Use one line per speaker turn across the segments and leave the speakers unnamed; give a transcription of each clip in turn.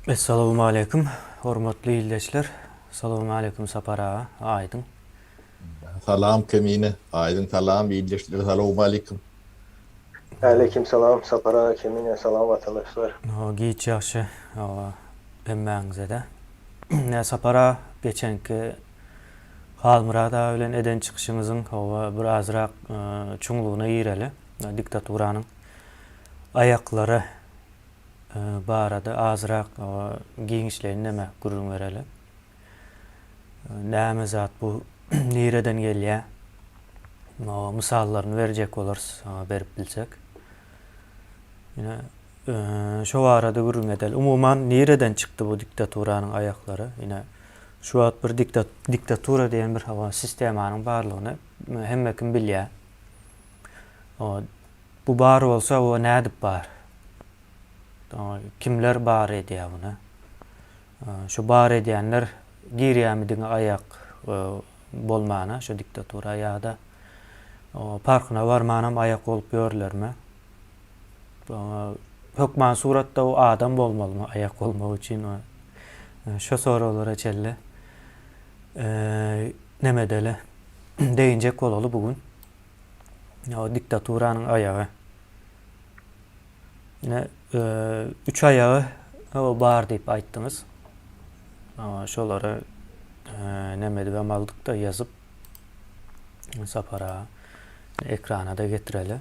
Essalawmaleýkim hormatly ildeşler. Salawmaleýkim Sapar aga, Aýdyň.
Salam Kemine, Aýdyň salam ildeşler salawmaleýkim.
Aleýkim salam Sapar aga Kemine salam watandaşlar.
Giç ýagşy hemmäňizede. Ine Sapar aga geçenki Halmyrat aga bilen eden çykyşyňyzyň hawa bir azrak çuňlugyna gireli. Diktaturanyň aýaklary barada azrak giňişleýin neme gürrüň bereli. Näme zat bu nireden gelýär? Mysallaryny berjek bolarys, berip bilsek. Ine şo barada gürrüň edeli. Umuman nireden çykdy bu diktaturanyň aýaklary? Ine şu wagt bir diktatura diýen bir hawa sistemanyň barlygyny hemme kim bilýär. Bu bar bolsa o nädip bar? Kimler bar edýär muny? Şu bar edýänler girýärmi diňe aýak bolmana şu diktatura ýa-da parkyna barmanam aýak bolup ýörlermi? Hökman suratda o adam bolmalymy aýak bolmak üçin? Şu soraglara çenli neme edeli? Değinjek bolaly bu gün. O diktaturanyň aýagy. Ine, üç aýagy bar diýip aýtdyňyz. Şolary neme edibem aldyk-da ýazyp Sapar aga ekrana-da getireli.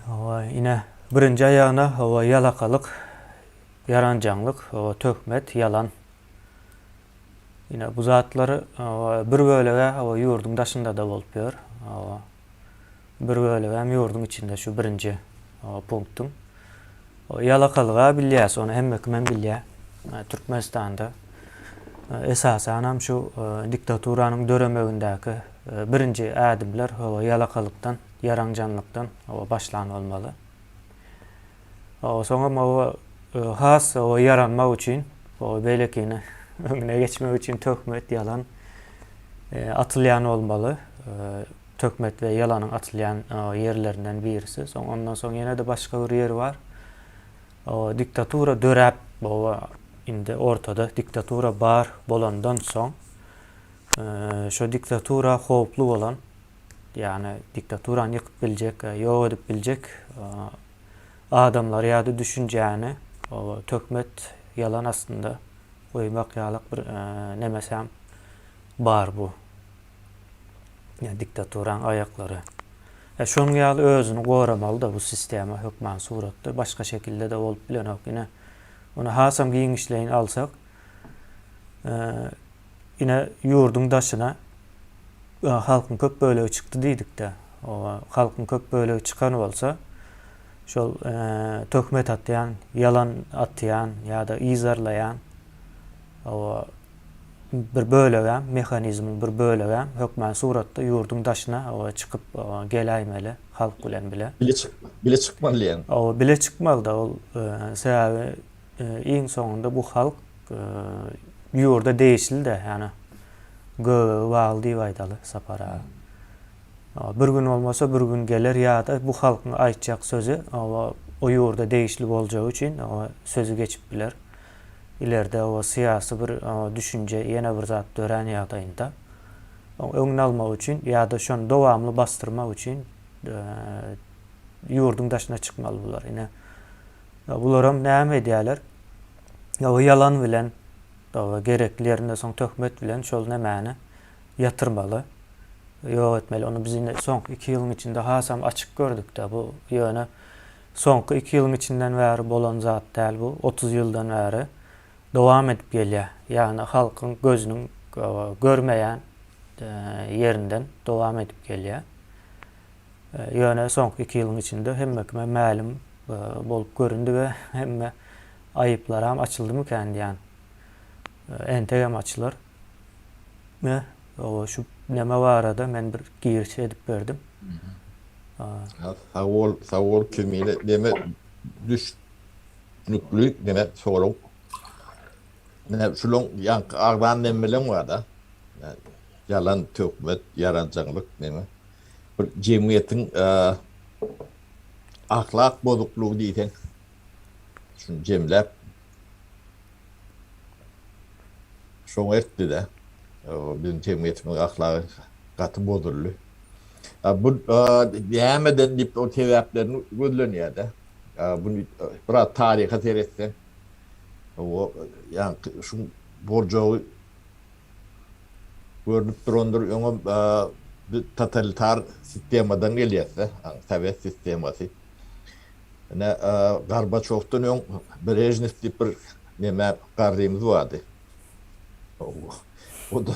Hawa, ine, birinji aýagyna hawa ýalakalyk, ýaranjaňlyk, hawa töhmet, ýalan. Ine, bu zatlar bir bölegi hawa ýurduň daşynda-da bolup ýör. Hawa. Bir bölegi hem ýurduň içinde şu birinji punktyň. Ýalakalyga bilýäs, ony hemme kim hem bilýär. Türkmenistanda esasan hem şu diktaturanyň döremegindäki birinji ädimler hawa ýalakalykdan, ýaraňjanlykdan hawa başlan bolmaly. Soňam hawa has hawa ýaranmak üçin, hawa beýlekini öňüne geçmek üçin töhmet, ýalan atylýan bolmaly. Töhmet we ýalanyň atylýan ýerlerinden birisi. Soň ondan soň ýene-de başga bir ýeri bar. Diktatura döräp, hawa indi ortada diktatura bar bolandan soň şo diktatura howply bolan, ýagny diktaturany ýykyp biljek, ýok edip biljek adamlary ýa-da düşünjäni töhmet, ýalan astynda goýmak ýalyk bir nemesem bar bu. Ýa diktaturaň aýaklary. E şonuň ýaly özüni goramaly-da bu sistema hökman suratda. Başga şekilde-de bolup bilenok. Ine, ony hasam giňişleýin alsak, ine ýurduň daşyna halkyň köp bölegi çykdy diýdik-de. Halkyň köp bölegi çykan bolsa, şol töhmet atýan, ýalan atýan ýa-da yzarlaýan bir bölegem, mehanizmiň bir bölegem hökman suratda ýurduň daşyna çykyp geläýmeli halk bilen bile.
Bile çyk, bile çykmaly diýýäň.
Hawa, bile çykmaly-da ol. Sebäbi iň soňunda bu halk ýurda degişli-de, ýagny göbegi bagly diýip aýdaly Sapar aga. Bir gün bolmasa bir gün geler ýa-da bu halkyň aýtjak sözi o ýurda degişli boljagy üçin sözi geçip biler. Ileride o syýasy bir düşünje ýene bir zat dörän ýagdaýynda oň öňüni almak üçin ýa-da şony dowamly basdyrmak üçin ýurduň daşyna çykmaly bular. Ine bularam näme edýärler? O ýalan bilen gerekli ýerinde soň töhmet bilen şol nämäni ýatyrmaly, ýok etmeli. Ony biz indi soňky iki ýylyň içinde hasam açyk gördük-de. Bu ýöne soňky iki ýylyň içinden bäri bolan zat däl bu, 30 ýyldan bäri dowam edip gelýär. Ýagny halkyň gözüniň görmeýän ýerinden dowam edip gelýär. Ýöne soňky iki ýylyň içinde hemme kime mälim bolup göründi we hemme aýyplaram açyldymykän diýýän. Entegem açylar. Me, oba şu neme barada men bir giriş edip berdim.
Sag bol, sag bol Kemine. Neme düşnükli neme sorag. Neme şulaň ýaňky agzan nemeleň barda. Ýalan, töhmet, ýaranjaňlyk neme. Bir jemgyýetiň ahlak bozuklygy diýseň. Şuny jemläp şoňa eltdi-de. Biziň jemgyýetimiziň ahlagy gaty bozuldy. Bu nämeden diýip o sebäplerini gözlenýär-de. Bunu biraz taryha seretseň, o ýaňky şu boljagy görnüp durandyr. Öňem biz totalitar sistemadan gelýäs-de, sowet sistemasy. Ine, Gorbaçowdan öň Brežnew diýip bir neme garrymyz bardy. O-da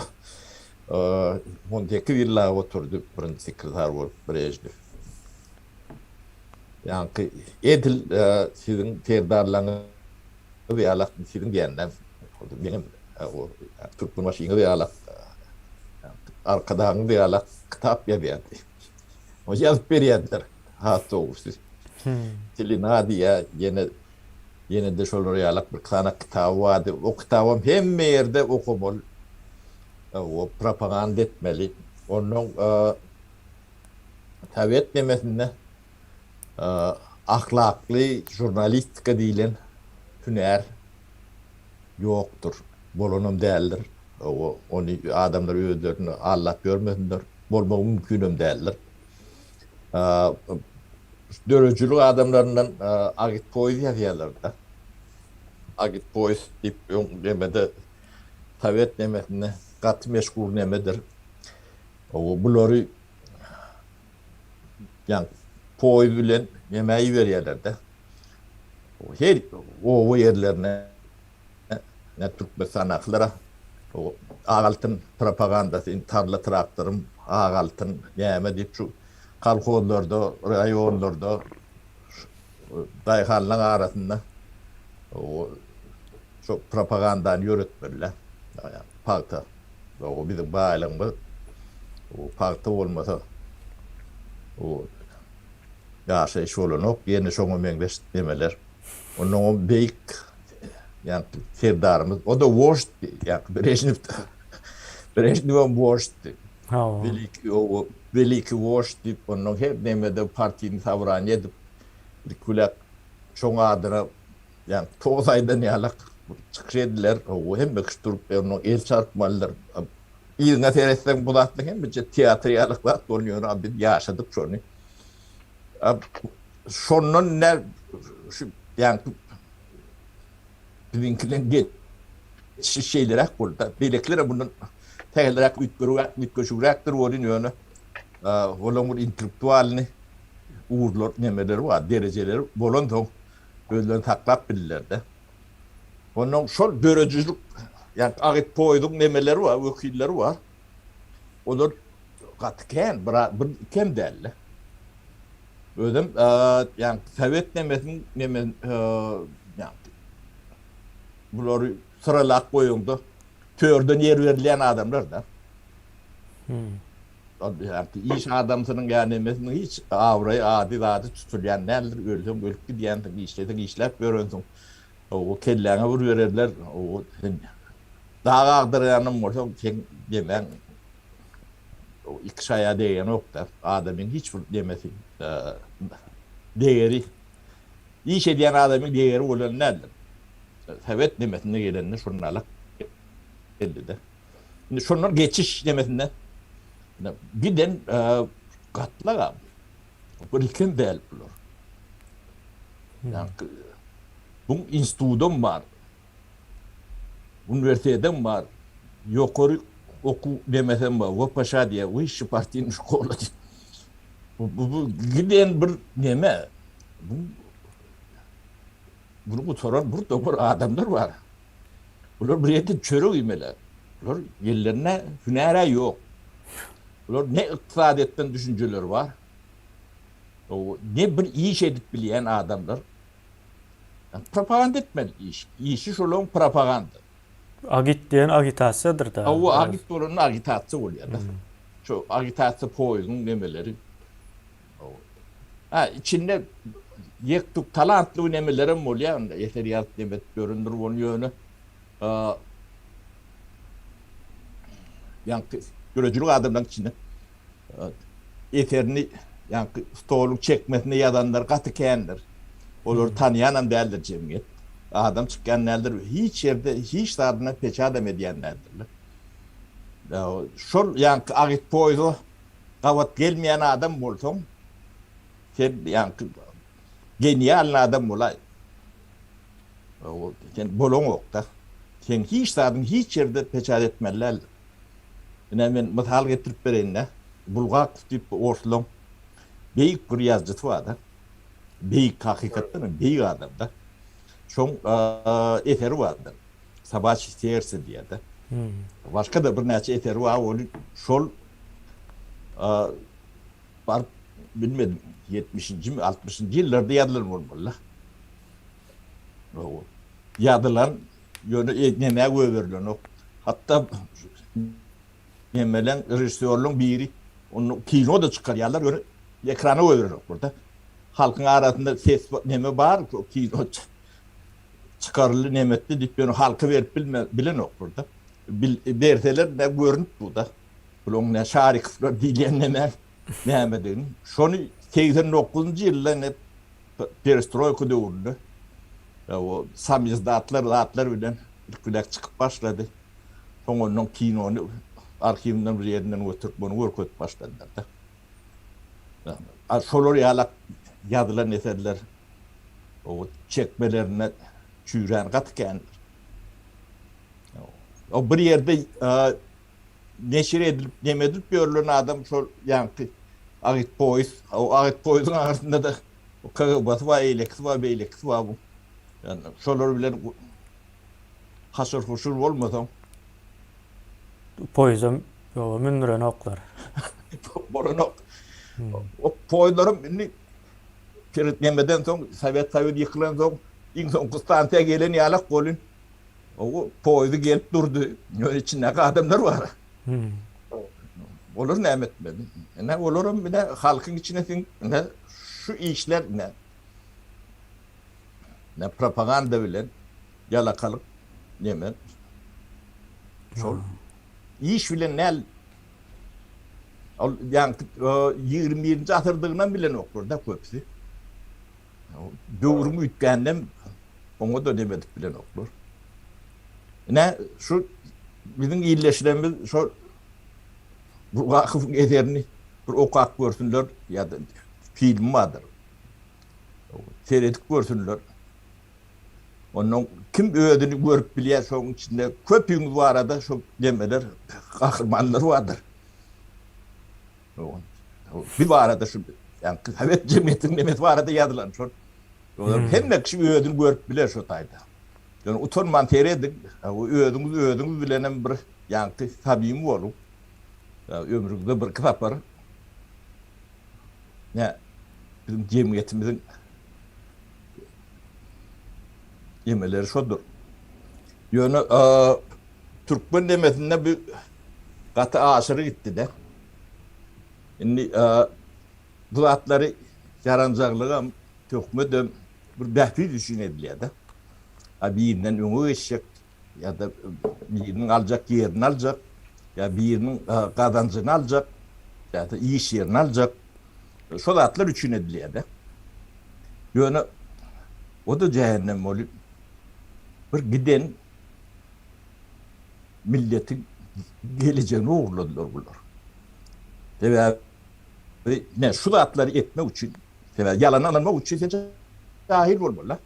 18 ýyllap oturdy birinji sekretar bolup Brežnew. Ýaňky edil siziň serdarlaryňyz ýalak, siziň diýenden, meňem Türkmenbaşyňyz ýalak, Arkadagyňyz ýalak kitap ýazýardy. Ýazyp berýärdiler, has dogrusy. Tilina diýýär, ýene ýene-de şolar ýalak bir sany kitaby bardy. O kitabam hemme ýerde okamaly, propaganda etmeli. Onnoň Sowet nemesinde ahlakly žurnalistika diýlen hünär ýokdur, bolanam däldir. Ony adamlar özlerini aldap ýörmesinler, bolmagy mümkinem däldir. Döredijilik adamlaryndan agitpoýuz ýazýarlar-da. Agitpoýuz diýip öň nemede sowet nemesinde gaty meşhur nemedir. Bulary ýa poýuz bilen nämä iberýärler-de. Her oba ýerlerine ne Türkmenistandakylara ak altyn propagandasy, indi tarla traktorym, ak altyn näme diýip şu kolhozlarda, raýonlarda daýhanlaryň arasynda şu propagandany ýöretmeliler. Pagta. O biziň baýlygymyz. O pagta bolmasa o ýaşaýyş bolanok. Ýene şoňa meňzeş demeler. Ondan o beýik ýa serdarymyz, o-da wožddy, ýa Brežnew. Brežnewem wožddy. Weliki o weliki wožd diýip, ondan her nemede partiýny sobraniýe edip, bir şoň adyna Ýa toz aýdan ýalak çykyş ediler, hawa hemme kişi durup onuň el çarpmalydyr. Yzyňa seretseň bu zatlaryň hemmesi teatr ýalak zat bolýar, ýöne biz ýaşadyk şony. Şondan ne şu ýaňky biziňkileň geçişi şeýleräk boldy. Beýlekiler bundan sähelräk üýtgeräk, üýtgeşigräkdir welin ýöne olaryň bir intellektualny ugurlar nemeleri bar, derejeleri bolansoň özlerini saklap bildiler-de. Onnoň şol döredijilik, ýagny agitpoýuzyň nemeleri bar, wekilleri bar. Olar gaty kän, bir, bir ikem däl-de. Özem, ýagny sowet nemesiniň neme, ýagny bulary syralap goýaňda törden ýer berilýän adamlar-da. Hmm. Iş adamsynyň ýa nemesiniň hiç abraýy, ady, zady tutulýan däldir. Ölseň ölüp gidýänsiň, işleseň işläp ýörensiň. O kelläňe bir bererler. O sen dag agdyrýanam bolsaň, seň demäň iki şaýa degenok-da. Adamyň hiç bir demesi, degeri, iş edýän adamyň degeri bolan däldir. Sowet nemesinde gelende şonalak geldi-de. Indi şondan geçiş nemesinde giden gatlak bir ikem däl bular. Yani bu institudam bar. Uniwersitetem bar. Ýokary okuw nemesem bar. WPŞ diýýär, Wyşşi partiýnyý şkola diýip. Bu, bu, bu giden bir neme. Bu bunu gutaran bir topar adamlar bar. Bular bir ýerde çörek iýmeli. Bular ellerinde hünär-ä ýok. Bular ne ykdysadyýetden düşünjeleri bar, ne bir iş edip bilýän adamlar. Propaganda etmeli iş. Işi şolaryň propaganda.
Agit diýen agitasiýadyr-da.
Hawa, agit bolanda agitasiýa bolýar-da. Şu agitasiýa poýuzyň nemeleri. Ha, içinde ýek-tük talantly nemelerem bolýar, onda eser ýazyp neme edip ýörendir ony ýöne ýaňky döredijilik adamlaryň içinde eserini ýaňky stoluň çekmesinde ýazanlar gaty kändir. Olary tanýanam däldir jemgyýet. Adam çykýan däldir. Hiç ýerde hiç zadyna peçadam edýän däldirler. Şol ýaňky agitpoýza gabat gelmeýän adam bolsaň, sen ýaňky genialnyý adam bolaý. Sen bolaňok-da. Seň hiç zadyň hiç ýerde peçat etmeli däldir. Ine men mysal getirip bereýin-dä. Bulgakow diýip orslaň beýik bir ýazyjysy bar-da. Beýik, hakykatdan hem beýik adam-da. Şoň eseri bardyr. Sobaçye serce diýýär-de. Başga-da birnäçe eseri bar, ony şol baryp bilmedim, ýetmişinjimi, altmyşynjy ýyllarda ýazylan bolmaly-da. Ýazylan, ýöne nämä goýberilenok. Hatda Nemeleň režissýorlaryň biri ony kino-da çykarýarlar, ýöne ekrana goýberenoklar-da. Halkyň arasynda ses neme bar, kino çykaryldy, neme etdi diýip, ýöne halka berip bilme, bilenoklar-da. Bil, berseler ne görünip dur-da. Bulaň ne Şarikowlar diýilýän neme nämedigini. Şony 89-njy ýylda ne perestroýka döwründe o samizdatlar zatlar bilen ilk-bilek çykyp başlady. Soň ondan kinony arhiwinden bir ýerinden götürip ony görkezip başladylar-da. Şolar ýalak ýazylan eserler o çekmelerinde çüýrän gaty kändir. O bir ýerde neşir edilip, neme edilip ýörlen adam şol ýaňky agitpoýuz, o agitpoýuzyň aňyrsynda-da KGB-sy bar, eýlekisi bar, beýlekisi bar bu. Ýani şolar bilen Haşyr-huşur bolmasaň.
Poýuzam ýoga mündürenoklar.
Bolanok. O poýuzlaram indi nemeden soň, Sowet Soýuzy ýykylansoň, iň soňky stansiýa gelen ýalak bolyn. O poýuzy gelip durdy. Ýöne içindäki adamlar bar. Olar näme etmeli? Ine olaram ine halkyň içine siňip, ine şu işler ine Ne propaganda bilen ýalakalyk neme şol iş bilen däl ol ýaňky 21-nji asyrdygynam bilenoklar-da köpüsi. Döwrüň üýtgäninem oňa-da neme edip bilenoklar. Ine şu biziň illeşirenimiz şol Bulgakowyň eserini bir okap görsünler ýa-da filmi bardyr. Seredip görsünler. Ondan kim özüni görüp bilýär şoň içinde köpüňiz barada şo demeler gahrymanlar bardyr. Bir barada şu ýa sowet jemgyýetiniň nemesi barada ýazylan şol. Olar hemme kişi özüni görüp biler şo taýda. Ýöne utanman serediň, özüňiz özüňiz bilenem bir ýaňky samimi boluň. Ömrüňizde birki sapar Nä biziň jemgyýetimiziň emeleri şodur. Ýöne türkmen demesinde bir gaty aşyry gitdi-de. Indi bu zatlary ýaranjaglygam, töhmedem bir bähbit üçin edilýär-de. A birinden öňe geçjek ýa-da biriniň aljak ýerini aljak, ýa biriniň gazanjyny aljak, ýa-da iş ýerini aljak. Şo zatlar üçin edilýär-de. Ýöne o-da jähennem bolup, bir giden milletiň gelejegini ogurladylar bular. Sebäbi men şu zatlary etmek üçin, sebäbi ýalana ynanmak üçin sen jahil bolmaly-da.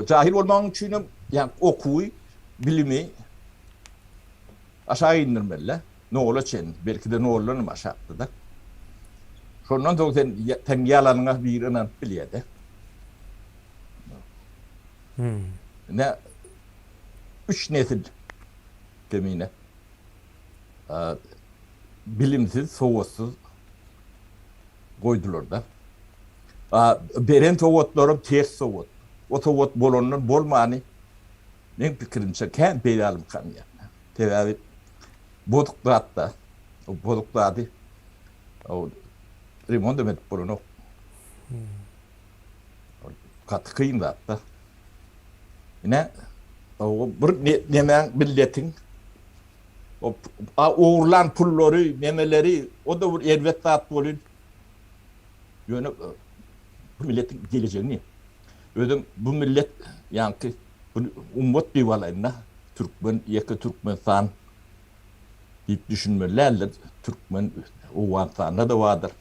Jahil bolmagyň üçinem ýa okuwy, bilimi aşak indirmeli-de, nola çenli, belki-de noldan hem aşakda-da. Şondan soň sen seň ýalanyňa biri ynanyp bilýär-de. Ine, üç nesil kemine bilimsiz, sowatsyz goýdular-da. Beren sowatlaram ters sowat. O sowat bolandan bolmany meň pikirimçe kän peýdalymykan diýýän. Sebäbi bozuk zat-da. O bozuk zady remont hem edip bolanok. Gaty kyn zat-da. Ine, bir nemäň milletiň o ogurlan pullary, nemeleri, o-da bir erbet zat bolýn. Ýöne bu milletiň gelejegini. Özem bu millet ýaňky bu ummat diýip alaýyn-da, türkmen, ýeke Türkmenistan diýip düşünmeli däldir. Türkmen Owganystanda-da bardyr.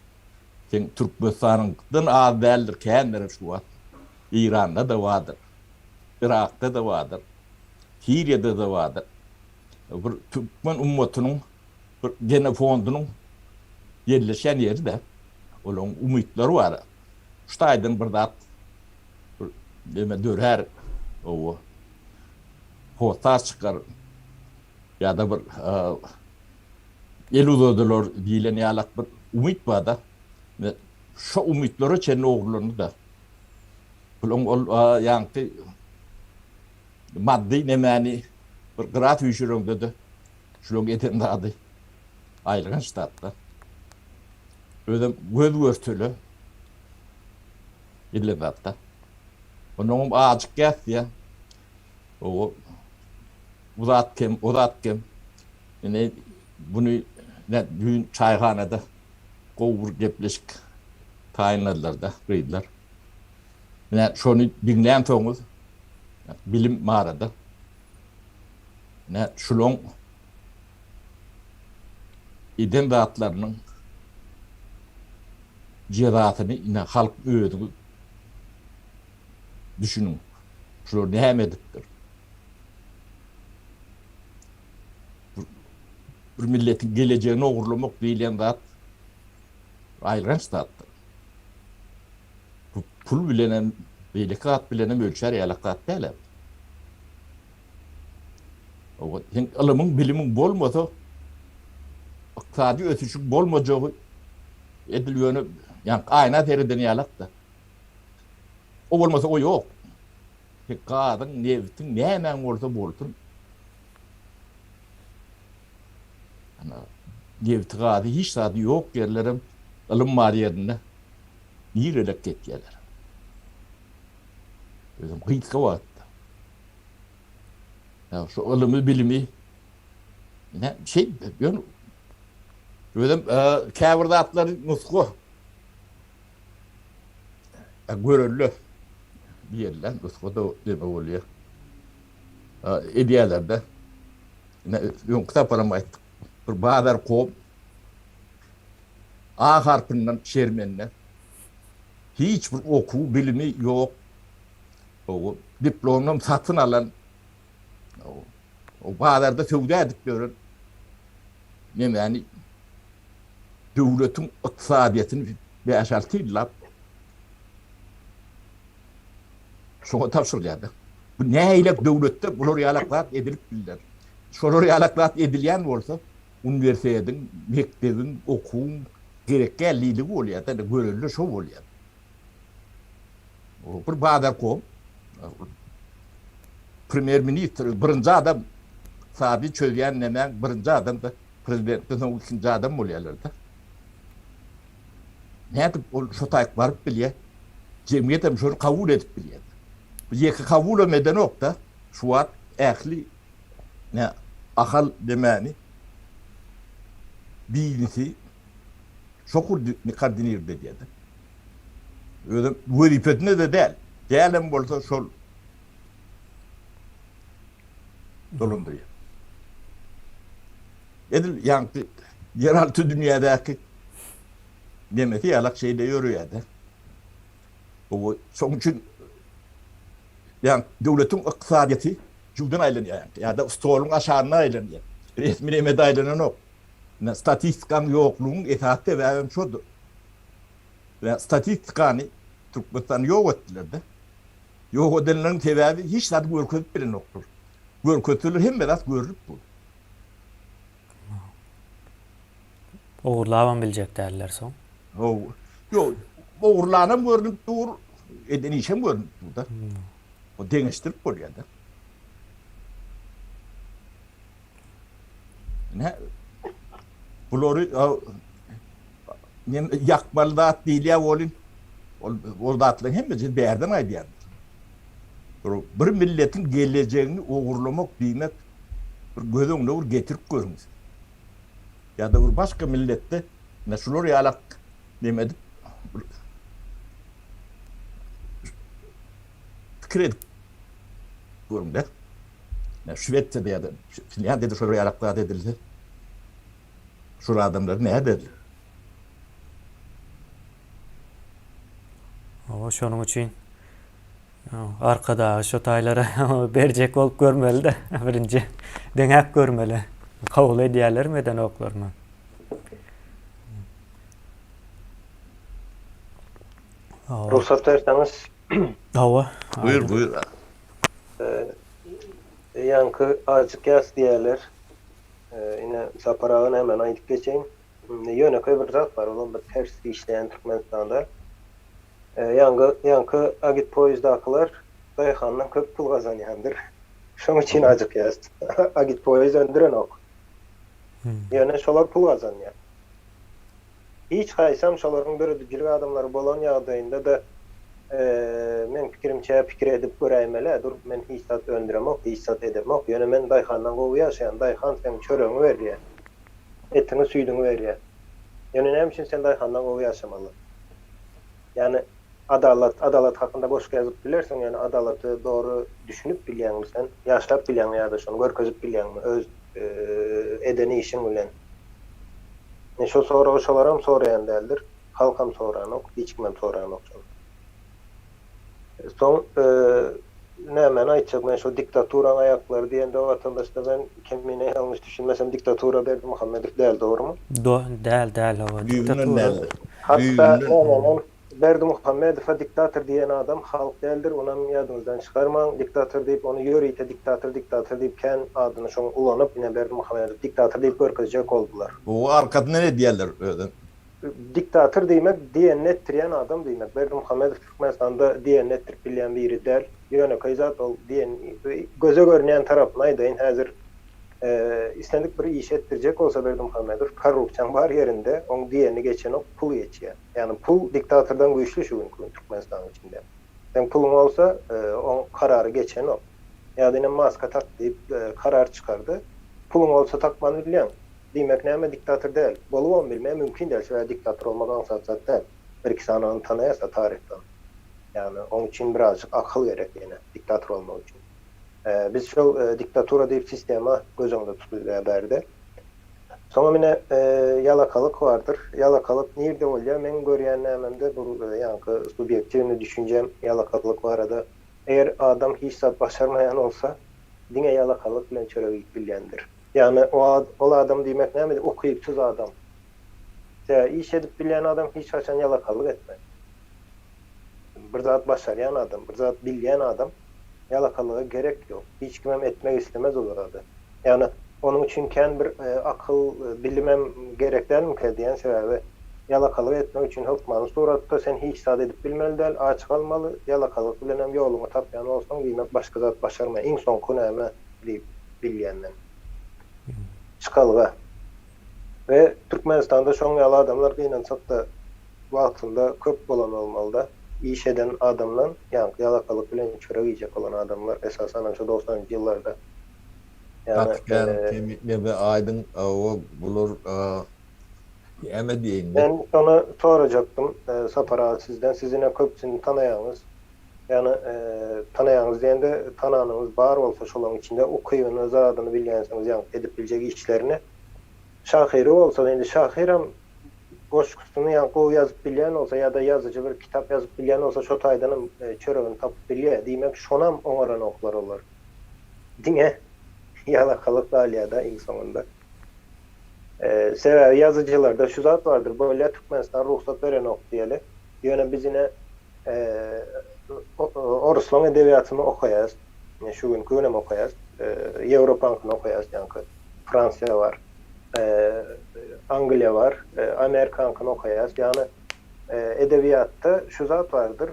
Seň Türkmenistanyňkydan az däldir, kändir şu wagt. Eýranda-da bardyr. Yrakda-da bardyr. Siriýada-da bardyr. Bir türkmen ummatynyň bir genofondunyň ýerleşýän ýeri-de. Olaryň umytlary bar. Şu taýdan bir zat bir neme dörär, oba hossar çykar ýa-da bir el uzadylar diýlen ýalak bir umyt bar-da. Şo umytlara çenli ogurlandy-da. Bulaň ol ýaňky maddy nemäni bir gyra süýşüreňde-de şulaň eden zady aýylganç zat-da. Özem göz görtele edilen zat-da. Onnoňam ajykýas diýýä. O bu zat kem, o zat kem. Ine buny düýn çaýhanada gowy bir gepleşik taýynladylar-da gyzlar. Ine şony diňlänsoňyz bilim barada ine şulaň eden zatlarynyň jezasyny ine halk özüňiz düşüniň. Şular näme edipdir? Bir milletiň gelejegini ogurlamak diýilýän zat aýylganç zatdyr. Bu pul bilenem, beýleki zat bilenem ölçär ýalak zat däl-ä. Owa, seň ylymyň, bilimiň bolmasa, ykdysady ösüşiň bolmajagy edil ýöne ýaňky aýna sereden ýalak-da. O bolmasa o ýok. Seň gazyň, nebitiň, nämäň bolsa bolsun. Ana, nebiti, gazy, hiç zady ýok ýerlerem ylym bar ýerinde nirelek getýärler. Özem gysga wagtda. Ýa şu ylymy, bilimi ne şey ýöne özem e, käbir zatlary nusga e, görelde diýerler, nusga da deme bolýar. E, edýärler-de. Ine, öňki saparam aýtdyk. Bir bazar kop A harpyndan şermende. Hiç bir okuw bilimi ýok. O diplomynam satyn alan. O bazarda söwda edip ýören nemäni döwletiň ykdysadyýetini bäş-alty ýyllap şoňa tabşyrylýar-da. Bu nähilek döwletde bular ýalak zat edilip bilner? Şolar ýalak zat edilýän bolsa, uniwersitetiň, mekdebiň, okuwyň gerek däl diýdigi bolýar-da, görelde şo bolýar. Bir bazarkom, premýer-ministr, birinji adam, ykdysady çözýän nemäň birinji adam-da, prezidentden soň ikinji adam bolýarlar-da. Nädip ol şo taýyk baryp bilýär? Jemgyýet hem şony kabul edip bilýär. Bu ýeke kabulam edenok-da, şu wagt ähli ne Ahal demäni biznesi şo koordinirde edýär-de. Özem wezipesinde-de däl. Dälem bolsa şol dolandyrýar. Edil ýaňky ýeralty dünýädäki nemesi ýalak şeýle ýöreýär-de. Şonuň üçin ýa döwletiň ykdysadyýeti jüwden aýlanýar ýa-da stoluň aşagynda aýlanýar. Resmi nemede aýlananok. Ine, statistikanyň ýoklugynyň esasy sebäbi hem şodur. Ýa statistikany Türkmenistanda ýok etdiler-de. Ýok edenleriniň sebäbi hiç zady görkezip bilenoklar. Görkezseler hemme zat görlüp dur.
Ogurlabam biljek däldiler soň.
Hawa. Ýok, ogurlanam görnüp dur, eden işem görnüp dur-da. O deňeşdirip bolýar-da. Ine, bulary ýakmaly zat diýilýär welin, ol ol zatlaryň hemmesini bärden aýdýan. Bir milletiň gelejegini ogurlamak diýmek bir göz öňüne bir getirip görüň. Ýa-da bir başga milletde ine şular ýalak neme edip bir. pikir edip görüň-de. Şwesiýada ýa-da Finlýandiýada şolar ýalak zat edilse, şol adamlar näderler?
Hawa, şonuň üçin Arkadagy şo taýlara berjek bolup görmeli-de, birinji deňäp görmeli. Kabul edýärlermi, edenoklarmy?
Rugsat berseňiz.
Hawa.
Buýur, buýur.
Ýaňky ajykýas diýýärler. Ine, Sapar aga nämäni aýdyp geçeýin. Ýönekeý bir zat bar, olam bir ters işleýän Türkmenistanda. Ýaňky, ýaňky agitpoýezdakylar daýhandan köp pul gazanýandyr. Şoň üçin ajykýas. Agitpoýez öndürenok. Ýöne şolar pul gazanýar. Hiç haýsam şolaryň döredijilik adamlary bolan ýagdaýynda-da meň pikirimçe pikir edip göräýmel-ä, dur men hiç zat öndüremok, hiç zat edemok, ýöne men daýhandan gowy ýaşaýan, daýhan seň çöregiňi berýär, etiňi, süýdüňi berýär. Ýöne näme üçin sen daýhandan gowy ýaşamaly? Ýagny adalat, adalat hakynda goşgy ýazyp bilersiň, ýöne adalaty dogry düşünip bilýäňmi sen, ýaşap bilýäňmi ýa-da şony görkezip bilýäňmi öz eden işiň bilen? Ine şo soragy şolaram soraýan däldir, halkam soranok, hiç kimem soranok şony. Soň nämäni aýtjak men şo diktaturaň aýaklary diýende watandaşlar men kemine ýalňyş düşünmesem diktatura Berdimuhamedow däl dogrymy?
Do däl däl hawa diktatura.
Hatda nämenem Berdimuhamedowa diktator diýen adam halk däldir, onam ýadyňyzdan çykarmaň, diktator diýip ony ýörite diktator diktator diýip kän adyny şoň ulanyp ine Berdimuhamedow diktator diýip görkezjek boldular.
Gowy arkasyndan edýärler özem.
Diktator diýmek diýenini etdirýän adam diýmek. Berdimuhamedow Türkmenistanda diýenini etdirip bilýän biri däl. Ýönekeý zat ol diýen göze görünýän tarapyny aýdaýyn häzir islendik bir işi etdirjek bolsa Berdimuhamedow korrupsiýaň bar ýerinde oň diýeni geçenok pul geçýär. Ýagny pul diktatordan güýçli şu günki gün Türkmenistanyň içinde. Seň puluň bolsa oň karary geçenok. Ýa-da ine maska tak diýip karar çykardy. Puluň bolsa takman bilýäň. Diýmek näme diktator däl. Bolubam bilmeýär mümkin däl sebäbi diktator bolmak aňsat zat däl. Bir iki sany ony tanaýas-a taryhdan. Ýagny oň üçin birazjyk akyl gerek ýene diktator bolmak üçin. Biz şol diktatura diýip sistema göz öňünde tutulýar bärde. Soňam ine ýalakalyk bardyr. Ýalakalyk nirde bolýar? Meň görýän nämemde bu ýaňky subýektiwnyý düşünjem ýalakalyk barada. Eger adam hiç zat başarmaýan bolsa, diňe ýalakalyk bilen çörek iýip bilýändir. Ýagny ol adam diýmek näme ukypsyz adam. Sebäbi iş edip bilýän adam hiç haçan ýalakalyk etmez. Bir zat başarýan adam, bir zat bilýän adam ýalakalyga gerek ýok. Hiç kimem etmek islemez ol zady. Ýagny onuň üçin kän bir akyl, bilimem gerek dälmikä diýýän, sebäbi ýalakalyk etmek üçin hökmany suratda sen hiç zat edip bilmeli däl, aç galmaly, ýalakalyk bilenem ýoluňy tapýan bolsaň, diýmek başga zat başarmaý, iň soňky näme diýip bilýän men. Çykalga. We Türkmenistanda şoň ýaly adamlar gynansak-da wagtynda köp bolan bolmalyda. Iş eden adamdan ýaňky ýalakalyk bilen çörek iýjek bolan adamlar esasanam şu dogsanynjy ýyllarda.
Ýagny Gaty kän kemikmede aýdyň hawa bular näme diýeýin
men. Men şony sorajakdym Sapar aga sizden siz ine köpüsini tanaýaňyz. Ýagny tanaýaňyz diýende tananyňyz bar bolsa şolaň içinde ukybyny zadyny bilýänsiňiz ýagny edip biljek işlerini. Şahyry bolsa indi şahyram goşgusyny ýa gowy ýazyp bilýän bolsa ýa-da ýazyjy bir kitap ýazyp bilýän bolsa şo taýdanam çöregini tapyp bilýär. Diýmek şonam oňaranoklar olar. Diňe ýalakalyk galýada iň soňunda. Sebäbi ýazyjylarda şu zat bardyr, bolýa Türkmenistan rugsat berenok diýeli. Ýöne biz ine oruslaň edebiýatyny okaýas. Şu günki günem okaýas. Ýewropaňkyny okaýas ýaňky. Fransiýa bar. Angliýa bar. Amerikaňkyny okaýas. Ýagny edebiýatda şu zat bardyr,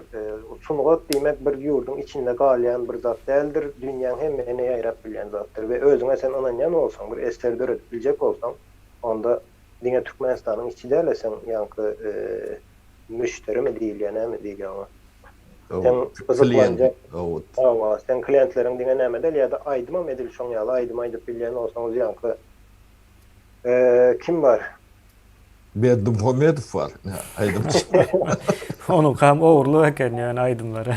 sungat diýmek bir ýurduň içinde galýan bir zat däldir, dünýäň hemmesine ýaýrap bilýän zatdyr we özüňe sen ynanýan bolsaň, bir eser döredip biljek bolsaň, onda diňe Türkmenistanyň içi däl-e seň ýaňky müşderimi diýilýär, näme diýilýär oňa? Seň gyzyklanjak, hawa, seň klientleriň diňe näme däl, ýa-da aýdymam edil şoň ýaly aýdym aýdyp bilýän bolsaňyz ýaňky kim bar?
Berdimuhamedow bar aýdymçy.
Onuňkam ogurlyk eken ýöne aýdymlary.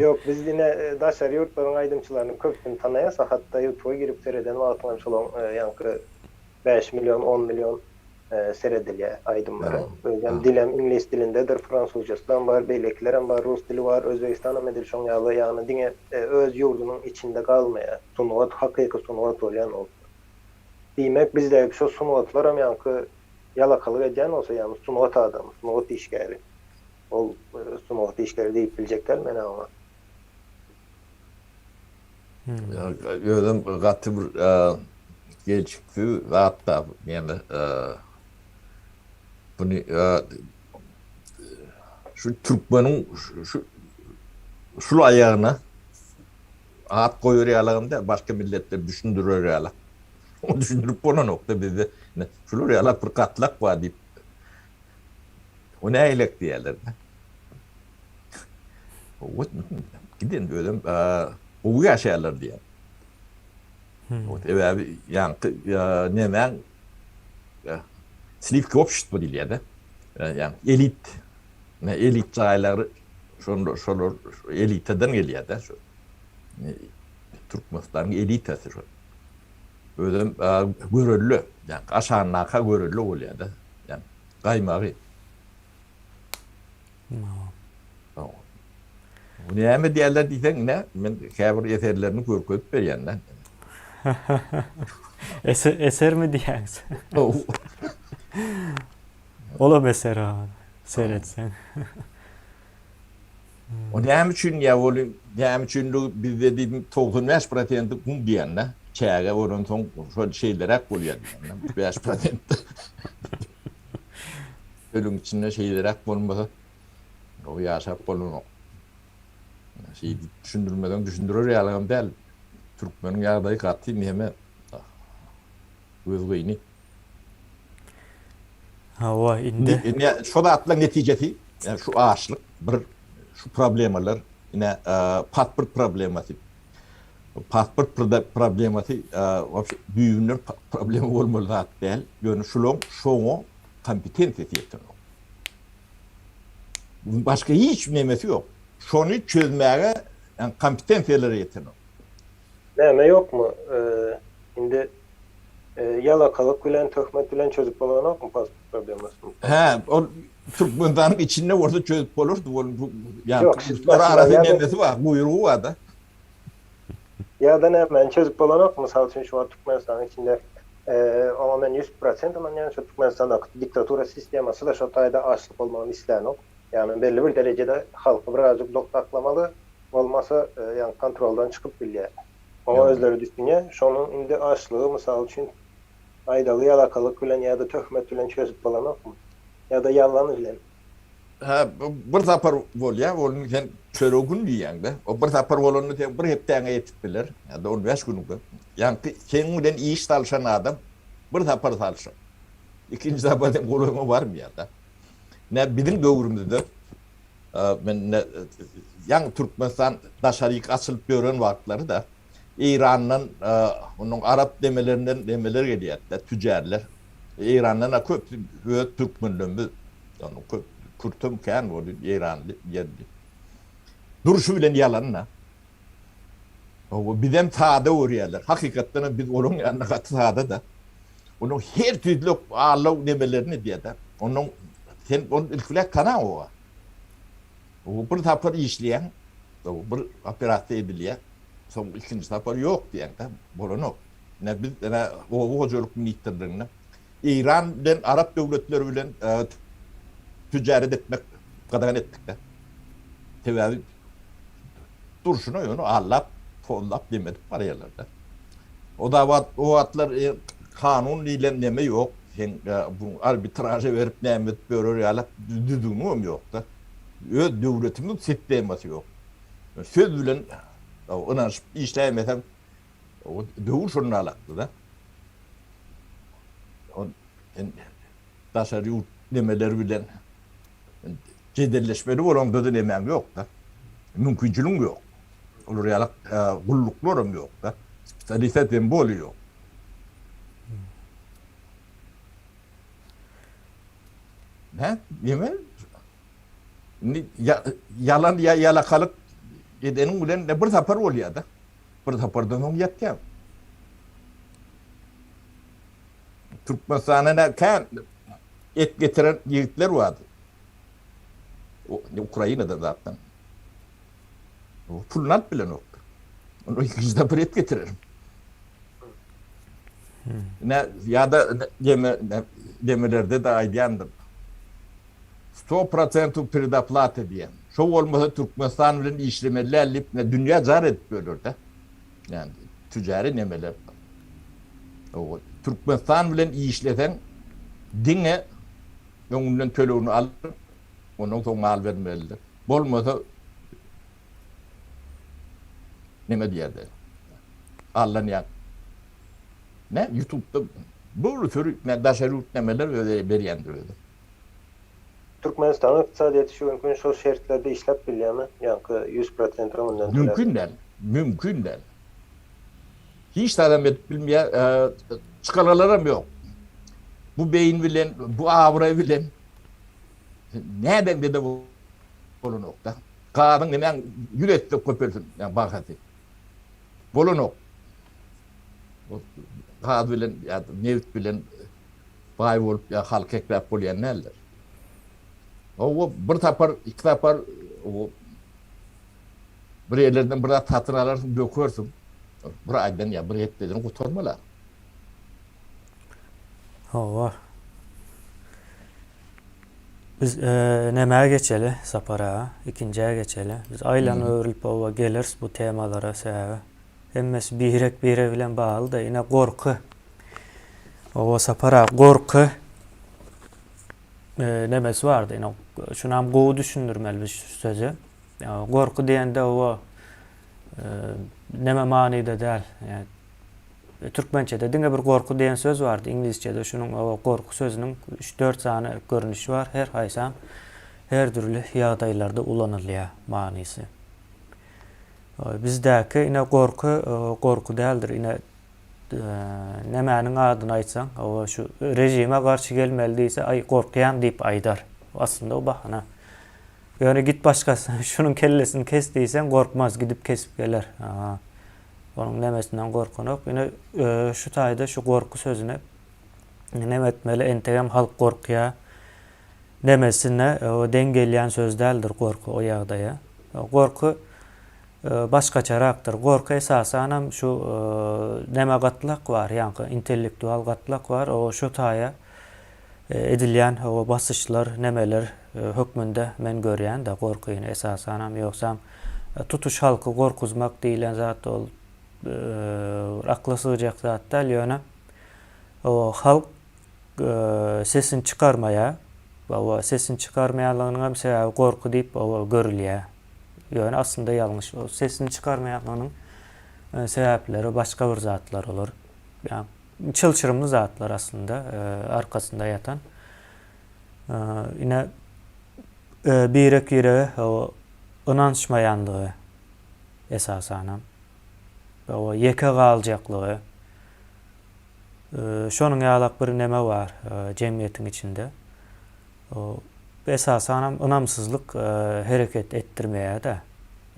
Ýok, biz ine daşary ýurtlaryň aýdymçylarynyň köpüsini tanaýas, hatda ýutuba girip sereden wagtyňam şolaň ýaňky 5 million, 10 million seredilýär aýdymlary. Özem dilem iňlis dilindedir, fransuzçasam bar, beýlekilerem bar, rus dili bar, Özbegistanam edil şoň ýaly, ýagny diňe öz ýurdunyň içinde galmaýar. Sungat, hakyky sungat bolýan ol. Diýmek, bizdäki şo sungatlaram ýaňky ýalakalyk edýän bolsa, ýagny sungat adamy, sungat işgäri. Ol sungat işgäri diýip biljek däl men-ä oňa.
Özem gaty bir gelşiksiz zat-da, ýöne buny şu türkmeniň şu şul aýagyna at goýar ýalagam däl, başga milletler düşündirer ýalak. Ony düşündirip bolanok-da bizde. Şular ýalak bir gatlak bar diýip. O nägilek diýerler-de. Giden özem gowy ýaşaýarlar diýýär. Sebäbi ýaňky nemäň sliwki obşestwo diýilýär-de. Ýagny elit, elit jaýlary şonda şolar elitadan gelýär-de şu. Türkmenistanyň elitasy şol. Özem görelde, ýagny aşandaka görelde bolýar-da. Ýagny gaýmagy. Bu näme diýerler diýseň, ine, men käbir eserlerini görkezip berýän-de.
Eser, esermi diýýäňiz? Olam eser ha, seretseň.
O näme üçin ýa ol näme üçinligi bizde diýdim 95 prosenti gum diýende, çäge bolansoň şol şeýleräk bolýar diýende, 5 prosent. Çölüň içinde şeýleräk bolmasa, gowy ýaşap bolanok. Şeýdip düşündirmeseň düşündirer ýalygam däl. Türkmeniň ýagdaýy gaty neme gözgyny.
Hawa, indi.
Indi şo zatlaryň netijesi, şu açlyk, bir şu problemalar, ine pasport problemasy. Pasport problemasy wapşe düýbünden problema bolmaly zat däl. Ýöne şulaň şoňa kompetensiýasy ýetenok. Başga hiç nemesi ýok. Şony çözmäge kompetensiýalary ýetenok.
Näme ýokmy? Indi ýalakalyk bilen, töhmet bilen çözüp bolanokmy pasport problemasyny?
Hä, ol Türkmenistanyň içinde bolsa çözüp bolardy. Ol ýurtlar arasy nemesi bar, guýrugy bar-da.
Ýa-da nämäni çözüp bolanok, mysal üçin şu wagt Türkmenistanyň içinde oňa men 100% ynanýan, şu Türkmenistandaky diktatura sistemasy-da şo taýda açlyk bolmagyny islänok. Ýagny belli bir derejede halky birazjyk dok saklamaly, bolmasa ýagny kontroldan çykyp bilýär. Oňa özleri düşünýär. Şonuň indi açlygy mysal üçin aýdaly ýalakalyk bilen ýa-da töhmet bilen çözüp bolanokmy? Ýa-da ýalan bilen.
Hä, bir sapar bolýar, ony sen çörek gün diýýäň-de. O bir sapar bolanda seň bir hepdäňe ýetip biler, ýa-da on bäş günüňe. Ýaňky seň bilen iş salşan adam bir sapar salşar. Ikinji sapar seň golaýyňa barmaýar-da. Ine, biziň döwrümizde, men ine, ýaňy Türkmenistan daşaryk açylyp ýören wagtlary-da, Eýrandan, onuň arap demelerinden demeler gelýärdi-de, tüjärler. Eýrandan-a köp öz türkmenlerimiz, onuň köp kürtem kän boldy, eýranly ýerli. Durşy bilen ýalan-da. Hawa, bizem sada görýärler. Hakykatdan hem biz olaryň ýanynda gaty sada-da. Onuň her tüýsli aldaw nemelerini edýär-de. Onuň sen ony ilki bilen tanaň oga. Bir sapar işleýäň, bir operasiýa edilýär. Soň ikinji sapar ýok diýýäň-de, bolanok. Ine biz ine oba hojalyk ministrliginde Eýran bilen arap döwletleri bilen tijaret etmek gadagan etdik-de. Sebäbi durşuna ýöne allap, tozlap demedip barýarlar-da. O da wagt o wagtlar kanun diýlen neme ýok. Sen bu arbitraža berip näme edip ýörer ýaly düzgüniňem ýok-da. Öz döwletimiň sistemasy ýok. Söz bilen ynanyşyp işläýmeseň o döwür şonda alakdy-da. Sen daşary ýurt nemeleri bilen jedelleşmeli bolaňda-da nemäň ýok-da. Mümkinçiligiň ýok. Olar ýaly gulluklaram ýok-da. Spesialist dem boli ýok. Nä? Neme? Indi ýalan ýa ýalakalyk. Edeniň bilen bir sapar bolýar-da. Bir sapardan soň ýatýaň. Türkmenistana nä kän et getiren ýigitler bardy. Ukrainadan zatdan. Puluny alyp bilenokdy. Onda ikinji sapar et getirerin. Nä ýa-da deme demelerde-de aýdýandyr. Sto prosentow predoplata diýen. Şo bolmasa Türkmenistan bilen işlemeli däl diýip ne dünýä jar edip ýörler-de. Ýani tüjari nemeler. Owa Türkmenistan bilen işleseň diňe öňünden tölegini alyp ondan soň mal bermelidir. Bolmasa neme diýerdi. Allanýan. Ne YouTube'da bu sürü ne daşary ýurt nemeler özi berýändir özi.
Türkmenistanyň ykdysadyýeti şu günki gün şol şertlerde işläp bilýärmi? Ýaňky 100% öňünden töläp.
Mümkin däl. Mümkin däl. Hiç zadam edip bilmeýär. Çykalgalaram ýok. Bu beýin bilen, bu abraý bilen nädeňde-de bolanok-da. Gazyň nemäň ýüz esse köpelsin, ýa bahasy. Bolanok. Gaz bilen ýa nebit bilen baý bolup ýa halky ekläp bolýan däldir. Hawa, bir sapar, iki sapar bir ýerlerden bir zat satyn alarsyň, dökersiň. Bir aýdan ýa bir hepdeden gutarmalar.
Hawa. Biz nämä geçeli Sapar aga? Ikinjä geçeli. Biz aýlanyp öwrülip oba geleris bu temalara sebäbi hemmesi birek biregi bilen bagly-da. Ine gorky. Oba Sapar aga gorky nemesi bardy. Ine şunam gowy düşündirmeli biz şu sözi. Gorky diýende oba neme manyda däl. Türkmençede diňe bir gorky diýen söz bardy, iňlisçede şunuň gorky sözüniň üç-dört sany görnüşi bar, her haýsam her dürli ýagdaýlarda ulanylýar manysy. Bizdäki ine gorky gorky däldir, ine nämäniň adyny aýtsaň, hawa şu režime garşy gelmeli diýse, aý gorkýan diýip aýdar. Aslynda o bahana. Ýöne git başgasyna şunuň kellesini kes diýseň gorkmaz, gidip kesip geler. Onuň nemesinden gorkanok. Ine şu taýda şu gorky sözüni neme etmeli, entegem halk gorkýar. Nemesine deň gelýän söz däldir gorky o ýagdaýa. Gorky başgaçarakdyr. Gorky esasanam şu neme gatlak bar, ýaňky intellektual gatlak bar, o şu taýa edilýän o basyşlar, nemeler hökmünde men görýän-de gorkyny esasanam. Ýogsam tutuş halky gorkuzmak diýlen zat ol bir akla sygjak zat däl, ýöne o halk sesini çykarmaýar. Hawa, sesini çykarmaýanlygynyň hem sebäbi gorky diýip hawa görülýär. Ýöne aslynda ýalňyş. O sesini çykarmaýanlygynyň sebäpleri başga bir zatlar olar. Ýa çylşyrymly zatlar aslynda arkasynda ýatan. Ine birek-birege ynanyşmaýanlygy esasanam. Hawa, ýeke galjaklygy. Şonuň ýalak bir neme bar jemgyýetiň içinde. Esasanam ynamsyzlyk hereket etdirmeýär-de.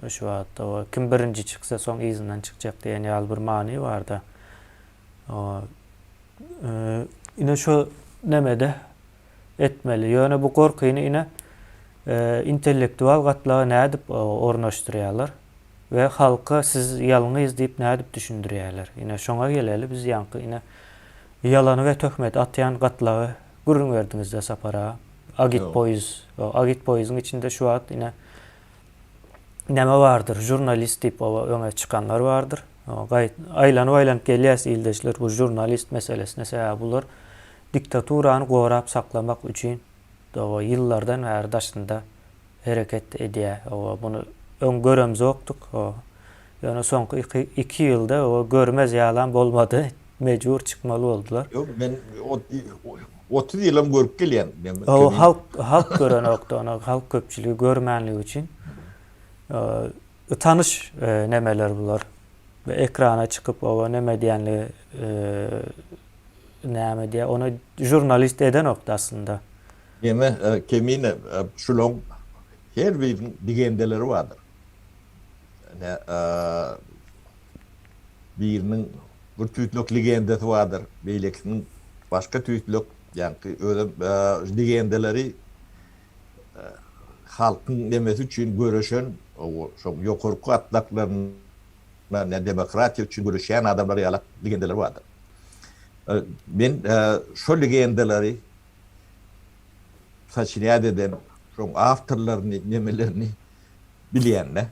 Şu wagt kim birinji çyksa soň yzyndan çykjak diýen ýaly bir many bar-da. Ine şu nemede etmeli. Ýöne bu gorkyny ine intellektual gatlaga nädip ornaşdyrýarlar we halka siz ýalňyz diýip nädip düşündirýärler. Ine şoňa geleli biz ýaňky ine ýalany we töhmeti atýan gatlagy gürrüň berdiňizde Sapar aga. Agitpoýuz. Agitpoýuzyň içinde şu wagt ine näme bardyr? Žurnalist diýip oba öňe çykanlar bardyr. Aýlanyp-aýlanyp gelýäs ildeşler bu žurnalist meselesine sebäbi bular diktaturany gorap saklamak üçin oba ýyllardan bäri daşynda hereket edýär. Oba muny öň göremzokdyk. Ýöne soňky iki ýylda oba görmez ýalam bolmady. Mejbur çykmaly boldular.
Ýok men 30 ýylam görüp gelýän.
Oba halk halk görenokdy ony halk köpçüligi görmänligi üçin. Tanyş nemeler bular. Ekrana çykyp oba neme diýenligi näme diýä ony žurnalist edenokdy aslynda.
Neme Kemine şulaň her biriniň legendeleri bardyr. Ne biriniň bir tüýtlek legendasy bardyr, beýlekisiniň başga tüýtlek, ýaňky özem legendalary halkyň nemesi üçin göreşen, şoň ýokarky gatlaklaryna ne demokratiýa üçin göreşýän adamlar ýalak legendalar bardyr. Men şo legendalary saçinýat eden şoň awtorlaryny, nemelerini bilýän-de.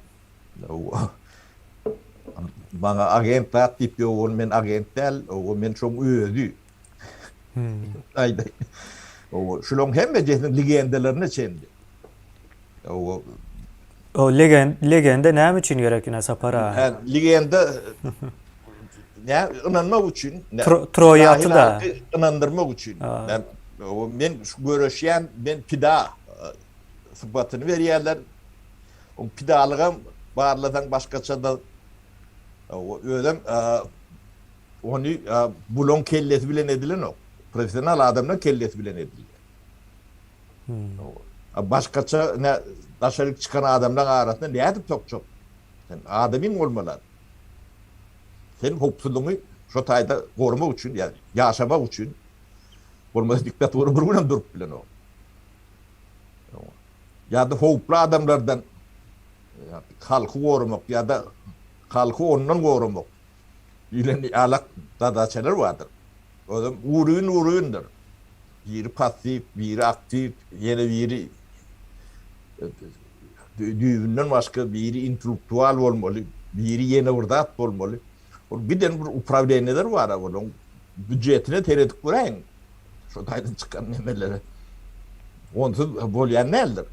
Maňa agent zat diýip ýok, ol men agent däl, o men şoň özi. Aýdaý. O şulaň hemmejesiniň legendalaryna çenli.
O O legend legenda näme üçin gerek ine Sapar aga?
Legenda ne ynanmak üçin.
Troýa aty da.
Ynandyrmak üçin. Men şu göreşýän men pida sypatyny berýärler. Oň pidalygam barlasaň başgaça-da özem ony bulaň kellesi bilen edilenok. Professional adamlaň kellesi bilen edilýär. Başgaça ne daşaryk çykan adamlaň arasynda nädip sokjak? Sen adamyň bolmaly. Sen howpsuzlygyňy şo taýda goramak üçin, ýa ýaşamak üçin bolmasa diktatura bir günem durup bilenok. Ýa-da howply adamlardan halky goramak ýa-da halky ondan goramak diýlen ýalak zadaçalar bardyr. Özem uryn-uryndyr. Biri passiw, biri aktiw, ýene biri düýbünden başga, biri intellektual bolmaly, biri ýene bir zat bolmaly. Ol giden bir uprawleniýeler bar-a, olaryň býujetine seredip göräýiň. Şo taýdan çykan nemelere. Onsuz bolýan däldir.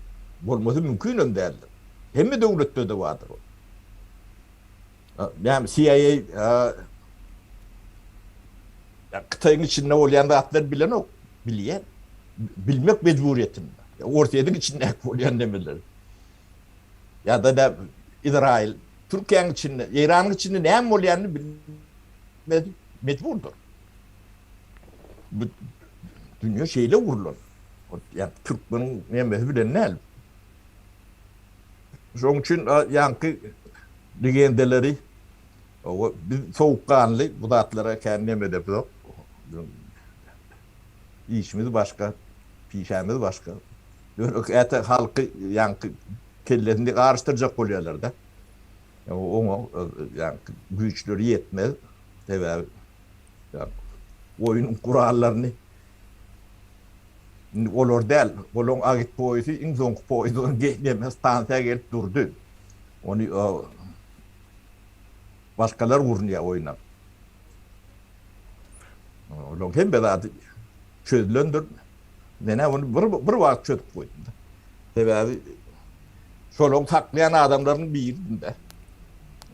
Bolmasy mümkinem däldir. Hemme döwletde-de bardyr ol. Näme CIA Hytaýyň içinde bolýan zatlary bilenok. Bilýär. Bilmek mejburyýetinde. Orsýetiň içindäki bolýan nemeleri. Ýa-da da Izrail, Türkiýäniň içinde, Eýranyň içinde näme bolýanyny bilmek mejburdyr. Bu dünýe şeýle gurlan. Ýa türkmeniň nemesi bilen däl. Şonuň üçin ýaňky legendaleri biz sowukganly bu zatlara kän neme edemzok. Işimiz başga, pişämiz başga. Ýöne käte halky ýaňky kellesini garyşdyrjak bolýarlar-da. Oňa ýaňky güýçleri ýetmez. Sebäbi oýnuň gurallaryny indi olar däl, olaryň agit poýzy iň soňky poýzy neme stansiýa gelip durdy. Ony başgalar gurnýar oýna. Olaryň hemme zady çözülendir. Men-ä ony bir bir wagt çözüp goýdum. Sebäbi şolaryň saklaýan adamlarynyň biridim-de.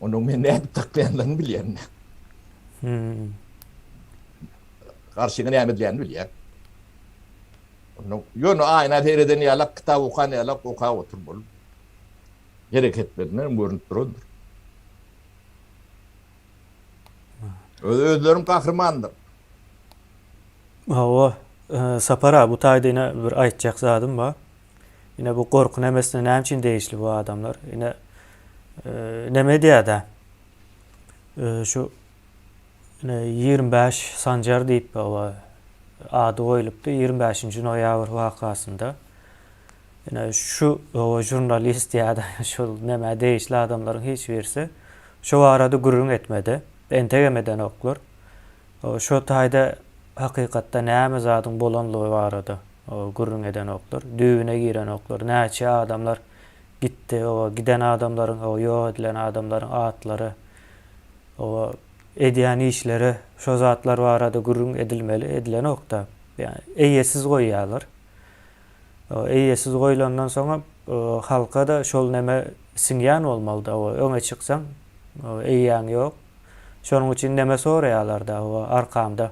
Onuň meni nädip saklaýanlaryny bilýän.
Hmm.
Garşyňa näme edilýänini bilýän. Onuň ýöne aýna sereden ýalak, kitap okan ýalak okap oturmaly. Hereketlerinden görünip durandyr. Öz özlerim gahrymandyr.
Hawa, Sapar aga bu taýda ine bir aýtjak zadym bar. Ine bu gorky nemesine näme üçin degişli bu adamlar? Ine neme edýär-de? Şu ine 25 Sanjar diýip hawa ady goýlupdy 25-nji noýabr wakasynda. Ine şu hawa žurnalist ýa-da şol nämä degişli adamlaryň hiç birisi şu barada gürrüň etmedi. Entegem edenoklar. Şo taýda hakykatda näme zadyň bolanlygy barada gürrüň edenoklar, düýbüne girenoklar. Näçe adamlar gitdi, giden adamlaryň, ýok edilen adamlaryň atlary, edýän işleri, şo zatlar barada gürrüň edilmeli, edilenok-da. Ýa eýesiz goýýarlar. Eýesiz goýlandan soňam halka-da şol neme siňýän bolmaly-da, öňe çyksaň, eýäň ýok. Şonuň üçin neme soraýarlar-da, hawa, arkamda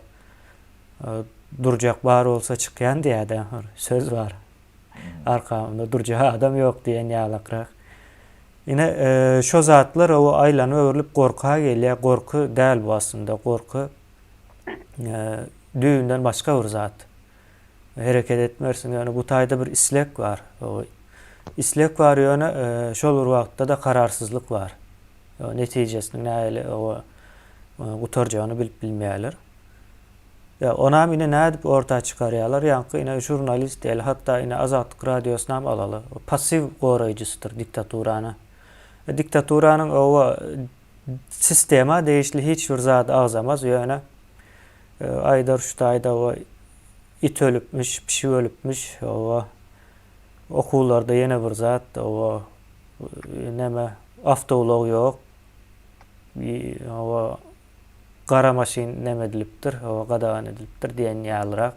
durjak bar bolsa çykýan diýýär-de, bir söz bar. Arkamda durjak adam ýok diýen ýalakrak. Ine, şo zatlar hawa aýlanyp-öwrülip gorka gelýär. Gorky däl bu aslynda. Gorky düýbünden başga bir zat. Hereket etmersiň, ýöne bu taýda bir isleg bar. Isleg bar, ýöne şol bir wagtda-da kararsyzlyk bar. Netijesiniň nähili gutarjagyny bilip bilmeýärler. Ýa onam ine nädip orta çykarýarlar, ýaňky ine žurnalist diýeli, hatda ine Azatlyk radiosynam alaly, passiw goraýjysydyr diktaturany. Diktaturanyň oba sistema degişli hiç bir zady agzamaz, ýöne aýdar şu taýda oba it ölüpmiş, pişik ölüpmiş, oba okuwlarda ýene bir zat, oba neme awtoulag ýok, oba gara maşyn neme edilipdir, oba gadagan edilipdir diýen ýalyrak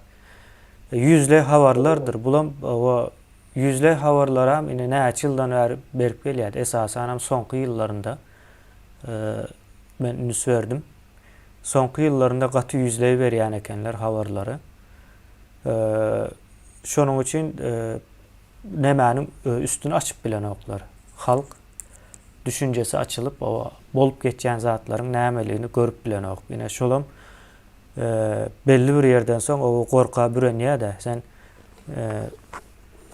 ýüzleý habarlardyr. Bulam oba ýüzleý habarlaram ine näçe ýyldan bäri berip gelýär. Esasanam soňky ýyllarynda men üns berdim. Soňky ýyllarynda gaty ýüzleý berýän ekenler habarlary. Şonuň üçin nemäniň üstüni açyp bilenoklar. Halk düşünjesi açylyp, o bolup geçýän zatlaryň nämeligini görüp bilenok. Ine şolam belli bir ýerden soň o gorka bürenýär-de. Sen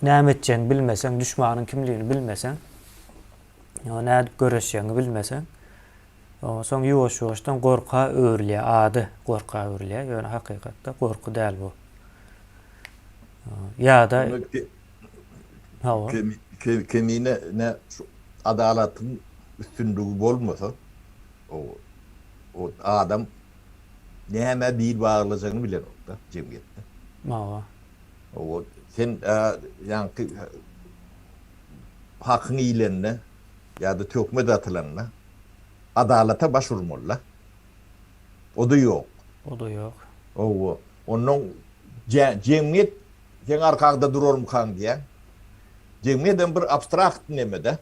näme etjegiňi bilmeseň, düşmanyň kimligini bilmeseň, nädip göreşjegiňi bilmeseň, soň ýuwaş-ýuwaşdan gorka öwrülýär, ady gorka öwrülýär, ýöne hakykatda gorky däl bu. Ýa-da
Hawa. Kemine ne şu adalatyň üstünligi bolmasa, o adam nämä bil baglajagyny bilenok-da jemgyýetde.
Hawa.
O sen ýaňky hakyň iýlende ýa-da töhmet atylanda adalata baş urmaly-da. O-da ýok.
O-da ýok.
Hawa. Onnoň jemgyýet seň arkaňda durarmykaň diýýäň. Jemgyýet hem bir abstrakt neme-de.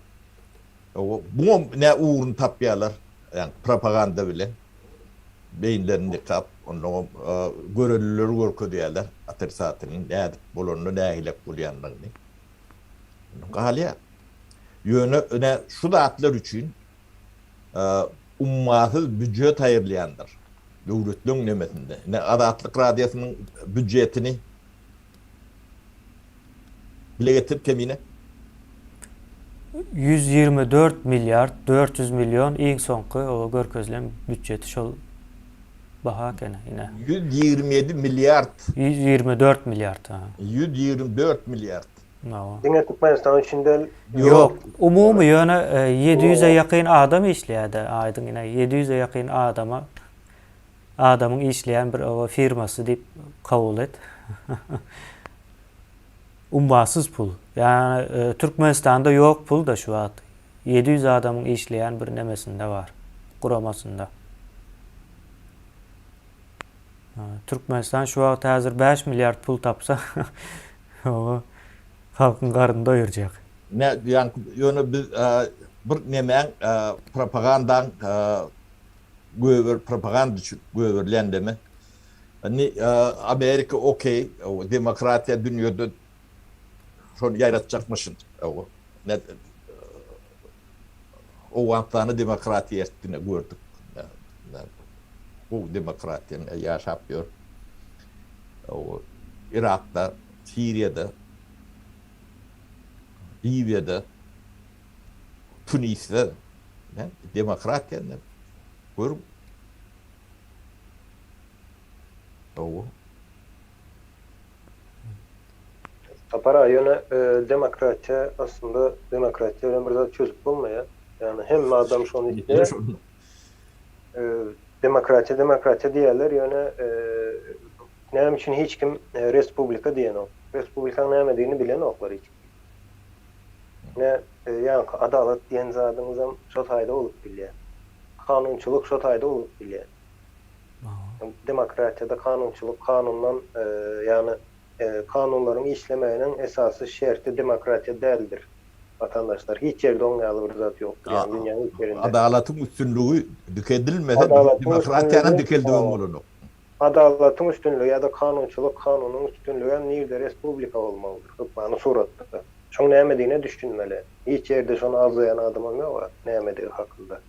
Hawa, buňam nä ugruny tapýarlar, ýagny propaganda bilen. Beýinlerini ýykap, onnoňam görelileri görkezýärler, otrisatynyň nädip bolanda nähilek bolýandygyny. Galýar. Ýöne ine şu zatlar üçin ummasyz býujet aýrylýandyr döwletleň nemesinde. Ine Azatlyk Radiosynyň býujetini dile getir Kemine.
124 milliard 400 million iň soňky o görkezilen býujeti şol baha ekeni ine.
127 milliard.
124 milliard.
124 milliard.
Diňe Türkmenistan üçin däl.
Ýok, umumy ýöne 700-e ýakyn adam işleýär-de, aýdyň ine 700-e ýakyn adama adamyň işleýän bir oba firmasy diýip kabul et. Ummasyz pul. Ýa Türkmenistanda ýok pul-da şu wagt. 700 adamyň işleýän bir nemesinde bar, guramasynda. Türkmenistan şu wagt häzir 5 milliard pul tapsa, oba halkyň garnyny doýurjak.
Ne ýaňky ýöne biz bir nemäň propagandaň göber propaganda üçin göberilýän deme. Indi Amerika okey, demokratiýa dünýede şony ýaýratjakmyşyn. Owganystanda demokratiýa ertdi ine gördük. Gowy demokratiýa ine ýaşap ýör. Yrakda, Siriýada, Liwiýada, Tunisde demokratiýa ine görüň. Hawa.
Sapar aga ýöne demokratiýa aslynda demokratiýa bilen bir zat çözüp bolmaýar. Ýagny hemme adam şony isleýär. Demokratiýa demokratiýa diýýärler ýöne näme üçin hiç kim respublika diýenok. Respublikanyň nämedigini bilenoklar hiç kim. Ne ýaňky adalat diýen zadyňyzam şo taýda bolup bilýär. Kanunçylyk şo taýda bolup bilýär. Demokratiýada kanunçylyk kanundan ýagny kanunlaryň işlemeginiň esasy şerti demokratiýa däldir watandaşlar. Hiç ýerde oň ýaly bir zat ýokdur ýagny dünýäniň hiç ýerinde.
Adalatyň üstünligi dikedilmese demokratiýanam dikeldibem bolanok.
Adalatyň üstünligi ýa-da kanunçylyk kanunyň üstünligem nirde respublika bolmalydyr hökmany suratda. Şoň nämedigine düşünmeli. Hiç ýerde şony agzaýan adamam ýok-a nämedigi hakynda.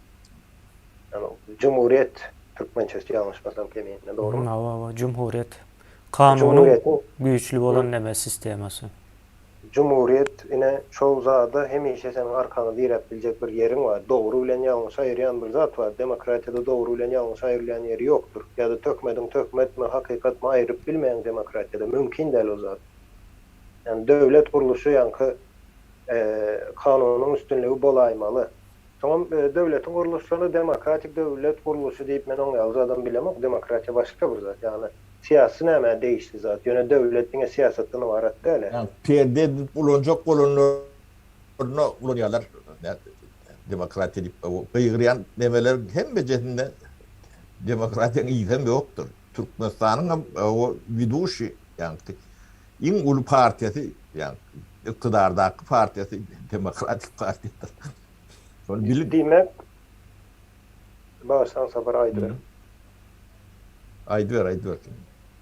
Ýagny jumhuriýet türkmençesi ýalňyşmasam kemine dogrymy?
Hawa hawa jumhuriýet. Kanunyň güýçli bolan neme sistemasy.
Jumhuriyet ine şol zada hemişe seniň arkaňy diräp biljek bir ýeriň bar. Dogry bilen ýalňyşy aýyrýan bir zat bar. Demokratiýada dogry bilen ýalňyşy aýrylýan ýeri ýokdur. Ýa-da töhmediň töhmetmi, hakykatmy aýryp bilmeýäň demokratiýada. Mümkin däl o zat. Ýagny döwlet gurluşy ýaňky kanunyň üstünligi bolaýmaly. Soňam döwletiň gurluşlaryny demokratik döwlet gurluşy diýip men oň ýaly zadam bilemok. Demokratiýa başga bir zat. Ýagny syýasy nämä degişli zat. Ýöne döwlet diňe syýasatdan ybarat däl.
Ýagny perde edilip ulanjak bolanlaryna ulanýarlar. Demokratiýa diýip gygyrýan nemeleriň hemmejesinde demokratiýanyň yzam ýokdur. Türkmenistanyň hem o widuşi ýagny iň uly partiýasy ýagny ykdydardaky partiýasy demokratik partiýadyr. Şony biliň.
Diýmek, bagyşlaň Sapar aýdyber.
Aýdyber, aýdyber.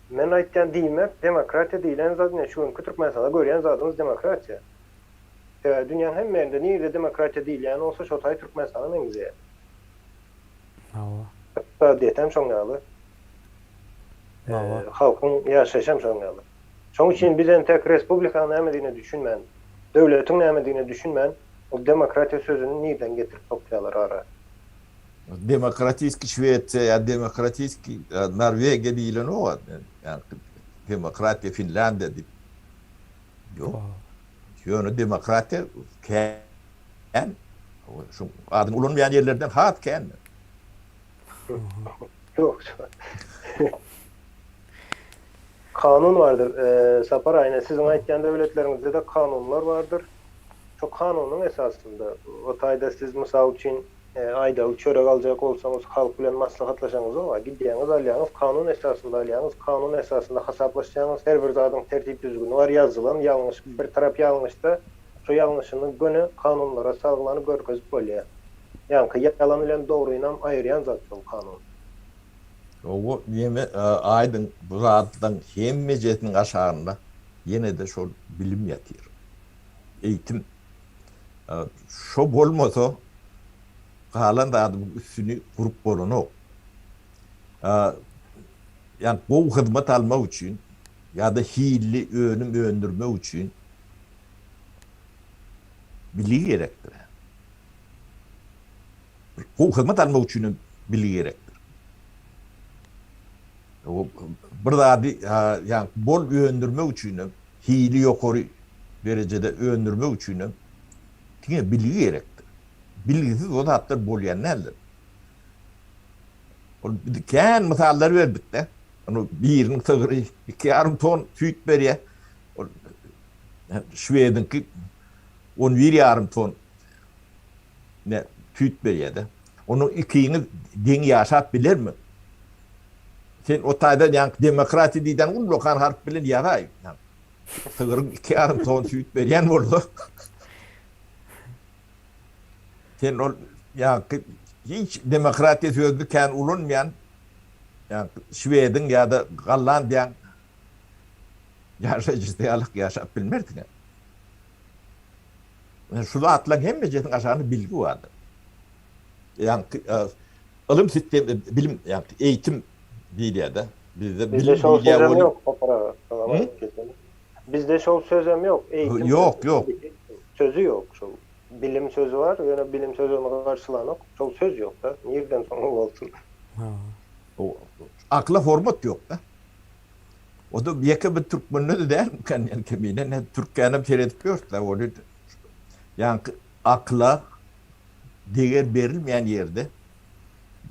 Men aýtýan diýmek, demokratiýa diýlen zat ine şu günki Türkmenistanda görýän zadymyz demokratiýa. Sebäbi dünýäň hemme ýerinde nirde demokratiýa diýilýän bolsa şo taý Türkmenistana meňzeýär.
Hawa.
Ykdysadyýetem şoň ýaly.
Hawa.
Halkyň ýaşaýşam şoň ýaly. Şoň üçin biz entek respublikanyň nämedigine düşünmän, döwletiň nämedigine düşünmän, ol demokratiýa sözüni nirden getirip sokýarlar ara?
Demokratiski Şwesiýa ýa demokratiski Norwegiýa diýilenok-a. Ýa demokratiýa Finlandiýa diýip. Ýok. Ýöne demokratiýa kän. Şu adyny ulanmaýan ýerlerden has kän.
Ýok. Kanun bardyr. Sapar aýna siziň aýtýan döwletleriňizde-de kanunlar bardyr. Şo kanunyň esasynda o taýda siz mysal üçin aýdaly çörek aljak bolsaňyz halk bilen maslahatlaşaňyzok-a, gidýäňiz alýaňyz kanun esasynda alýaňyz, kanun esasynda hasaplaşýaňyz, her bir zadyň tertip-düzgüni bar ýazylan, ýalňyş bir tarap ýalňyşsa şo ýalňyşyny göni kanunlara salgylanyp görkezip bolýar. Ýaňky ýalan bilen dogrynam aýyrýan zat şol kanun.
Hawa, ýene aýdyň, bu zatlaryň hemmejesiniň aşagynda ýene-de şol bilim ýatyr. Eýitim. Şo bolmasa, galan zadyň üstüni gurup bolanok. Ýagny gowy hyzmat almak üçin ýa-da hilli önüm öndürmek üçin bilgi gerekdir. Gowy hyzmat almak üçin hem bilgi gerekdir. Bir zady ýagny bol öndürmek üçin hem, hili ýokary derejede öndürmek üçin hem diňe bilgi gerekdir. Bilgisiz o zatlar bolýan däldir. Ol biz kän mysallar berdik-de. Ony biriniň sygry 2,5 ton süýt berýär. Ol şwediňki 11,5 ton ne süýt berýär-de. Onuň ikiňiz deň ýaşap bilermiň? Sen o taýdan ýaňky demokratiýa diýdän ullakan harp bilen ýazaý. Sygryň 2,5 ton süýt berýän bolsa. Sen ol ýaňky hiç demokratiýa sözüni kän ulanmaýan ýaňky Şwediň ýa-da Gollandiýaň ýaşaýjysy ýaly ýaşap bilmersiň. Şu zatlaryň hemmejesiniň aşagynda bilgi bardyr. Ýaňky ylym sistem bilim ýaňky eýitim diýilýär-de. Bizde
bilim şol sözem ýok, Sapar aga. Bizde şol sözem ýok, eýitim.
Ýok, ýok.
Sözi ýok şol. Bilim sözi bar, ýöne bilim sözi ony garşylanok. Şol söz ýok-da. Nirden soň bolsun.
Akyla hormat ýok-da. O-da ýeke bir türkmende-de dälmikä diýen kemine, ne türkkänem seredip ýörüs-dä, ony ýaňky akyla deger berilmeýän ýerde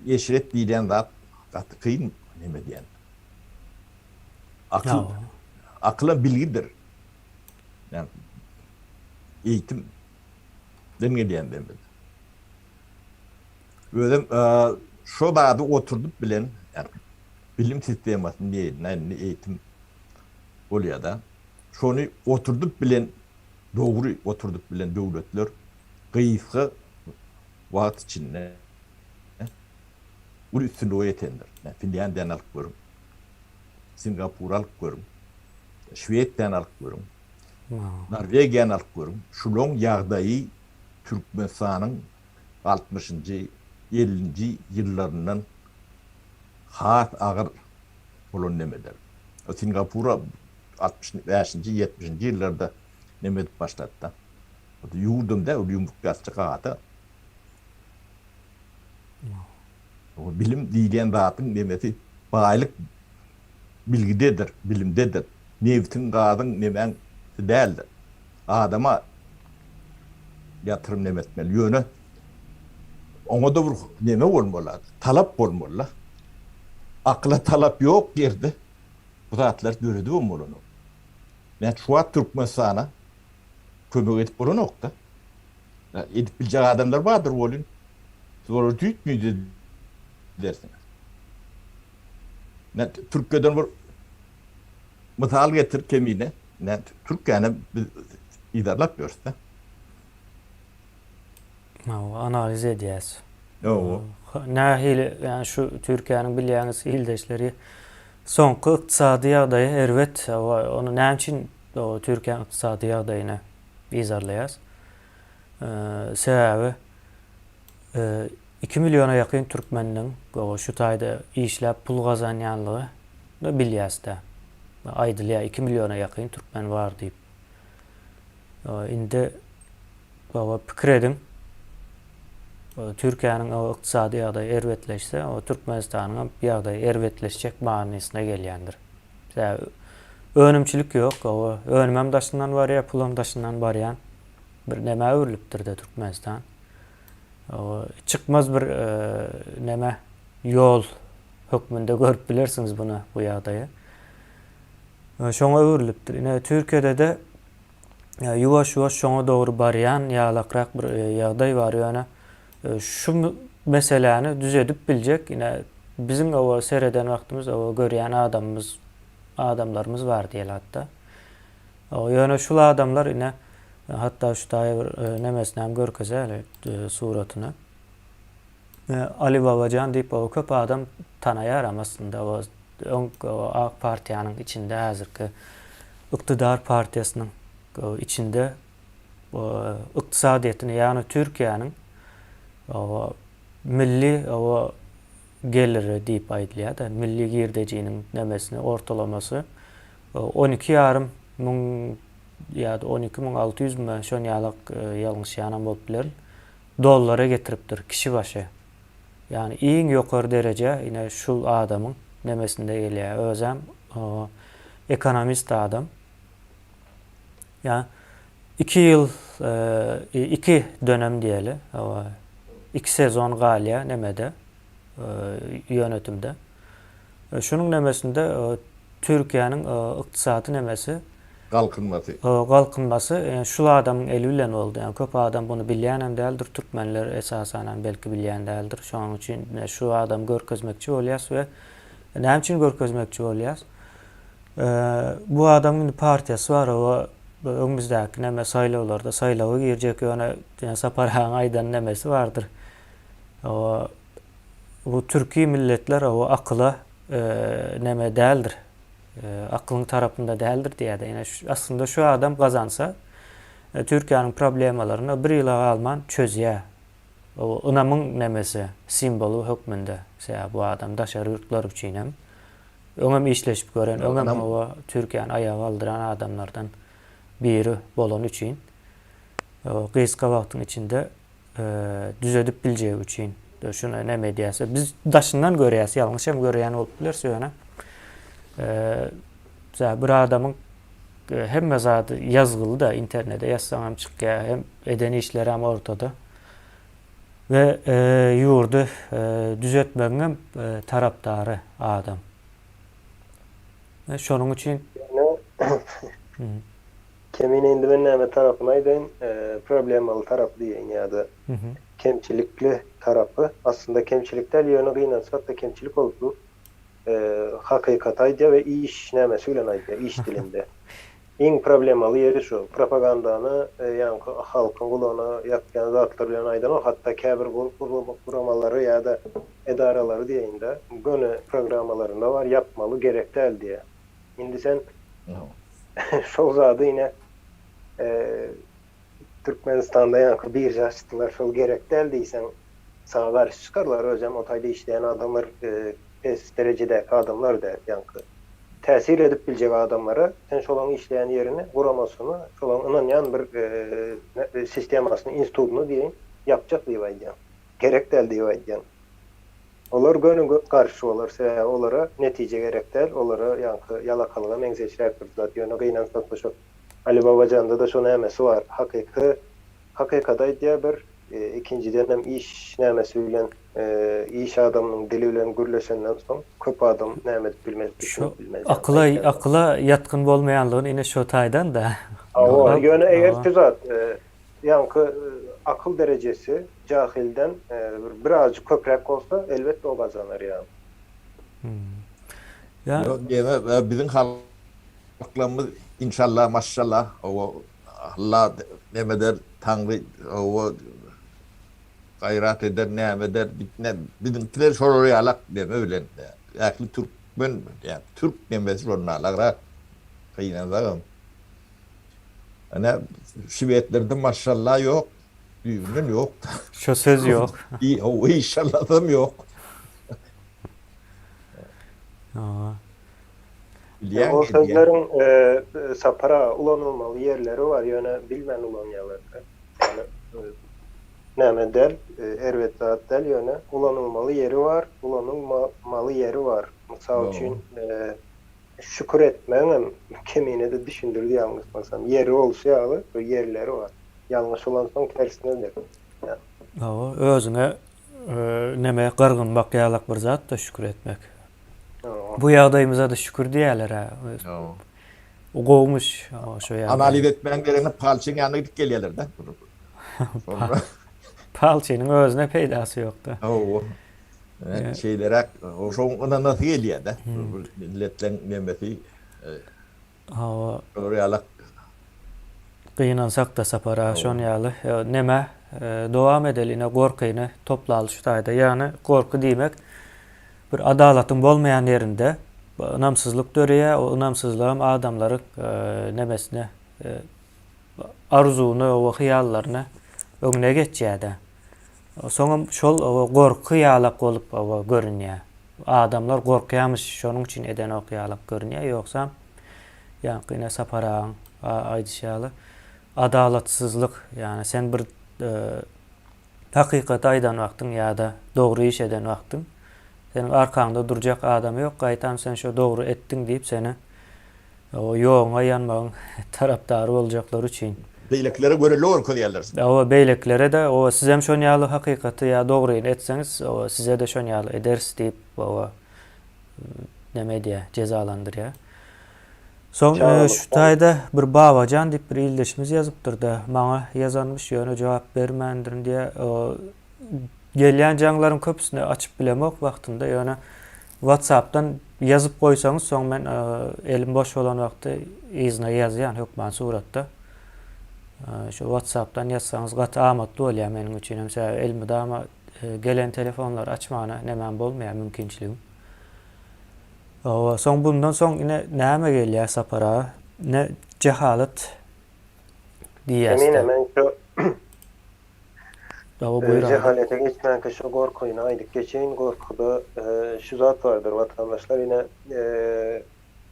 eşret diýlen zat gaty kyn neme diýen. Akyl, akylam bilgidir. Ýagny eýitimden gelýän demdir. Özem şo zady oturdyp bilen, ýagny bilim sistemasyny diýeýin, indi eýitim bolýar-da. Şony oturdyp bilen, dogry oturdyp bilen döwletler gysga wagt içinde uly üstünlige ýetendir. Finlýandiýany alyp görüň, Singapury alyp görüň, Şwesiýany alyp görüň, Norwegiýany alyp görüň. Şulaň ýagdaýy Türkmenistanyň altmyşynjy, ellinji ýyllaryndan has agyr bolan nemeler. Singapura 65-nji, 70-nji ýyllarda. Neme edip başlady-da. Ýurdam däl, ol ýumruk ýassyk ada. O bilim diýilýän zadyň nemesi baýlyk bilgidedir, bilimdedir. Nebtiň, gazyň nemäň däldir. Adama ýatyrym neme etmeli. Ýöne oňa-da bir neme bolmaly, talap bolmaly-da. Akyla talap ýok ýerde bu zatlary döredibem bolanok. Näçe şu wagt Türkmenistana kömek edip bolanok-da. Edip biljek adamlar bardyr welin, siz olary tüýt-müýt edersiňiz. Men Türkiýeden bir mysal getir Kemine. Men Türkiýäni biz yzarlap ýörüs-de.
Hawa, analiz edýäs. Hawa. Nähili, ýani şu Türkiýäniň bilýäňiz ildeşleri soňky ykdysady ýagdaýy erbet. Hawa, ony näme üçin Türkiýäniň ykdysady ýagdaýyny yzarlaýas? Sebäbi 2 milliona ýakyn türkmeniň şu taýda işläp pul gazanýanlygy bilýäs-dä. Aýdylýar 2 milliona ýakyn türkmen bar diýip. Indi baba pikir ediň. Türkiýäniň ykdysady ýagdaýy erbetleşse, o Türkmenistanyň hem ýagdaýy erbetleşjek manysyna gelýändir. Sebäbi önümçilik ýok, o önüm hem daşyndan barýar, pul hem daşyndan barýan bir nämä öwrülipdir-de Türkmenistan. O çykmaz bir neme ýol hökmünde görüp bilersiňiz bunu, bu ýagdaýy. Şoňa öwrülipdir. Ine Türkiýede-de ýuwaş-ýuwaş şoňa dogry barýan ýalakrak bir ýagdaý bar. Ýöne şu meseläni düzedip biljek ine biziň oba sereden wagtymyz oba görýän adamymyz adamlarymyz bar diýeli hatda. Ýöne şul adamlar ine hatda şu taýy bir nemesini hem görkezäli suratyny. Ali Babajan diýip o köp adam tanaýaram aslynda o öň Ak partiýanyň içinde häzirki ykdydar partiýasynyň içinde ykdysadyýetini ýagny Türkiýäniň milli geliri diýip aýdylýar-da milli girdejiniň nemesini ortalamasy 12 ýarym müň ýa-da 12 müň 600 mi şon ýalak ýalňyşýanam bolup bilerin. Dollara getiripdir kişi başy. Ýagny iň ýokary dereje ine şul adamyň nemesinde gelýär. Özem ekonomist adam. Ýa iki ýyl iki dönem diýeli. Iki sezon galýar nemede ýönetimde. Şunuň nemesinde Türkiýäniň ykdysady nemesi
Galkynmasy.
Galkynmasy şul adamyň eli bilen boldy. Ýagny köp adam buny bilýänem däldir, türkmenler esasanam belki bilýän däldir. Şonuň üçin şu adamy görkezmekçi bolýas we näme üçin görkezmekçi bolýas? Bu adamyň indi partiýasy bar, o öňümizdäki neme saýlawlarda saýlawa girjek, ýöne Sapar agaň aýdan nemesi bardyr. O bu türki milletler o akyla neme däldir. Aklyň tarapynda däldir diýýärdi. Ýöne aslynda şu adam gazansa Türkiýäniň problemalaryny bir ýyla galman çözýär. O ynamyň nemesi, simwoly hökmünde. Sebäbi bu adam daşary ýurtlar üçin hem öňem işleşip gören, öňem hawa Türkiýäni aýaga galdyran adamlardan biri bolany üçin gysga wagtyň içinde düzedip biljegi üçin şuny näme edýärse biz daşyndan görýäs ýalňyş hem görýän bolup bileris ýöne bir adamyň hemme zady ýazgyly da internete ýazsaň hem çykýar hem eden işleri hem ortada we ýurdy düzetmegiň hem tarapdary adam şonuň üçin
Kemine indi men näme tarapyny aýdaýyn, problemaly tarapy diýeýin ýa-da kemçilikli tarapy. Aslynda kemçilik däl, ýöne gynansak-da kemçilik bolup dur. Hakykaty aýdýar we iş nämesi bilen aýdýar, iş dilinde. Iň problemaly ýeri şu, propagandany ýaňky halkyň gulagyna ýakýan zatlar bilen aýdanok, hatda käbir guramalary ýa-da edaralary diýeýin-de, göni programmalarynda bar, ýapmaly, gerek däl diýýär. Indi sen şol zady ine Türkmenistanda ýaňky birža açdylar şol gerek däl diýseň saňa garşy çykarlar özem o taýda işleýän adamlar pes derejedäki adamlar däl ýaňky. Täsir edip biljek adamlara sen şolaň işleýän ýerini, guramasyny, şolaň ynanýan bir sistemasyny, institutyny diýeýin, ýapjak diýip aýdýaň. Gerek däl diýip aýdýaň. Olar göni garşy bolar, sebäbi olara netije gerek däl, olara ýaňky ýalakalyga meňzeşräk bir zat. Ýöne gynansak-da şo Ali Babajanda-da şo nämesi bar, hakyky Hakykaty aýdýar bir, ikinjidenem iş nämesi bilen, iş adamynyň dili bilen gürleşenden soň köp adam näme edip bilmez, düşünip bilmez.
Şu akyla akyla ýatgyn bolmaýanlygyny ine şo taýdan-da.
Hawa, ýöne eger şu zat, ýaňky akyl derejesi jahilden bir birazjyk köpräk bolsa, elbetde o gazanar ýaly.
Ýa.
Ýok, ýene biziň halklarymyz inşallah, maşşallah, hawa, Alla neme eder, Taňry hawa gaýrat eder, näme eder, bitne, biziňkiler şolar ýalak neme bilen, ähli türkmen, ýa türk nemesi şonalagrak, gynansagam. Ine, şwetlerde maşşallah ýok, düýbünden ýok.
Şo söz ýok.
Hawa, inşallasam ýok.
Hawa.
Bilýäň
Ol
edýäň.
sözleriň Sapar aga ulanylmaly ýerleri bar, ýöne bilmän ulanýarlar-da. Ýöne näme däl, erbet zat däl, ýöne ulanylmaly ýeri bar, ulanylmamaly ýeri bar. Mysal üçin, şükür etmegiňem Kemine-de düşündirdi ýalňyşmasam. Ýeri bolşy ýaly, bir ýerleri bar. Ýalňyş ulansaň tersinedir.
Hawa, özüňe neme gyrgynmak ýalak bir zat-da şükür etmek. Bu ýagdaýymyza-da şükür diýýärler-ä. O gowumyş şo ýagdaý.
Analiz etmäň deregine palçyň ýanyna gidip gelýärler-de.
Palçynyň özüne peýdasy ýok-da.
Hawa. Şeýleräk, şoň ynanasy gelýär-de. Milletleň nemesi.
Hawa.
Şolar ýalak.
Gynansak-da Sapar aga şon ýaly. Neme, dowam edeli ine gorkyny toplaly şu taýda. Ýagny gorky diýmek bir adalatyň bolmaýan ýerinde ynamsyzlyk döreýär. O ynamsyzlygam adamlaryň nemesine arzuwyna we hyýallaryna öňüne geçýär-de. Soňam şol gorky ýalak bolup görünýär. Adamlar gorkýamyş şonuň üçin edenok ýalak görünýär. Ýogsam ýaňky ine Sapar agaň aýdyşy ýaly adalatsyzlyk ýagny sen bir hakykaty aýdan wagtyň ýa-da dogry iş eden wagtyň seniň arkaňda durjak adam ýok gaýtam sen şo dogry etdiň diýip seni O ýoguňa ýanmagyň tarapdary boljaklar üçin.
Beýlekilere görelde görkezýärler.
Hawa beýlekilere-de owa sizem şon ýaly hakykaty ýa dogryny etseňiz owa size-de şon ýaly ederis diýip owa neme edýär jezalandyrýar. Soň şu taýda bir Babajan diýip bir ildeşimiz ýazypdyrda maňa ýazanmyş ýöne jogap bermändirin diýýär. Gelýän jaňlaryň köpüsini açyp bilemok wagtynda ýöne WhatsAppdan ýazyp goýsaňyz soň men elim boş bolan wagty yzyna ýazýan hökman suratda. Şu WhatsAppdan ýazsaňyz gaty amatly bolýar meniň üçin hem sebäbi elmydama gelen telefonlary açmana nemem bolmaýar mümkinçiligim. Hawa soň bundan soň ine näme gelýär Sapar aga? Ine jehalat diýýäs.
Emine men şu
Hawa buýur aga.
Jehalete geçmänkä şu gorkyny aýdyp geçeýin. Gorkuda şu zat bardyr watandaşlar ine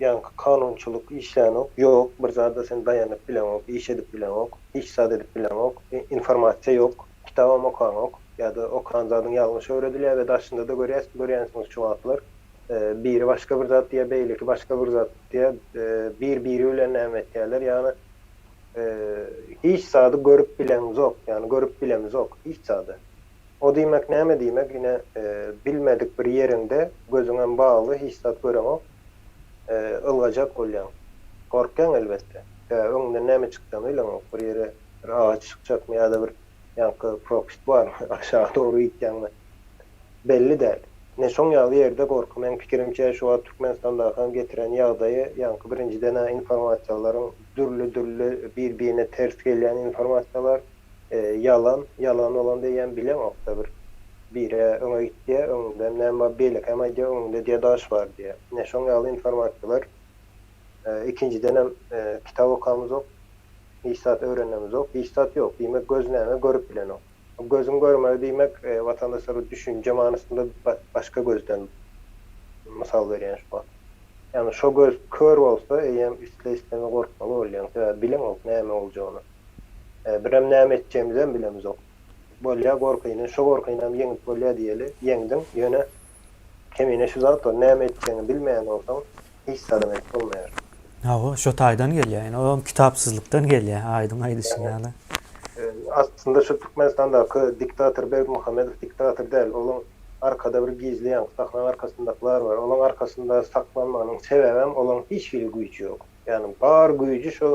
ýaňky kanunçylyk işlänok ýok bir zada sen daýanyp bileňok iş edip bileňok hiç zat edip bileňok informasiýa ýok kitabam okaňok ýa-da okan zadyň ýalňyş öwredilýär we daşynda-da görýäs görýänsiňiz şu wagtlar biri başga bir zat diýýär beýleki başga bir zat diýýär bir biri bilen näme etýärler ýagny Hiç zady görüp bileňzok, ýagny görüp bilemzok hiç zady. O diýmek näme diýmek, ine, bilmedik bir ýeriňde gözüňem bagly, hiç zat göreňok, ylgajak bolýaň. Gorkýaň elbetde. Sebäbi öňüňden näme çykjagyny bileňok. Bir ýere bir agaç çykjakmy ýa-da bir ýaňky propust barmy, aşaga dogry gitýäňmi, belli däl. Ine şoň ýaly ýerde gorky meň pikirimçe şu wagt Türkmenistandakyň getiren ýagdaýy ýaňky birinjidenä informasiýalaryň dürli dürli bir birine ters gelýän informasiýalar ýalan ýalan bolanda eýýäm bileňokda bir biri öňe git diýýär öňüňde näme bar beýlekem aýdýar öňüňde diýýär daş bar diýýär ine şoň ýaly informasiýalar ikinjidenem kitap okamyzok hiç zat öwrenemizok hiç zat ýok diýmek göz näme görüp bilenok. Gözüň görmegi diýmek, watandaşlar bu düşünje manysynda başga gözden mysal berýän şu wagt. Ýagny şo göz kör bolsa eýýäm isle-isleme gorkmaly bolýaň. Sebäbi bileňok näme boljagyny. Birem näme etjegimizem bilemizok. Bolýa gorkyny, şo gorkynam ýeňip bolýa diýeli, ýeňdiň, ýöne kemine şu zat bar, näme etjegiňi bilmeýän bolsaň, hiç zadam edip bolmaýar.
Hawa, şo taýdan gelýär. Ýöne olam kitapsyzlykdan gelýär, aýdyň aýdyşyň ýaly.
Aslynda şu Türkmenistandaky diktator Berdimuhamedow diktator däl, olaň arkada bir gizli ýaňky sahnaň arkasyndakylar bar. Olaň arkasynda saklanmagynyň sebäbem olaň hiç hili güýji ýok. Ýagny bar güýji şo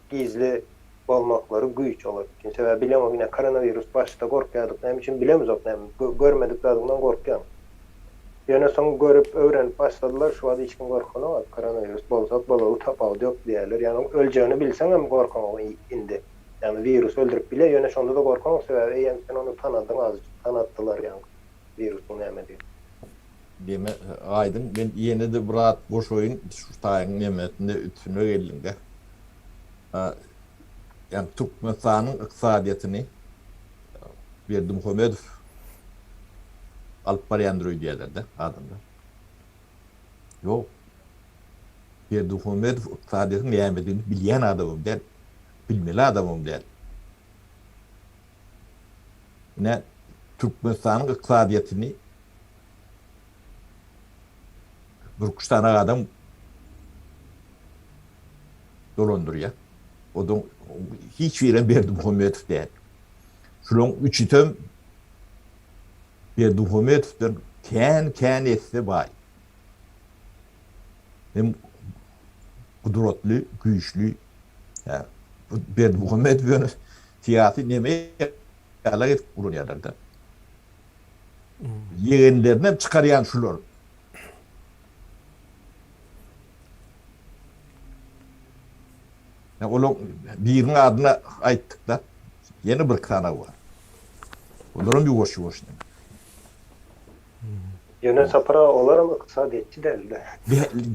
gizli bolmaklary güýç olar üçin. Sebäbi bileňok ine koronawirus başda gorkýardyk näme üçin bilemizok näme görmedik zadyňdan gorkýaň. Ýöne soň görüp öwrenip başladylar şu wagt hiç kim gorkanok koronawirus bolsak bolaly tapawudy ýok diýýärler. Ýagny öljegini bilseňem gorkaňok indi. Ýagny wirus öldürip bilýär ýöne şonda-da gorkaňok sebäbi eýýäm sen ony tanadyň azajyk tanatdylar ýagny wirusyň nämedigini.
Deme aýdyň men ýene-de bir zat goşaýyn şu taýyň nemesinde üstüne geldiňde. Ýagny Türkmenistanyň ykdysadyýetini Berdimuhamedow alyp barýandyr öýdýärler-de adamlar. Ýok. Berdimuhamedow ykdysadyýetiň nämedigini bilýän adamam däl, bilmeli adamam däl. Ine, Türkmenistanyň ykdysadyýetini birküç sany adam dolandyrýar. Oduň hiç birem Berdimuhamedow däl. Şularyň üçüsem Berdimuhamedowdan kän-kän esse baý. Hem gudratly, güýçli. Berdimuhamedow ýöne syýasy neme ýaly edip ulanýarlar-da. Ýegenlerini hem çykarýan şular. Olaň biriniň adyny aýtdyk-da. Ýene bir sanaw bar. Olaram ýuwaş-ýuwaş.
Ýöne Sapar aga olaram ykdysadyýetçi däl-de.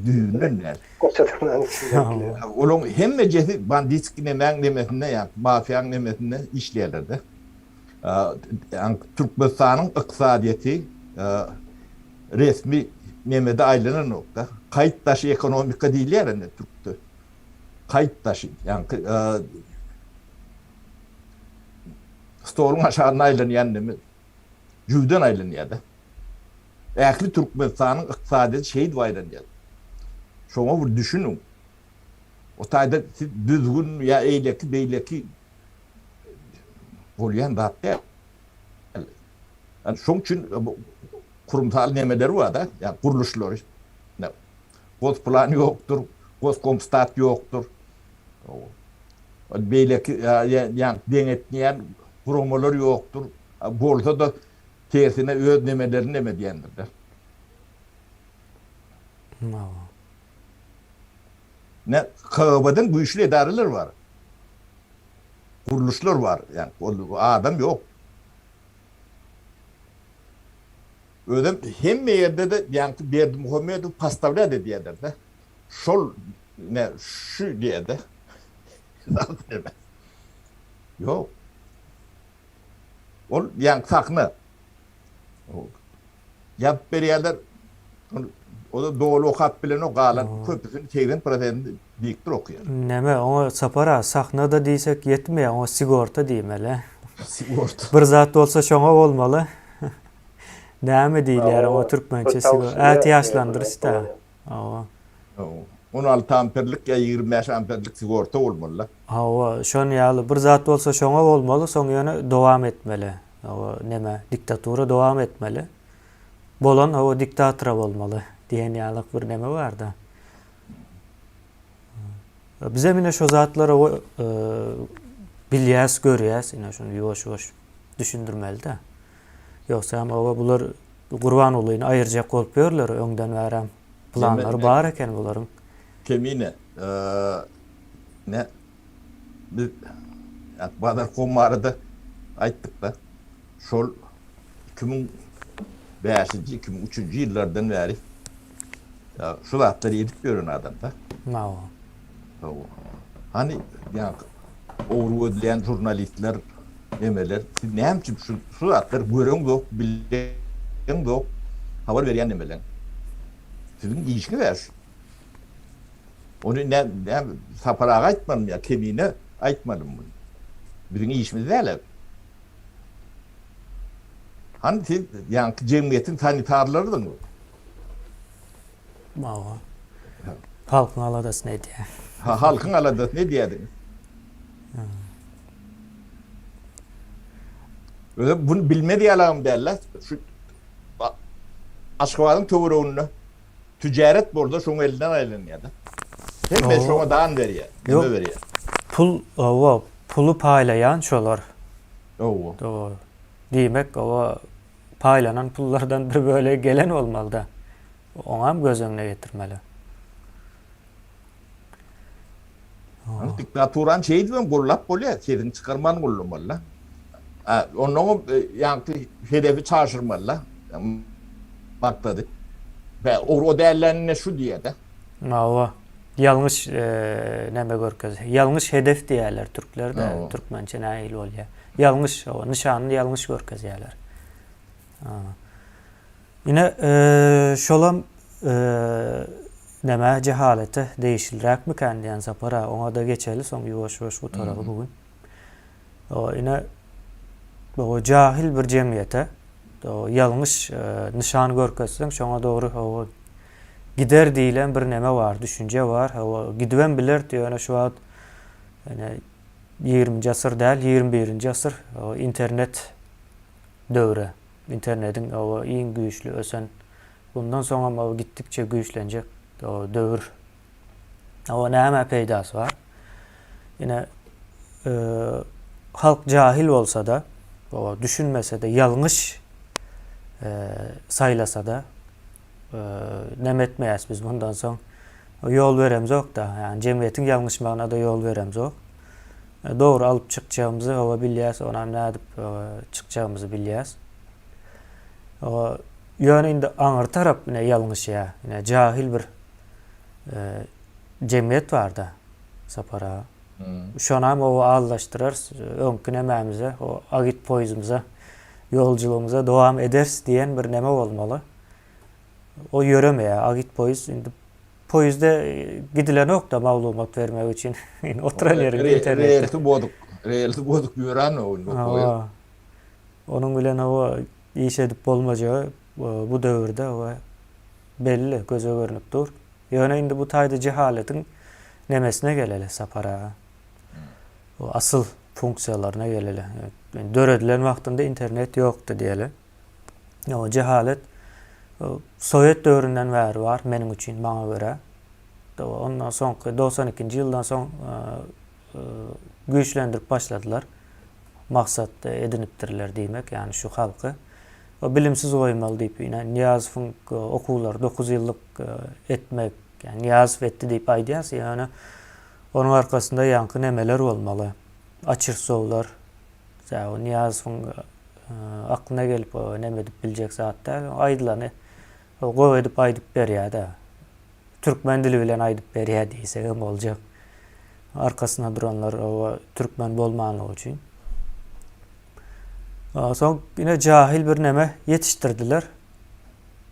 Düýbünden däl.
Goça dyrnagyň içindäkiler.
Olaň hemmejesi banditskiý nemäň nemesinde ýa mafiýaň nemesinde işleýärler-de. Türkmenistanyň ykdysadyýeti resmi nemede aýlananok-da. Kaýt daşy ekonomika diýilýär indi türkde. Kaýt daşy, ýaňky stoluň aşagynda aýlanýan neme, jüwden aýlanýar-da. Ähli Türkmenistanyň ykdysadyýeti şeýdip aýlanýar. Şoňa bir düşüniň. O taýda siz düzgün ýa eýleki-beýleki bolýan zat däl. Şoň üçin kurumsal nemeleri bar-da, ýa gurluşlary. Gosplan ýokdur, Goskomstat ýokdur. Beýleki ýa deňetmeýän guramalar ýokdur. Bolsa-da tersine öz nemelerini neme edýändirler. Ne KGB-den güýçli edaralar bar. Gurluşlar bar. Ýa ol adam ýok. Özem hemme ýerde-de ýaňky Berdimuhamedow postawlýat edýärler-de. Şol ne şu diýende. Ýok. Ol ýaňky sahna. Ýazyp berýärler. O-da doly okap bilenok, galan köpüsini 80 prosentini diktor okaýar.
Näme, oňa Sapar aga, sahna-da diýsek ýetmeýär, oňa sigorta diýmeli.
Sigorta.
Bir zat bolsa şoňa bolmaly. Näme diýilýär oňa türkmençe sigorta? Ätiýaçlandyryş-da. Hawa.
16 amperlik ýa 25 amperlik sigorta bolmaly-da.
Hawa, şon ýaly bir zat bolsa şoňa bolmaly, soň ýöne dowam etmeli. Hawa, neme, diktatura dowam etmeli. Bolan hawa diktatora bolmaly diýen ýalyk bir neme barda. Bizem ine şo zatlary bilýäs, görýäs, ine şuny ýuwaş-ýuwaş düşündirmeli-de. Ýogsam hawa bular Gurbangulyny aýyrjak bolup ýörler öňden bärem. Planlary bar eken bularyň.
Kemine, ne biz Bazarkom barada aýtdyk-da. Şol 2005-nji, 2003-nji ýyllardan bäri şu zatlary edip ýören adam-da.
Hawa.
Hawa. Hany ýaňky ogry gözleýän žurnalistler, nemeler, siz näme üçin şu şu zatlary göreňzok, bileňzok, habar berýän nemeleň? Siziň işiňiz-ä şu. Ony nä nä Sapar aga aýtmalymy ýa Kemine aýtmalymy muny? Biziň işimiz däl-ä. Hany siz ýaňky jemgyýetiň sanitarlarydyňyz.
Hawa. Halkyň aladasyny edýär.
Ha, halkyň aladasyny edýärdiňiz. Özem bunu bilmez ýalagam däl-de. Şu Aşgabadyň töwereginde tüjaret bolsa şoň elinden aýlanýar-da. Hemme şoňa dan berýär, neme berýär.
Pul, hawa, puly paýlaýan şolar.
Hawa.
Dogry. Diýmek, hawa, paýlanan pullardan bir bölegi gelen bolmaly-da. Oňam göz öňüne getirmeli.
Ýöne diktaturany şeýdibem gollap bolýar, sesiňi çykarman gollamaly-da. Onnoňam ýaňky hedefi çaşyrmaly-da, maksady. Bä, ogry o dälänine şu diýýär-de.
Hawa, ýalňyş näme görkez, ýalňyş hedef diýýärler türkler-de, türkmençe nähili bolýar. Ýalňyş, hawa, nyşanyny ýalňyş görkezýärler. Ine, şolam nämä jehalete degişliräkmikän diýen Sapar-a, oňa-da geçeli, soň ýuwaş-ýuwaş gutaraly bu gün. Ine, bu jahil bir jemgyýete ýalňyş nyşan görkezseň, şoňa dogry gider diýlen bir neme bar, düşünje bar. Gidibem bilerdi, ýöne şu wagt ine ýigriminji asyr däl, ýigrimi birinji asyr, internet döwre. Internediň oba iň güýçli ösen, bundan soňam oba gitdikçe güýçlenjek döwür. Oba nämä peýdasy bar? Ine, halk jahil bolsa-da, oba düşünmese-de, ýalňyş saýlasa-da, neme etmeýäs biz bundan soň. Ýol beremzok-da, ýagny jemgyýetiň ýalňyşmagyna-da ýol beremzok. Dogry alyp çykjagymyzy hawa bilýäs, onam nädip çykjagymyzy bilýäs. Hawa, ýöne indi aňyr tarap ine ýalňyşýar. Ine jahil bir jemgyýet barda Sapar aga. Şonam hawa aldaşdyrarys, öňki nemämize, o agit poýuzymyza, ýolculygymyza dowam ederis diýen bir neme bolmaly. O ýöremeýär, agit poýuz indi Poýuzda gidilenok-da maglumat bermek üçin. Indi oturan ýeriňde internetde.
Relsi bozuk. Relsi bozuk ýöränok indi o poýuz.
Onuň bilen hawa iş edip bolmajagy bu döwürde hawa belli, göze görnüp dur. Ýöne indi bu taýda jehaletiň nemesine geleli Sapar aga. O asyl funksiýalaryna geleli. Döredilen wagtynda internet ýokdy diýeli. O jehalet sowet döwründen bäri bar meniň üçin, maňa görä. Ondan soňky 92-nji ýyldan soň güýçlendirip başladylar. Maksat edinipdirler diýmek, ýagny şu halky o bilimsiz goýmaly diýip, ine Nyýazowyň okuwlary 9 ýyllyk etmek, ýagny Nyýazow etdi diýip aýdýas, ýöne onuň arkasynda ýaňky nemeler bolmaly? Açyrsowlar, Sebäbi Nyýazowyň aklyna gelip neme edip biljek zat däl. Aýdylany gowy edip aýdyp berýär-de. Türkmen dili bilen aýdyp berýär diýsegem boljak. Arkasynda duranlar türkmen bolmanlygy üçin. Soň ine jahil bir neme ýetişdirdiler.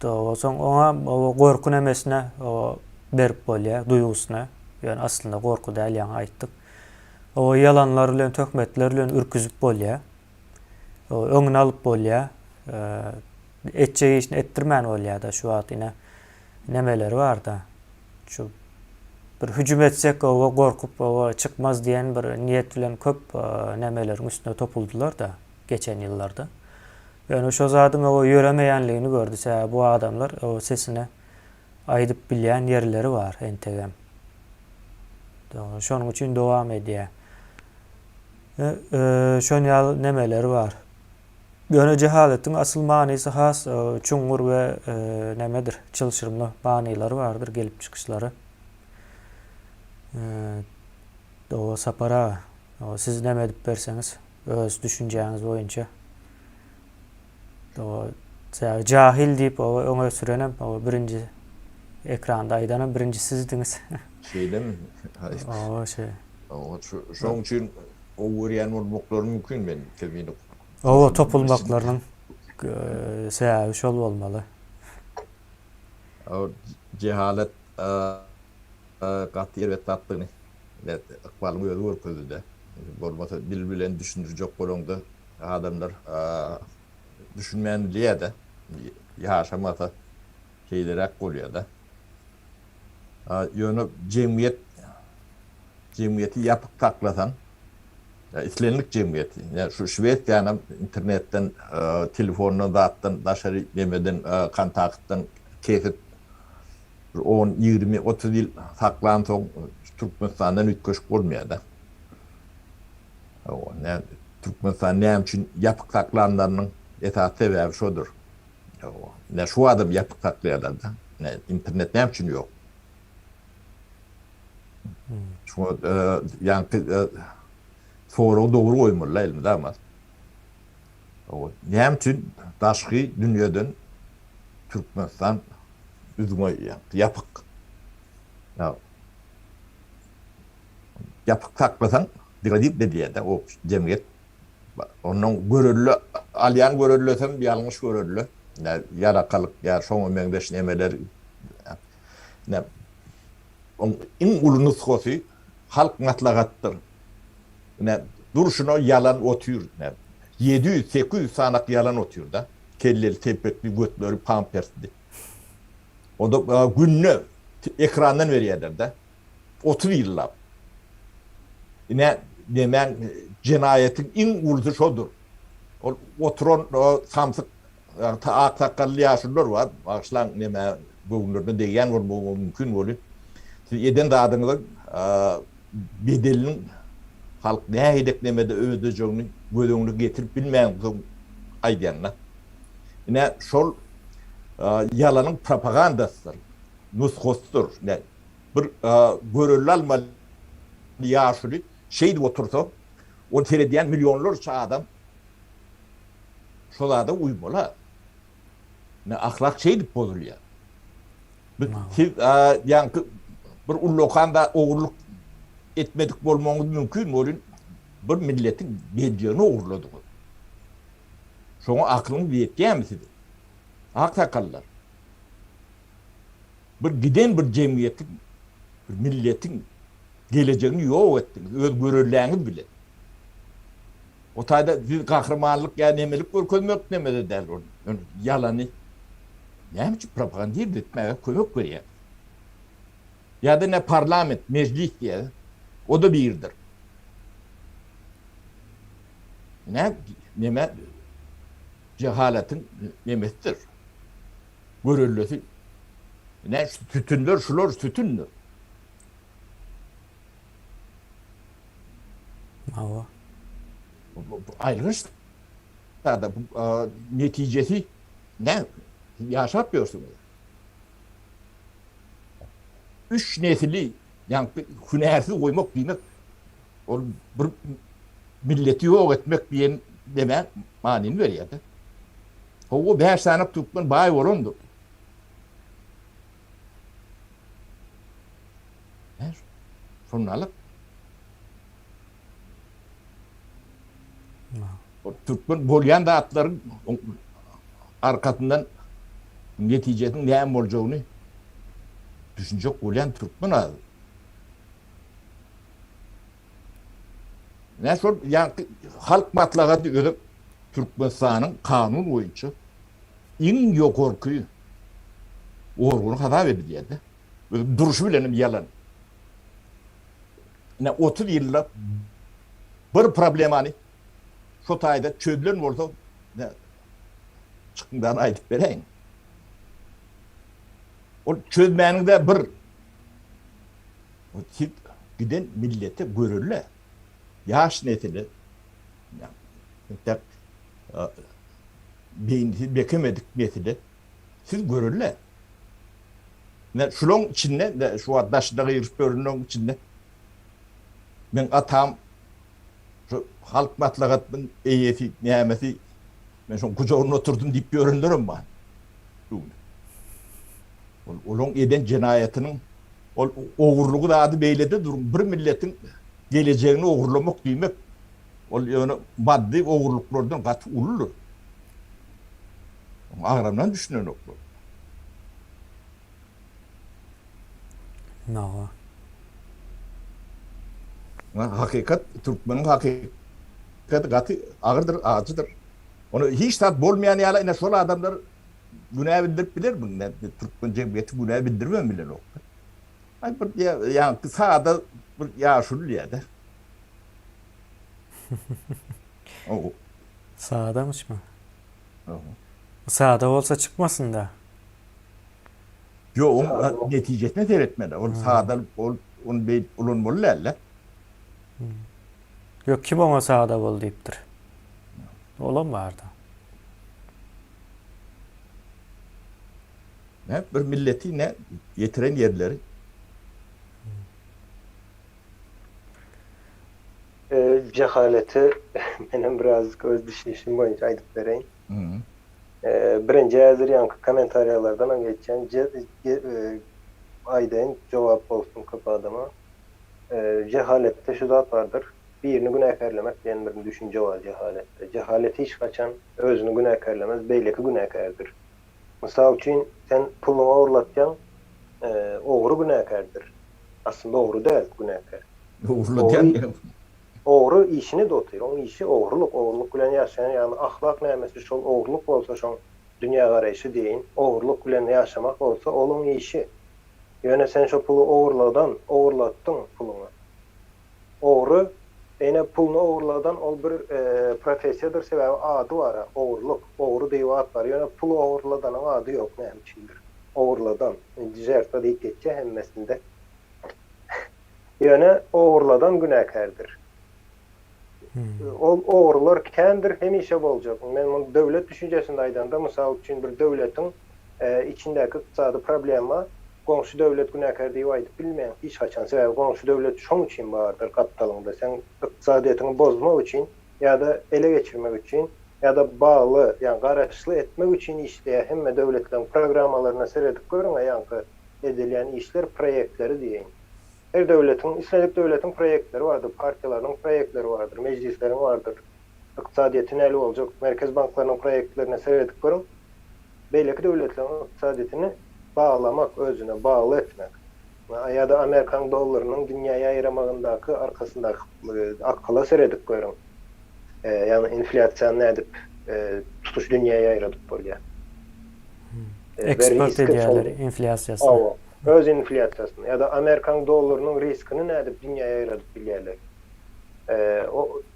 Soň oňa gorky nemesine berip bolýar, duýgusyna. Ýöne aslynda gorky däl, ýaňy aýtdyk. O ýalanlar bilen, töhmetler bilen ürküzip bolýar. O öňüni alyp bolýar. Etjek işini etdirmän bolýar-da şu wagt ine nemeleri bar-da. Şu bir hüjüm etsek oba gorkup oba çykmaz diýen bir niýet bilen köp nemeleriň üstüne topuldylar-da geçen ýyllarda. Ýöne şo zadyň oba ýöremeýänligini gördi. Sebäbi bu adamlar oba sesine aýdyp bilýän ýerleri bar entegem. Şonuň üçin dowam edýär. Şon ýaly nemeleri bar. Ýöne jehaletiň asyl manysy has çuňňur we nemedir, çylşyrymly manylary bardyr, gelip çykyşlary. Doga Sapar aga, siz neme edip berseňiz, öz düşünjäňiz boýunça. Sebäbi jahil diýip oba öňe sürenem, oba birinji ekranda aýdanam birinji sizdiňiz.
Şeýlemi?
Oba şeý.
Oba şoň üçin gowy görýän bolmaklary mümkin men kemini.
Oba topulmaklarynyň sebäbi şol bolmaly.
Jehalet. Gaty erbet zatdygyny ykbalyň özi görkezdi-de. Bolmasa dil bilen düşündirjek bolaňda adamlar düşünmän bilýär-de. Ýaşamasa şeýleräk bolýar-da. Ýöne jemgyýet jemgyýeti ýapyk saklasaň, islendik jemgyýeti, şu Şwesiýanam internetden, telefondan, zatdan, daşary nemeden, kontaktdan kesip, Bir on, 20, 30 ýyl saklansoň Türkmenistandan üýtgeşik bolmaýar-da. Hawa, nä Türkmenistan näme üçin ýapyk saklanlarynyň esasy sebäbi şodur. Hawa, nä şu adam ýapyk saklaýarlar-da. Nä internet näme üçin ýok? Şuňa ýaňky soragy dogry goýmaly-da elmydama. Hawa, näme üçin daşky dünýeden Türkmenistan üzňe ýapyk? Ýapyk saklasaň, degradip edýär-de o jemgyýet. Ondan görelde, alýan göreldesem ýalňyş görelde. Ýalakalyk ýa şoňa meňzeş nemeler. Oň iň uly nusgasy Halk maslahatdyr. Ine, durşuna ýalan otyr. Ine, 700, 800 sanak ýalan otyr-da. Kelleli, telpekli, götleri pampersli. Onda günde ekrandan berýärler-de. 30 ýyllap. Ine, nemäň jenaýatyň iň ulusy şodur. Ol oturan samsyk ak sakgally ýaşulular bar. Bagyşlaň, nämä göwünlerine degýän bolmagy mümkin weli. Siz eden zadyňyzyň bedeliniň halk nähilek nemede ödejegini göz öňüne getirip bilmänsoň aýdýan-da. Ine, şol ýalanyň propagandasydyr, nusgasydyr. Ine, bir görelde almaly ýaşuly şeýdip otursa, ony seredýän millionlarça adam şo zada uýmaly-a. Ine, ahlak şeýdip bozulýar. Biz siz ýaňky bir ullakan da ogurlyk etmedik bolmagyňyz mümkin welin, bir milletiň geljegini ogurladyňyz. Şoňa aklyňyz ýetýärmi siziň? Ak sakallar. Bir giden bir jemgyýetiň, bir milletiň gelejegini ýok etdiňiz öz görelläňiz bilen. O taýda siz gahrymanlyk ýa nemelik görkezmek nemede däl ol. Ýalany näme üçin propagandirdi etmäge kömek berýär. Ýa-da ne parlament, mejlis diýýär. O-da birdir. Ne neme jehalatyň nemesidir. Görellesi. Ne sütünler şular sütündir.
Hawa.
Aýylganç zada bu netijesi ne? Ýaşap ýörsüňiz. Üç nesili ýaňky hünärsiz goýmak diýmek ol bir milleti ýok etmek diýen neme manyny berýär-de. Hawa, bäş sany türkmen baý bolandyr. Şondalyk. Türkmen bolýan zatlaryň arkasyndan netijesiniň näme boljagyny düşünjek bolýan türkmen az. Näme şol ýaňky halk maslahaty özem Türkmenistanyň kanun boýunça iň ýokarky organy hasap edilýär-de. Özem durşy bilen hem ýalan. Ine 30 ýylda bir problemany şo taýda çözülen bolsa, çykyňdan aýdyp beräýiň. Ol çözmäniň-de bir siz giden millete görelde, ýaş nesile entek beýnisi bekemedik nesile siz görelde. Ine şulaň içinde, şu wagt daşynda gygyryşyp ýörenleriň içinde meň atam şu halk maslahatynyň eýesi, nämesi, men şoň gujagynda oturdym diýip ýörenlerem bar. Şu gün. Ol olaň eden jenaýatynyň ol ogurlygy zady beýlede duruň, bir milletiň gelejegini ogurlamak diýmek, ol ýöne maddy ogurlyklardan gaty uludyr. Oň agramyna düşünenoklar.
Nawa.
Hakykat, türkmeniň hakykaty gaty agyrdyr, ajydyr. Ony hiç zat bolmaýan ýaly ine şol adamlar günä bildirip bilermi? Türkmen jemgyýeti günä bildiribem bilenok. Aý bir ýaňky sada bir ýaşuly diýýär-de.
Sadamyşmy? Sada bolsa çykmasyn-da.
Ýok, oň netijesine seretmeli. Ol sada ol ony beýdip ulanmaly däl-de.
Ýok, kim oňa sada bol diýipdir. Olam barda.
Ne bir milleti ne ýetiren ýerleri.
Jehaleti menem birazjyk öz düşünişim boýunça aýdyp bereýin. Birinji häzir ýaňky kommentariýalardanam geçýän aýdaýyn jogap bolsun köp adama. Jehaletde şu zat bardyr. Birini günäkärlemek diýen bir düşünje bar jehaletde. Jehalet hiç haçan özüni günäkärlemez, beýleki günäkärdir. Mysal üçin, sen puluňy ogurlatýaň, ogry günäkärdir. Aslynda ogry däl günäkär.
Ogurladýan
Ogry işini edip otyr. Oň işi ogrulyk. Ogrulyk bilen ýaşaýan, ýagny ahlak nämesi şol ogrulyk bolsa şoň dünýägaraýşy diýeýin, ogrulyk bilen ýaşamak bolsa ol oň işi. Ýöne sen şo puly ogurladan, ogurlatdyň puluňy. Ogry, ene puluny ogurladan ol bir professiýadyr, sebäbi ady bar-a, ogrulyk, ogry diýip at bar, ýöne puly ogurladanyň ady ýok näme üçindir. Ogurladan, indi žertwa diýip geçýär hemmesinde. Ýöne ogurladan günäkärdir. Ol ogrular kändir, hemişe boljak. Men muny döwlet düşünjesinde aýdanda, mysal üçin bir döwletiň içindäki ykdysady problema goňşy döwlet günäkär diýip aýdyp bilmeýäň hiç haçan. Sebäbi goňşy döwlet şoň üçin bardyr gapdalyňda. Seň ykdysadyýetiňi bozmak üçin ýa-da ele geçirmek üçin ýa-da bagly, ýagny garaşly etmek üçin işleýär hemme döwletleriň programmalaryna seredip görüň-ä ýaňky edilýän işler proýektleri diýeýin. Her döwletiň, islendik döwletiň proýektleri bardyr, partiýalarynyň proýektleri bardyr, mejlisleriň bardyr. Ykdysadyýeti näli boljak, merkez banklarynyň proýektlerine seredip görüň. Beýleki döwletleriň ykdysadyýetini baglamak, özüne bagly etmek. Ýa-da Amerikan dollarynyň dünýä ýaýramagyndaky arkasyndaky akyla seredip görüň. Ýagny inflýasiýany nädip tutuş dünýä ýaýradyp bolýar.
Eksport edýärler inflýasiýasyny.
Hawa, öz inflýasiýasyny ýa-da amerikan dollarynyň riskini nädip dünýä ýaýradyp bilýärler.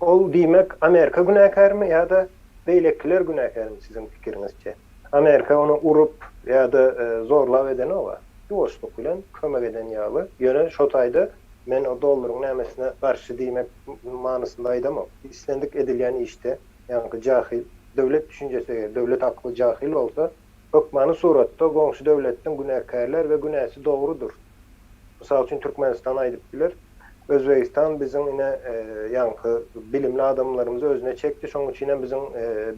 Ol diýmek Amerika günäkärmi ýa-da beýlekiler günäkärmi siziň pikiriňizçe? Amerika ony urup ýa-da zorlap edenok-a. Ýuwaşlyk bilen kömek eden ýaly. Ýöne şo taýda men o dollaryň nämesine garşy diýmek manysynda aýdamok. Islendik edilýän işde ýaňky jahyl, döwlet düşünjesi eger döwlet akly jahyl bolsa, hökmany suratda goňşy döwletden günäkärlär we günäsi dogrudyr. Mysal üçin Türkmenistan aýdyp biler, Özbegistan biziň ine ýaňky bilimli adamlarymyzy özüne çekdi, şonuň üçinem biziň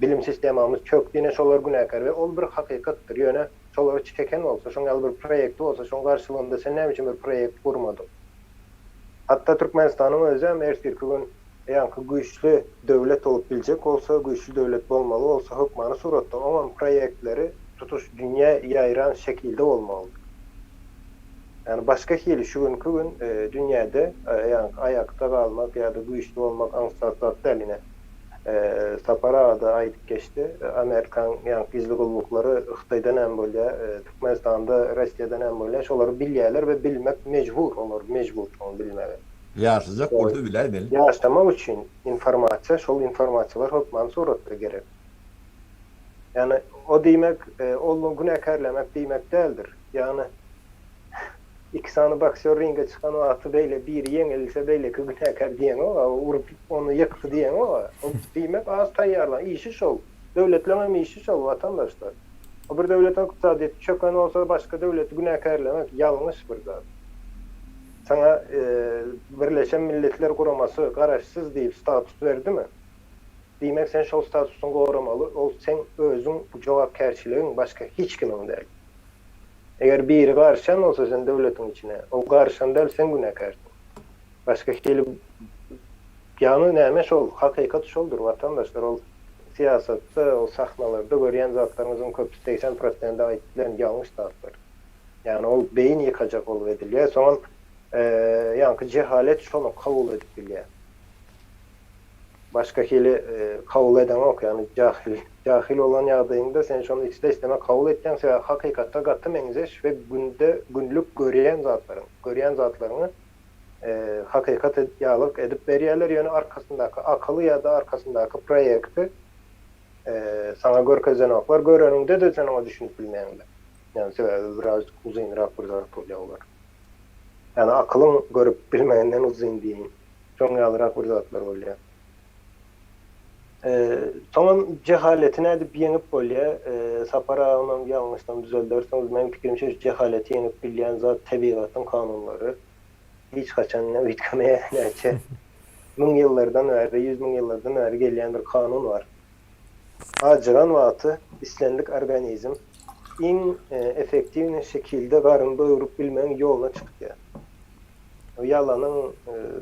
bilim sistemamyz çökdi, ine şolar günäkär we ol bir hakykatdyr. Ýöne şolary çeken bolsa, şoň ýaly bir proýekti bolsa, şoň garşylygynda sen näme üçin bir proýekt gurmadyň? Hatda Türkmenistanyň özem ertirki gün ýaňky güýçli döwlet bolup biljek bolsa, güýçli döwlet bolmaly bolsa, hökmany suratda oňam proýektleri tutuş dünýä ýaýran şekilde bolmalydyr. Ýagny başga hili şu günki gün dünýäde ýaňky aýakda galmak ýa-da güýçli bolmak aňsat zat däl ine. Sapar aga-da aýdyp geçdi, Amerikan ýaňky gizli gulluklary Hytaýda näme bolýar, Türkmenistanda, Russiýada näme bolýar, şolary bilýärler we bilmek mejbur, olar mejbur şony bilmäge.
Ýaşajak bolsa biläýmeli.
Ýaşamak üçin informasiýa, şol informasiýalar hökmany suratda gerek. Ýagny o diýmek, ol günäkärlemek diýmek däldir. Ýagny iki sany boksýor ringe çykan wagty beýle biri ýeňilse beýleki günäkär diýeňok-a, urup ony ýykdy diýeňok-a. O diýmek az taýýarlan, işi şol. Döwletleň hem işi şol watandaşlar. O bir döwletiň ykdysadyýeti çöken bolsa başga döwleti günäkärlemek ýalňyş bir zat. Saňa Birleşen Milletler Guramasy garaşsyz diýip status berdimi? Diýmek sen şol statusyňy goramaly, ol seň özüň jogapkärçiligiň başga hiç kimiň däl. Eger biri garyşan bolsa sen döwletiň içine, ol garyşan däl sen günäkärsiň. Başga hili ýagny näme şol hakykat şoldur watandaşlar ol syýasatda ol sahnalarda görýän zatlaryňyzyň köpüsi 80 prosendi aýdyp bilen ýalňyş zatlar. Ýagny ol beýin ýykajak bolup edilýär soňam. Ýaňky jehalet şony kabul edip bilýär. Başga hili kabul edeňok, ýagny jahil jahil bolan ýagdaýyňda sen şony isle-isleme kabul etýäň, sebäbi hakykata gaty meňzeş we günde günlük görýän zatlaryň, görýän zatlaryňy hakykat ýalyk edip berýärler, ýöne arkasyndaky akyly ýa-da arkasyndaky proýekti saňa görkezenoklar, göreniňde-de sen oňa düşünip bilmeýäňde. Ýagny sebäbi birazjyk uzynrak bir zat bolýar olar. Ýagny akylyň görüp bilmeginden uzyn diýeýin. Şoň ýalyrak bir zatlar bolýar. Soňam jehaleti nädip ýeňip bolýar? Sapar agamam ýalňyşsam düzeldersiňiz. Meň pikirimçe şu jehaleti ýeňip bilýän zat tebigatyň kanunlary. Hiç haçan ne üýtgemeýär näçe müň ýyllardan bäri, 100 müň ýyllardan bäri gelýän bir kanun bar. Ajygan wagty islendik organizm iň effektiwnyý şekilde garyn doýuryp bilmegiň ýoluna çykýar. Ýalanyň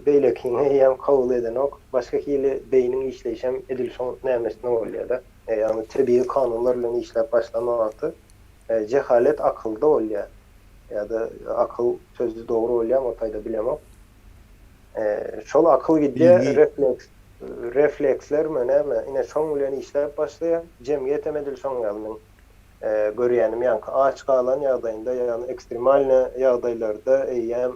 beýlekiňi eýýäm kabul edenok, başga hili beýniň işleýşem edil şoň nämesine bolýar-da. Ýagny tebigy kanunlar bilen işläp başlan wagty jehalet akylda bolýar. Ýa-da akyl sözi dogry bolýarmy o taýda bilemok. Şol akyl gidýär, refleks reflekslermi näme, ine şoň bilen işläp başlaýar. Jemgyýetem edil şoň ýaly meň görýänim ýaňky aç galan ýagdaýynda ýagny ekstremalnyý ýagdaýlarda eýýäm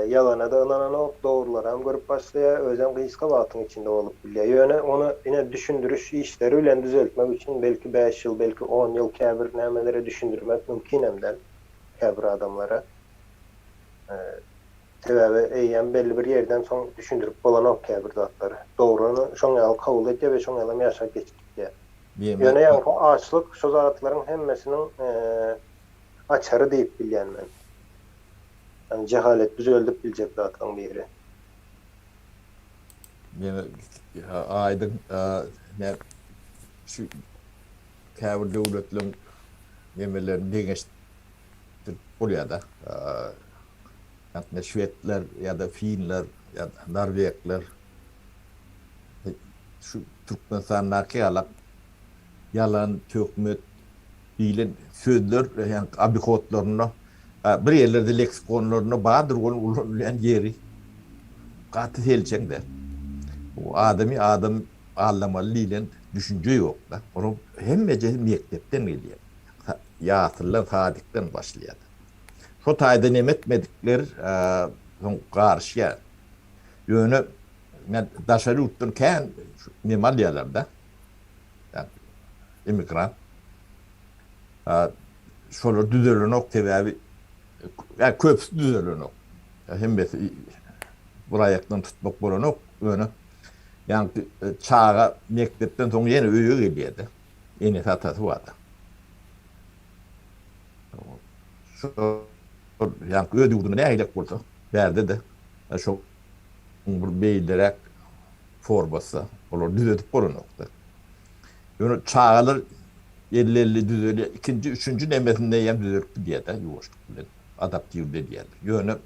ýalana-da ynananok, dogrularam görüp başlaýar, özem gysga wagtyň içinde bolup bilýär. Ýöne ony ine düşündiriş işleri bilen düzeltmek üçin belki bäş ýyl, belki on ýyl käbir nämelere düşündirmek mümkinem däl käbir adamlara. Sebäbi eýýäm belli bir ýerden soň düşündirip bolanok käbir zatlary. Dogryny şoň ýaly kabul edýär we şoň ýalam ýaşap geçip gidýär. Ýöne ýaňky açlyk şu zatlaryň hemmesiniň açary diýip bilýän men. Ýagny jehalet düzeldip biljek zatlaryň biri.
Ýene aýdyň nä şu käbir döwletleriň nemelerini deňeşdirip bolýar-da. Ýagny şwedler ýa-da finler ýa-da norwegler şu Türkmenistandaky ýalak ýalan, töhmet diýlen sözler ýagny obihodlarynda bir ýerlerde leksikonlarynda bardyr ol ulanylýan ýeri gaty seljeň däl. Bu adamy adam aldamaly diýlen düşünje ýok-da. Onuň hemmejesi mekdepden gelýär. Ýasyldan, sadikden başlaýar. Şo taýda neme etmedikler soň garyşýar. Ýöne daşary ýurtdan kän neme alýarlar-da. Immigrant. Şolar düzelenok sebäbi köpüsi düzelenok. Hemmesi bir aýakdan tutmak bolanok. Ýöne ýaňky çaga mekdepden soň ýene öýe gelýär-de. Enesi atasy bar-da. Şol ýaňky öz ýurdunda nähilek bolsa, bärde-de şo bir beýleräk formasy olar düzedip bolanokdy. Ýöne çagalar elli-elli düzelýär. Ikinji, üçünji nemesinde hem düzelip gidýär-de ýuwaşlyk bilen adaptirli edýärler. Ýöne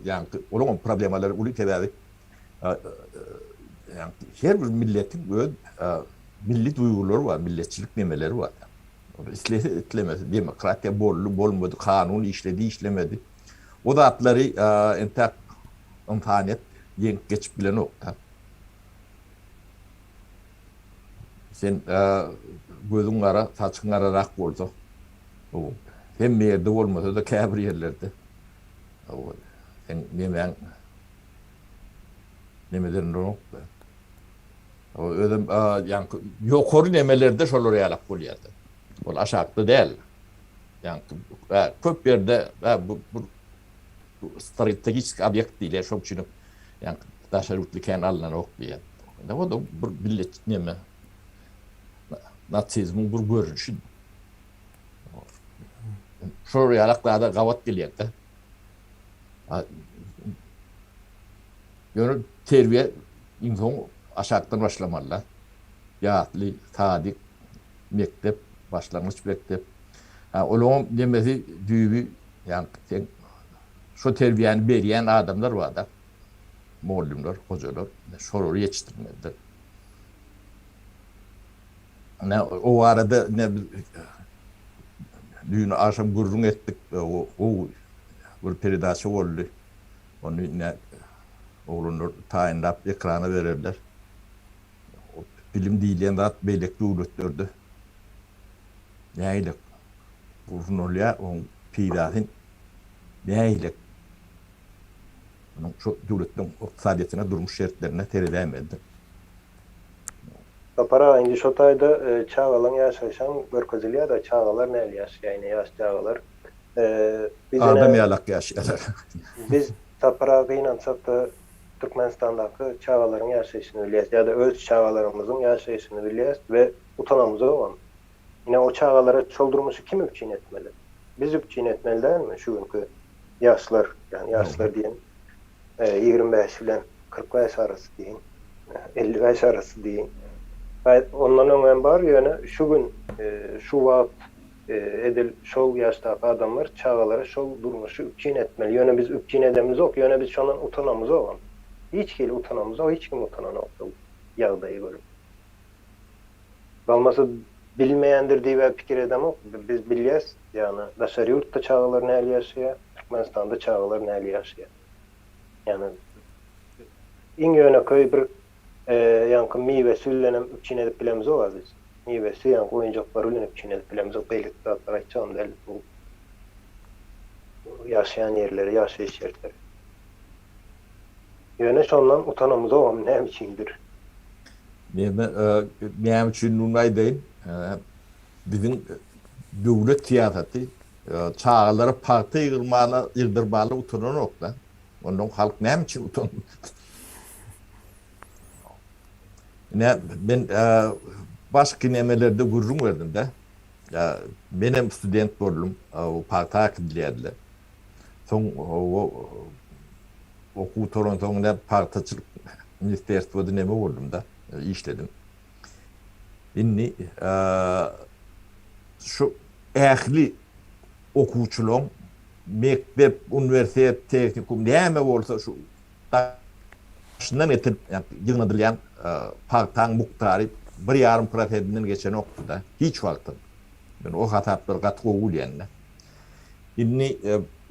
ýaňky olaryň problemalary uly sebäbi ýaňky her bir milletiň öz milli duýgulary bar, milletçilik nemeleri bar. Ol islese islemese demokratiýa boldy, bolmady, kanun işledi, işlemedi. O zatlary entäk ynsanyýet ýeňip geçip bilenok-da. Sen gözüň gara, saçyň gararak bolsa, hemme ýerde bolmasa-da käbir ýerlerde seň nemäň nemeden duranok-da. Özem ýaňky ýokary nemelerde şolar ýalak bolýardy. Ol aşakda däl. Ýaňky köp ýerde bu strategik obýekt diýilýär, şoň üçin ýaňky daşary ýurtly kän alynanok diýýär. O da bir millet neme nasizmiň bir görnüşi. Şolar ýalak zada gabat gelýär-de. Ýöne terbiýe iň soň aşakdan başlamaly-da. Ýasly, sadik, mekdep, başlangyç mekdep. Hä, olaňam nemesi, düýbi, ýagny seň şo terbiýäni berýän adamlar bar-da, mugallymlar, hojalar, şolary ýetişdirmelidir. Ine, o barada ine biz düýn agşam gürrüň etdik, gowy bir peredaça boldy. Ony ine oglanlar taýynlap ekrana bererler. Bilim diýilýän zat beýleki döwletlerde nähili gurnalýar, onuň peýdasy nähili? Onuň şu döwletleň ykdysadyýetine, durmuş şertlerine seredäýmelidir.
Sapar aga indi şo taýda çagalaň ýaşaýşam görkezilýär-de çagalar näli ýaşaýar ine ýaş çagalar.
Biz ine Adam ýalak ýaşaýarlar.
Biz Sapar aga gynansak-da Türkmenistandaky çagalaryň ýaşaýşyny bilýäs ýa-da öz çagalarymyzyň ýaşaýşyny bilýäs we utanamyzogam. Ine o çagalara şol durmuşy kim üpjün etmeli? Biz üpjün etmeli dälmi şu günki ýaşlar, ýagny ýaşlar diýen 25 bilen 45 arasy diýiň, 55 arasy diýiň. Ondan öň hem bar, ýöne şu gün, şu wagt edil şol ýaşdaky adamlar çagalara şol durmuşy üpjün etmeli. Ýöne biz üpjün edemizok, ýöne biz şondan utanamyzogam. Hiç hili utanamyzok, hiç kim utananok şol ýagdaýy görüp. Bolmasa bilmeýändir diýibä pikir edemok. Biz bilýäs, ýagny daşary ýurtda çagalar näli ýaşaýar, Türkmenistanda çagalar näli ýaşaýar. Ýagny iň ýönekeý bir ýaňky miwesi bilenem üpjün edip bilemizok-a biz. Miwesi ýaňky oýunjaklary bilen üpjün edip bilemizok, beýleki zatlary aýtjagam däl. Bu ýaşaýan ýerleri, ýaşaýyş şertleri. Ýöne şondan utanamyzogam näme üçindir.
Näme näme üçindigini aýdaýyn. Biziň döwlet syýasaty çagalara pagta ýygyrmana, ýygdyrmana utananok-da. Ondan halk näme üçin utansyn? Ine, men başky nemelerde gürrüň berdim-de. Menem student boldum, pagta äkidilýärdiler. Soň okuw gutaransoň ine pagtaçylyk ministerstwoda neme boldum-da, işledim. Indi şu ähli okuwçylaryň mekdep, uniwersitet, tehnikum näme bolsa şu daşyndan getirip ýygnadylýan pagtaň mukdary bir ýarym prosentinden geçenokdy-da, hiç wagtam. Men o hasaplary gaty gowy bilýän-de. Indi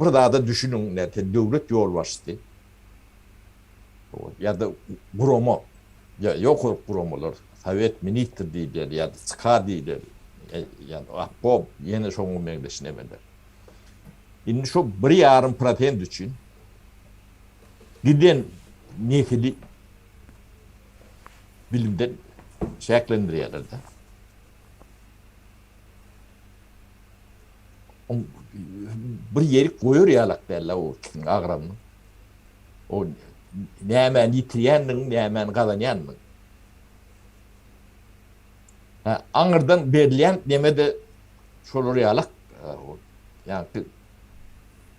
bir zada düşüniň, näte döwlet ýolbaşçysy ýa-da gurama, ýa ýokarky guramalar, sowet ministr diýilýär ýa-da ÇK diýilýär, ýa-da obkom, ýene şoňa meňzeş nemeler. Indi şo bir ýarym prosent üçin giden nesili bilimden çäklendirýärler-de. Bir ýerik goýar ýalak däl-le o ikisiniň agramyny. O nämäni ýitirýändigiň, nämäni gazanýandygyň. Hä, aňyrdan berilýän neme-de şolar ýalak. Ýagny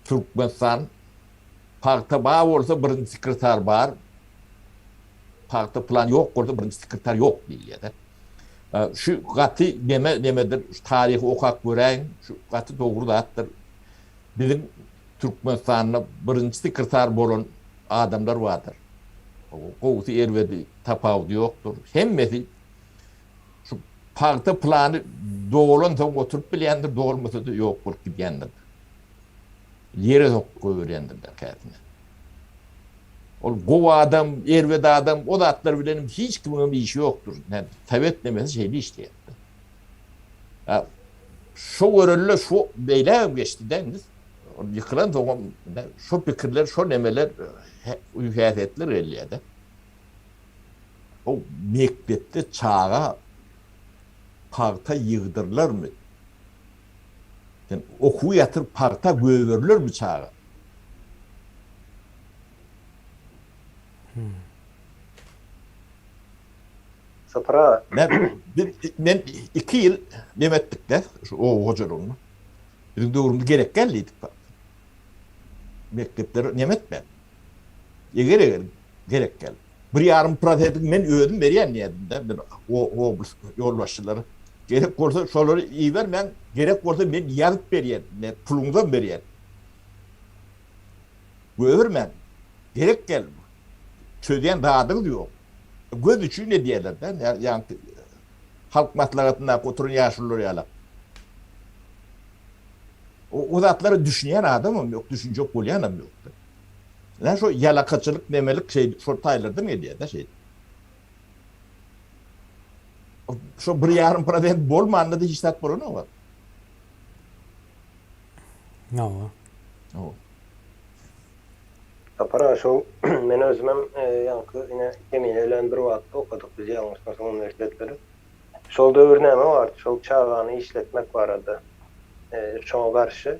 Türkmenistan pagta bar bolsa birinji sekretar bar, pagta plan ýok bolsa birinji sekretar ýok diýilýär-de. Şu gaty neme nemedir, şu taryhy okap göräýiň, şu gaty dogry zatdyr. Biziň Türkmenistanda birinji sekretar bolan adamlar bardyr. Gowusy erbedi tapawudy ýokdur. Hemmesi şu pagta plany dolansoň oturyp bilýändir, dolmasa-da ýok bolup gidýändir. Ýere sokup goýberýändirler käsine. Ol gowy adam, erbet adam, o zatlar bilenem hiç kimiňem işi ýokdur. Näme, sowet nemesi şeýle işleýärdi. Ha, şo görelde şo beýlägem geçdi-de indi. Ol ýykylan soňam şo pikirler, şo nemeler, hüý-häsiýetler gelýär-de. O mekdepde çaga pagta ýygdyrlarmy? Sen okuwy ýatyryp pagta göberilermi çaga?
Sapar aga.
Men, men iki ýyl neme etdik-de, şu oba hojalygynda. Biziň döwrümizde gerek däl diýdik. Mekdepler neme etmän. Eger-eger gerek däl. Bir ýarym prosentini men özüm berýän diýerdim-de, men oblast ýolbaşçylary. Gerek bolsa şolary ibermäň, gerek bolsa men ýazyp berýän, men puluňyzam berýän. Göbermäň. Gerek däl. Çözýän zadyňyz ýok. Göz üçin edýärler-de, ýaňky Halk Maslahatyndaky oturan ýaşulular ýalak. O zatlara düşünýän adamam ýok, düşünjek bolýanam ýok. Ine şo ýalakaçylyk nemelik şeý şol taýlardan gelýär-de şeý. Şo bir ýarym prosent bolmanda-da hiç zat bolanok.
Hawa.
Hawa.
Sapar aga şol men özümem ýaňky ine Kemine bilen bir wagtda okadyk biz ýalňyşmasam uniwersitetlere. Şol döwür näme bardy şol çagany işletmek barada şoňa garşy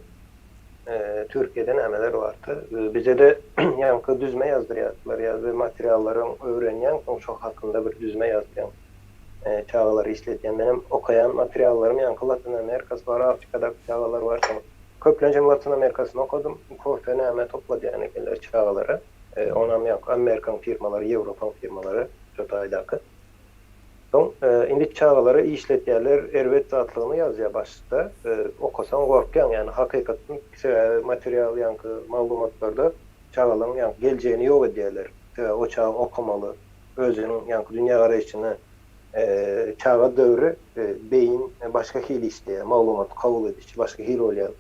Türkiýede nämeler bardy. Bizede ýaňky düzme ýazdyrýardylar ýa bir materiallaryň öwrenýäň soň şo hakynda bir düzme ýazýaň çagalary işletýän menem okaýan materiallarym ýaňky Latyn Amerikasy bar Afrikadaky çagalar bar şoň Köplenç hem Latyn Amerikasyny okadym. Kofe näme topladýan ekenler çagalara. Onam ýaňky Amerikan firmalary, Ýewropaň firmalary şo taýdaky. Soň indi çagalary işletýärler, erbet zatlygyny ýazýar başda. Okasaň gorkýaň ýani hakykatdan sebäbi material ýaňky maglumatlarda çagalaryň ýaňky geljegini ýok edýärler. Sebäbi o çaga okamaly, özüniň ýaňky dünýägaraýşyny Çaga döwri beýin başga hili işleýär, maglumaty kabul edişi başga hili bolýar.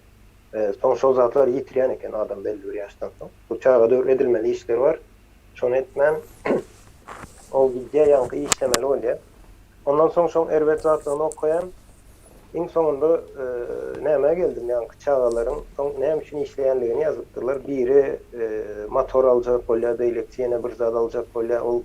Soň şol zatlary ýitirýän eken adam belli bir ýaşdan soň. Bu çaga döwri edilmeli işler bar. Şony etmän ol gidýär ýaňky işlemeli bolýar. Ondan soň şoň erbet zatlaryny okaýan. Iň soňunda nämä geldim ýaňky çagalaryň soň näme üçin işleýänligini ýazypdyrlar. Biri motor aljak bolýar, beýlekisi ýene bir zat aljak bolýar. Ol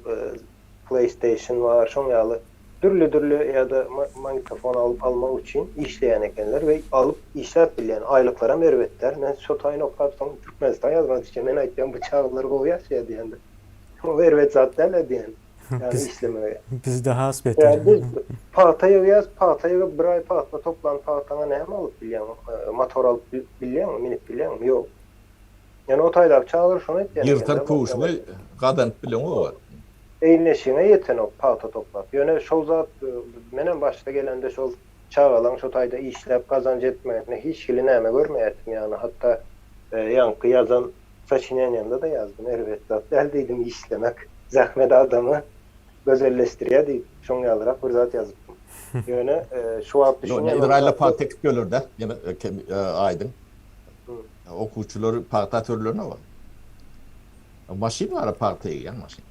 Playstation bar, şoň ýaly dürli-dürli ýa-da magnitofon alyp almak üçin işleýän ekenler we alyp işläp bilýän, aýlyklaram erbet däl. Men şo taýyny okap soň Türkmenistan ýazmak düşýär. Men aýtýan bu çagalar gowy ýaşaýar diýende. Bu erbet zat däl-ä diýen. Ýagny işlemegi.
Bizde has beter.
Biz pagta ýygýas, pagta ýygyp bir aý pagta toplan pagtaňa näme alyp bilýäň? Motor alyp bilýäňmi, minip bilýäňmi? Ýok. Ýöne o taýdaky çagalar şony etýän
ekenler. Ýyrtar köwşüňi gazanyp bileňok.
Egin-eşigiňe ýetenok pagta toplap. Ýöne şol zat menem başda gelende şol çagalaň şo taýda işläp gazanç etmegine hiç hili näme görmeýärdim ýagny hatda ýaňky ýazan soçineniýamda-da ýazdym erbet zat däl diýdim işlemek zähmet adamy gözelleşdirýär diýip şoň ýalyrak bir zat ýazypdym. Ýöne şu wagt düşünýän.
Izraýyla pagta ekip ýörler-dä Aýdyň. Okuwçylary pagta sürülerine bar. Maşyn bar, pagta egýän maşyn.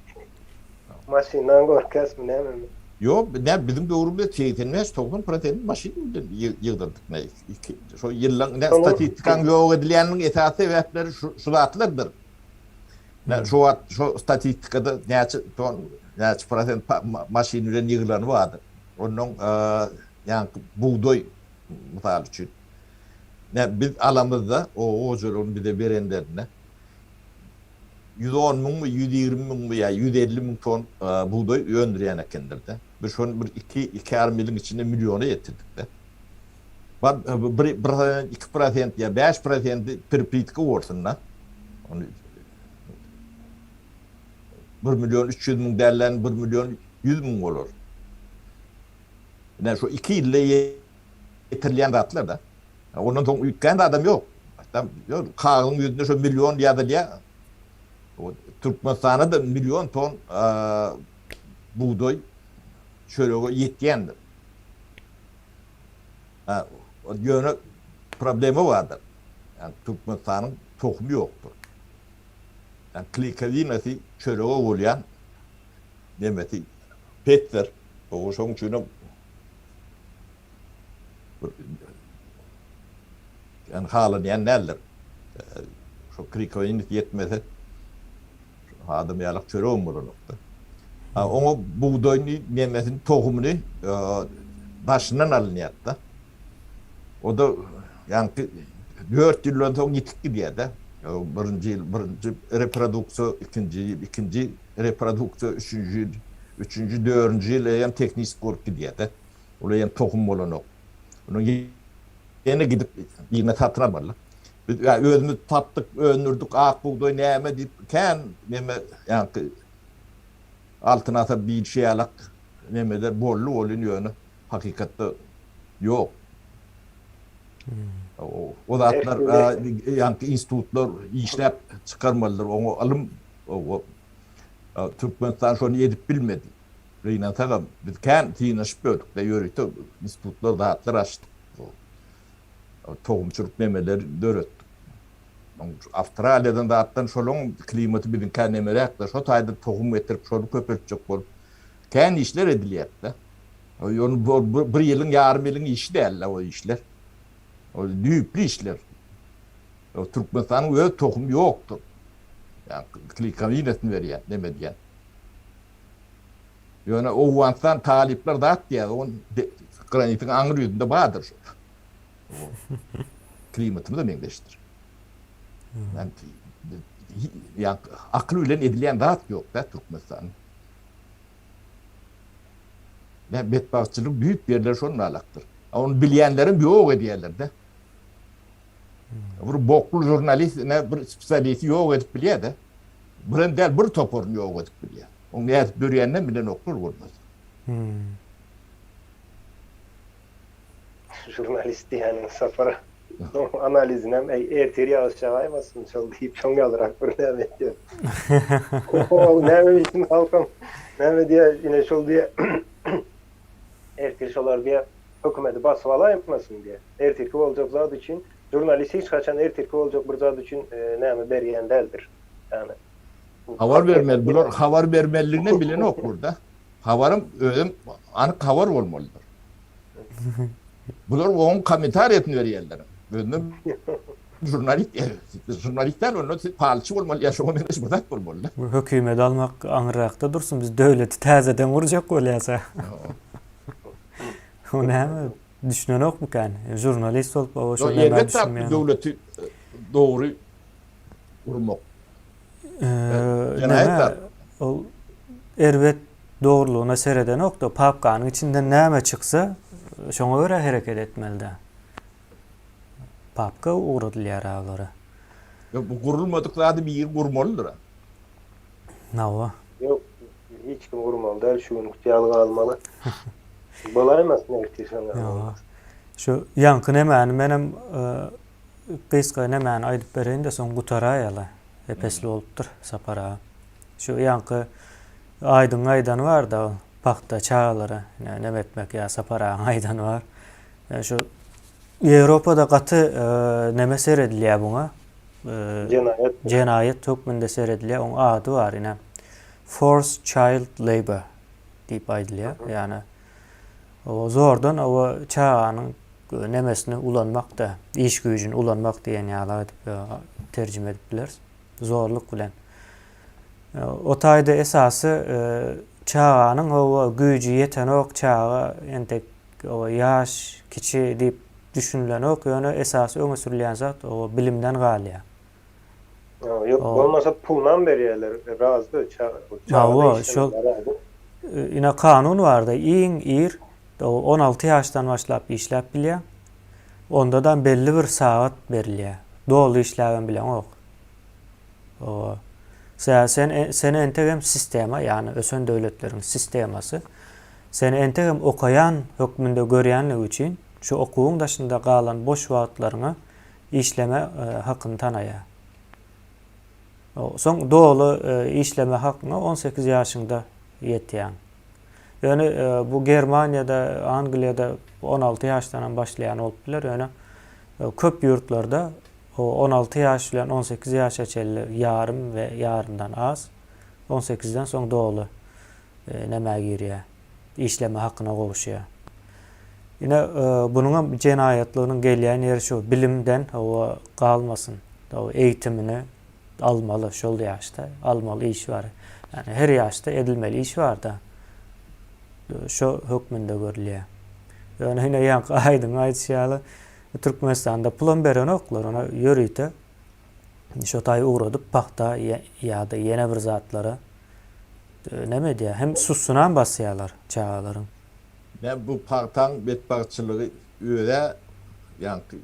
Maşyndan gorkýasmy nämemi?
Ýok, nä biziň döwrümizde 85 90 prosent maşyn bilen ýygdyrdyk nä. Şo ýyllaň nä statistikaň ýok edilýäniniň esasy sebäpleri şu şu zatlardyr. Nä şu wagt şo statistikada näçe ton näçe prosent maşyn bilen ýygylany bardyr. Onnoň ýaňky bugdaý mysal üçin Nä biz alamyzda oba hojalygyny bize berenlerinde 110 müňmi, 120 müňmi ýa 150 müň ton bugdaý öndürýän ekendir-de. Biz şony bir iki, iki ýarym ýylyň içinde milliona ýetirdik-de. Bar bir prosent, iki prosent ýa bäş prosenti pripitka bolsun-da. Ony bir million 300 müň dälden bir million 100 müň bolar. Ine şu iki ýylda ýetirilýän zatlar-da. Ondan soň üýtgän zadam ýok. Ýok, kagyzyň ýüzünde şo million ýazylýar. Türkmenistana-da million ton bugdaý çörege ýetýändir. Ýöne problema bardyr. Ýagny Türkmenistanyň tohumy ýokdur. Ýagny klikowinasy çörege bolýan nemesi pesdir. Şonuň üçinem Yani halanýan däldir. Şo krikowinis ýetmese adam ýalak çöregem bolanokda. Oňa bugdaýyny, nemesini, tohumyny daşyndan alynýar-da. O-da ýaňky 4 ýyldan soň ýitip gidýär-de. Birinji ýyl birinji reproduksiýa, ikinji ýyl ikinji reproduksiýa, üçünji ýyl üçünji, dördünji ýyl eýýäm tehniski bolup gidýär-de. Ol eýýäm tohum bolanok. Onuň ýene gidip birine satyn almaly. Biz özümiz tapdyk, öndürdik, ak bugdaý näme diýip kän neme ýaňky Altyn asyr diýilişi ýalak nemeler boldy welin ýöne hakykatda ýok. O zatlar ýaňky institutlar işläp çykarmalydyr. Oňa ylym Türkmenistan şony edip bilmedi. Gynansagam, biz kän synanyşyp gördük-de, ýörite institutlar, zatlar açdyk. Tohumçylyk nemeleri döretdik. Awstraliýadan zatdan şolaň klimaty biziňkä nemeräk-de, şo taýda tohum getirip şony köpeltjek bolup kän işler edilýär-de. Ony bir ýylyň, ýarym ýylyň işi däl-de o işler. O düýpli işler. Türkmenistanyň öz tohumy ýokdur. Ýa klikowinasyny berýän, neme edýän. Ýöne Owganystan talyplar zat diýýär, on granitiň aňry ýüzünde bardyr şol. Klimatymyz-a meňzeşdir. Ýa akyl bilen edilýän zat ýok-da Türkmenistanda. Nä betbagtçylyk düýp ýerleri şonalakdyr. Ony bilýänlerem ýok edýärler-de. Bir bokly žurnalist ine bir spesialisti ýok edip bilýär-de. Birem däl, bir toparyny ýok edip bilýär. Oň nädip dörýäninem bilenoklar bolmasa.
Žurnalist diýýäniň Sapar analizinem eý ertir ýagyş ýagaýmasyn şol diýip şoň ýalyrak bir näme etýär. Ol näme bilsin halkam näme diýýär ine şol diýýär ertir şolar diýýär hökümeti basyp alaýmasyn diýýär. Ertirki boljak zat üçin žurnalist hiç haçan ertirki boljak bir zat üçin näme berýän däldir. Ýagny
Habar bermeli bular habar bermeliliginem bilenoklar-da. Habaryň özem anyk habar bolmalydyr. Bular oň kommentariýasyny berýärler. Özüne žurnalist, žurnalist däl, onda siz palçy bolmaly ýa şoňa meňzeş bir zat bolmaly.
Bu hökümet almak aňyrrakda dursun, biz döwleti täzeden gurjak bolýas-a. O näme, düşünenokmykan? Žurnalist bolup o şo
nämä düşünmeýän. Döwleti dogry gurmak.
Näme, ol erbet dogrulygyna seredenok-da, papkanyň içinden näme çyksa, şoňa görä hereket etmeli-dä. Papka ugradylýar olara.
Ýok, bu gurulmadyk zady biri gurmalydyr-a.
Hawa.
Ýok, hiç kim gurmaly däl, şu günki ýaly galmaly. Bolaýmasyn ertir şoň ýaly bolmasa.
Şu ýaňky nemäni menem Gysga nemäni aýdyp bereýin-de soň gutaraýaly. Epesli bolupdyr Sapar aga. Şu ýaňky Aýdyň aýdany bar-da, pagta çagalara neme etmek ýa Sapar agaň aýdany bar. Şu Ýewropada gaty neme seredilýär buňa.
Jenaýat.
Jenaýat hökmünde seredilýär. Oň ady bar ine. Forced child labor diýip aýdylýar. Ýagny zordan o çaganyň nemesini ulanmak-da, iş güýjüni ulanmak diýen ýaly edip terjime edip bileris. Zorluk bilen. O taýda esasy çaganyň hawa güýji ýetenok, çaga entek hawa ýaş, kiçi diýip düşünilenok, ýöne esasy öňe sürülýän zat o bilimden galýar.
Ýok, bolmasa pulunam berýärler, razy çaga
Hawa, şol ine kanun barda iň ir 16 ýaşdan başlap işläp bilýäň. Ondadam belli bir sagat berilýär. Doly işläbem bileňok. Hawa. Sen sen seni entegem sistema, ýagny ösen döwletleriň sistemasy seni entegem okaýan hökmünde görýänligi üçin şu okuwyň daşynda galan boş wagtlaryňa işleme hakyny tanaýar. Soň doly işleme hakyňa 18 ýaşyňda ýetýäň. Ýöne bu Germaniýada, Angliýada 16 ýaşdan hem başlaýan bolup biler, ýöne köp ýurtlarda 16 ýaş bilen 18 ýaşa çenli ýarym we ýarymdan az, 18-den soň doly nämä girýär, işleme hakyna gowuşýar. Ine, bunuňam jenaýatlygynyň gelýän ýeri şu, bilimden hawa galmasyn, eýitimini almaly şol ýaşda, almaly iş bar. Ýagny her ýaşda edilmeli iş bar-da. Şo hökmünde görülýär. Ýöne ine ýaňky Aýdyň aýdyşy ýaly, Türkmenistanda pulam berenoklar, ona ýörite şo taý ugradyp pagta ýa-da ýene bir zatlara neme edýär. Hem sussunam basýarlar çagalaryň.
Näme bu pagtaň betbagtçylygy özä ýaňky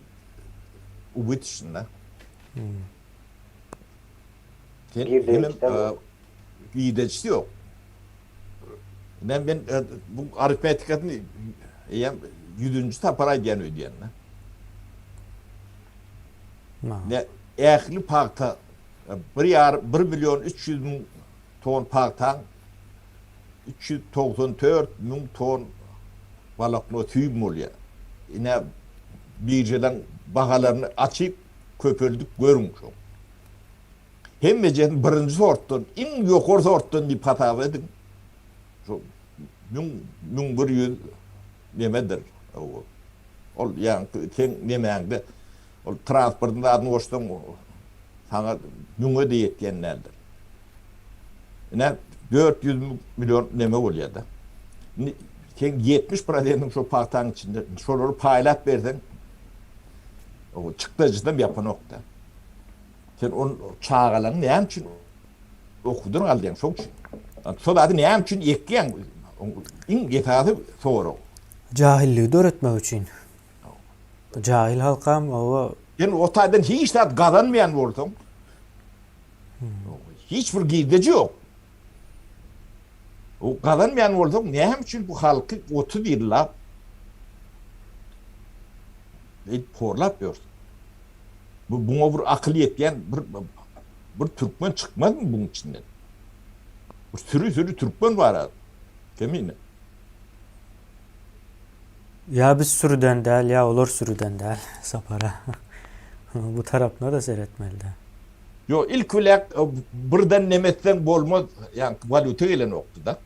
ubytşnda. Sen hemem girdejisi ýok. Men men bu arifmetikasyny eýýäm ýüzünji sapar aýdýan öýdýän. Ne ähli pagta bir ýar 1 million 300 müň ton pagtaň 394 müň ton walakno süýüm bolýar. Ine biržalaň bahalaryny açyp köpeldip görüň şoň. Hemmejesini birinji sortdan, iň ýokary sortdan diýip hasap ediň. Şo müň, 1100 nemedir. Ol ýaňky seň nemäňde ol transportyň zadyny goşsaň saňa müňe-de ýetýän däldir. Ine 400 million neme bolýar-da. Indi seň 70 prosentiň şo pagtaň içinde, şolary paýlap berseň o çykdajysynam ýapanok-da. Sen on çagalaryňy näme üçin okuwdan alýaň şoň üçin. Şo zady näme üçin ekýäň? Iň esasy sorag.
Jahilligi döretmek üçin. Jahil halkam oba.
Sen o taýdan hiç zat gazanmaýan bolsaň, hiç bir girdeji ýok. O gazanmaýan bolsaň, näme üçin bu halky 30 ýyllap edip horlap ýörsüň? Bu buňa bir akyl ýetýän bir bir türkmen çykmazmy buň içinden? Bir süri süri türkmen bar a. Kemine.
Ýa biz sürüden däl, ýa olar sürüden däl Sapara. Bu tarapyna da seretmeli-dä.
Ýok, ilk bilen birden neme etseň bolmaz, ýaňky walýuta gelenokdy-da.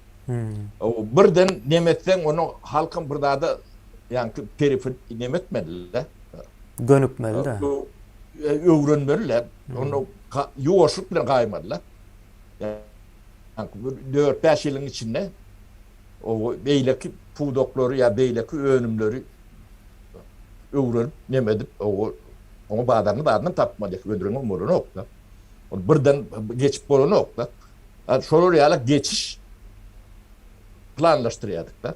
Birden neme etseň, ony halkam bir zada ýaňky perifit neme etmeli-de.
Gönükmeli-de.
Öwrenmeli-de. Ony ýuwaşlyk bilen gaýmaly-da. Ýaňky bir dört-bäş ýylyň içinde o beýleki pudaklary ýa beýleki önümleri öwrenip, neme edip, oňa bazaryny zadyny tapmaly, öndüreňem bolanok-da. Ol birden geçip bolanok-da. Şolar ýaly geçiş planlaşdyrýardyk-da.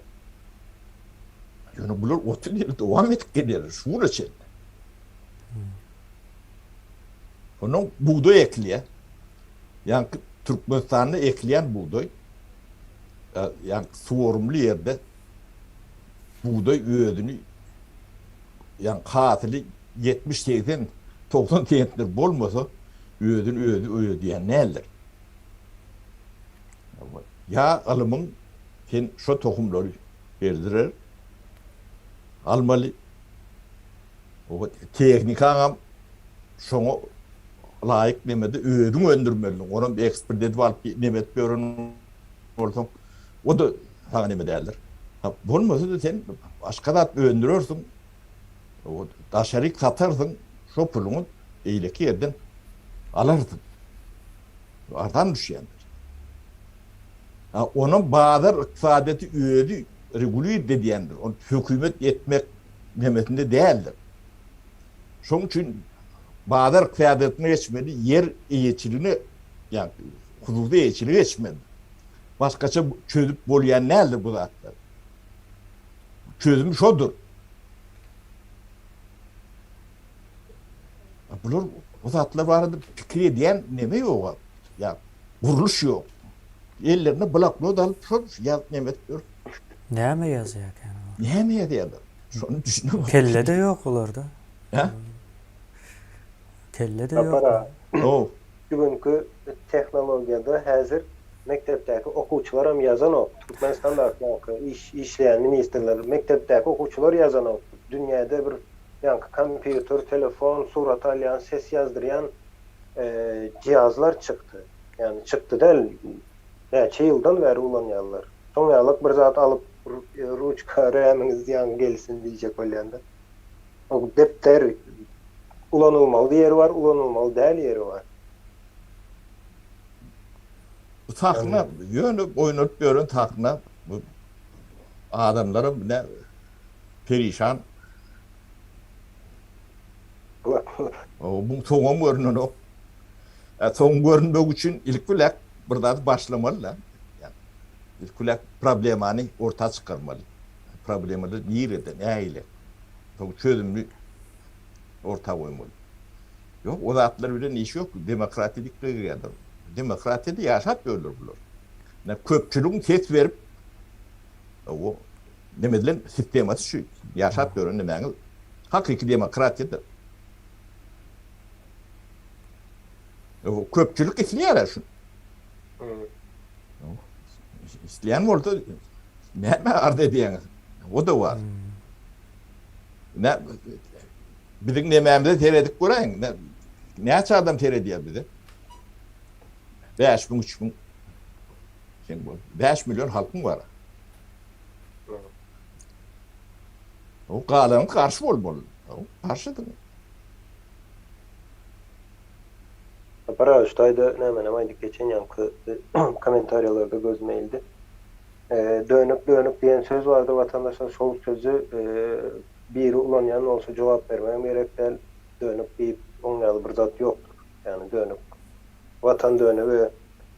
Ýöne bular 30 ýyl dowam edip gelýärler şu güne çenli. Ondan bugdaý ekilýär. Ýaňky Türkmenistanda ekilýän bugdaý ýaňky suwarymly ýerde bugdaý özüni ýaňky hasyly 70 80 90 sentner bolmasa özüni özi ödýän däldir. Ýa ylymyň sen şo tohumlary berdirer almaly. O tehnikaňam şoňa laýyk nemede özüň öndürmelidiň. Onam eksport edip alyp neme edip ýören bolsaň, o-da saňa neme däldir. Ha, bolmasa-da sen başga zat öndürersiň, o daşaryk satarsyň, şo puluňy beýleki ýerden alarsyň. Arzan düşýändir. Ha, onam bazar ykdysadyýeti özi regulirt edýändir. Ony hökümet etmek nemesinde däldir. Şonuň üçin bazar ykdysadyýetine geçmeli, ýer eýeçiligine, ýagny hususy eýeçilige geçmeli. Başgaça çözüp bolýan däldir bu zatlar. Çözüm şodur. Bular bu zatlar barada pikir edýän neme ýok. Ýa gurluş ýok. Ellerine bloknot alyp şol ýazyp neme edip ýör.
Näme ýazýar eken olar?
Näme ýazýarlar? Şony düşünemok.
Kelle-de ýok olarda.
Hä?
Kelle-de ýok.
Sapar aga.
How.
Şu günki tehnologiýada häzir mekdepdäki okuwçylaram ýazanok. Türkmenistandaky ýaňky iş işleýän ministrler mekdepdäki okuwçylar ýazanok. Dünýäde bir ýaňky kompýuter, telefon, surat alýan, ses ýazdyrýan jihazlar çykdy. Ýagny çykdy däl, näçe ýyldan bäri ulanýarlar. Şoň ýalak bir zat alyp ruçka rämiňiz ýaňy gelsin diýjek bolýanda. O depder ulanylmaly ýeri bar, ulanylmaly däl ýeri bar.
Bu sahna ýöne oýnalyp ýören sahna bu adamlaram ne perişan. Bu soňam görünenok. Soň görünmek üçin ilki bilen bir zady başlamaly-da. Ilki bilen problemany orta çykarmaly. Problemalar nirede, nähili? Soň çözümini orta goýmaly. Ýok, o zatlar bilen iş ýok. Demokratiýa diýip girýärler. Demokratiýada ýaşap ýörler bular. Köpçüligiň ses berip, o neme edilen sistemasy şu. Ýaşap ýören nemäňiz hakyky demokratiýadyr. Köpçülik isleýär şuny. Isleýän bolsa näme arz edýäňiz? O-da bar. Nä biziň nemämize seredip göräýiň. Näçe adam seredýär bize? 5000, 3000 sen bol. 5 million halkyň bar. O galanyň garşy bolmaly. Garşydyň.
Sapar aga şu taýda nämenem aýdyp geçen ýaňky kommentariýalarda gözüme ildi. Dönük dönük diýen söz bardyr watandaşlar şol sözi biri ulanýan bolsa jogap bermegem gerek däl. Dönük diýip oň ýaly bir zat ýokdur. Ýagny dönük watan dönügi,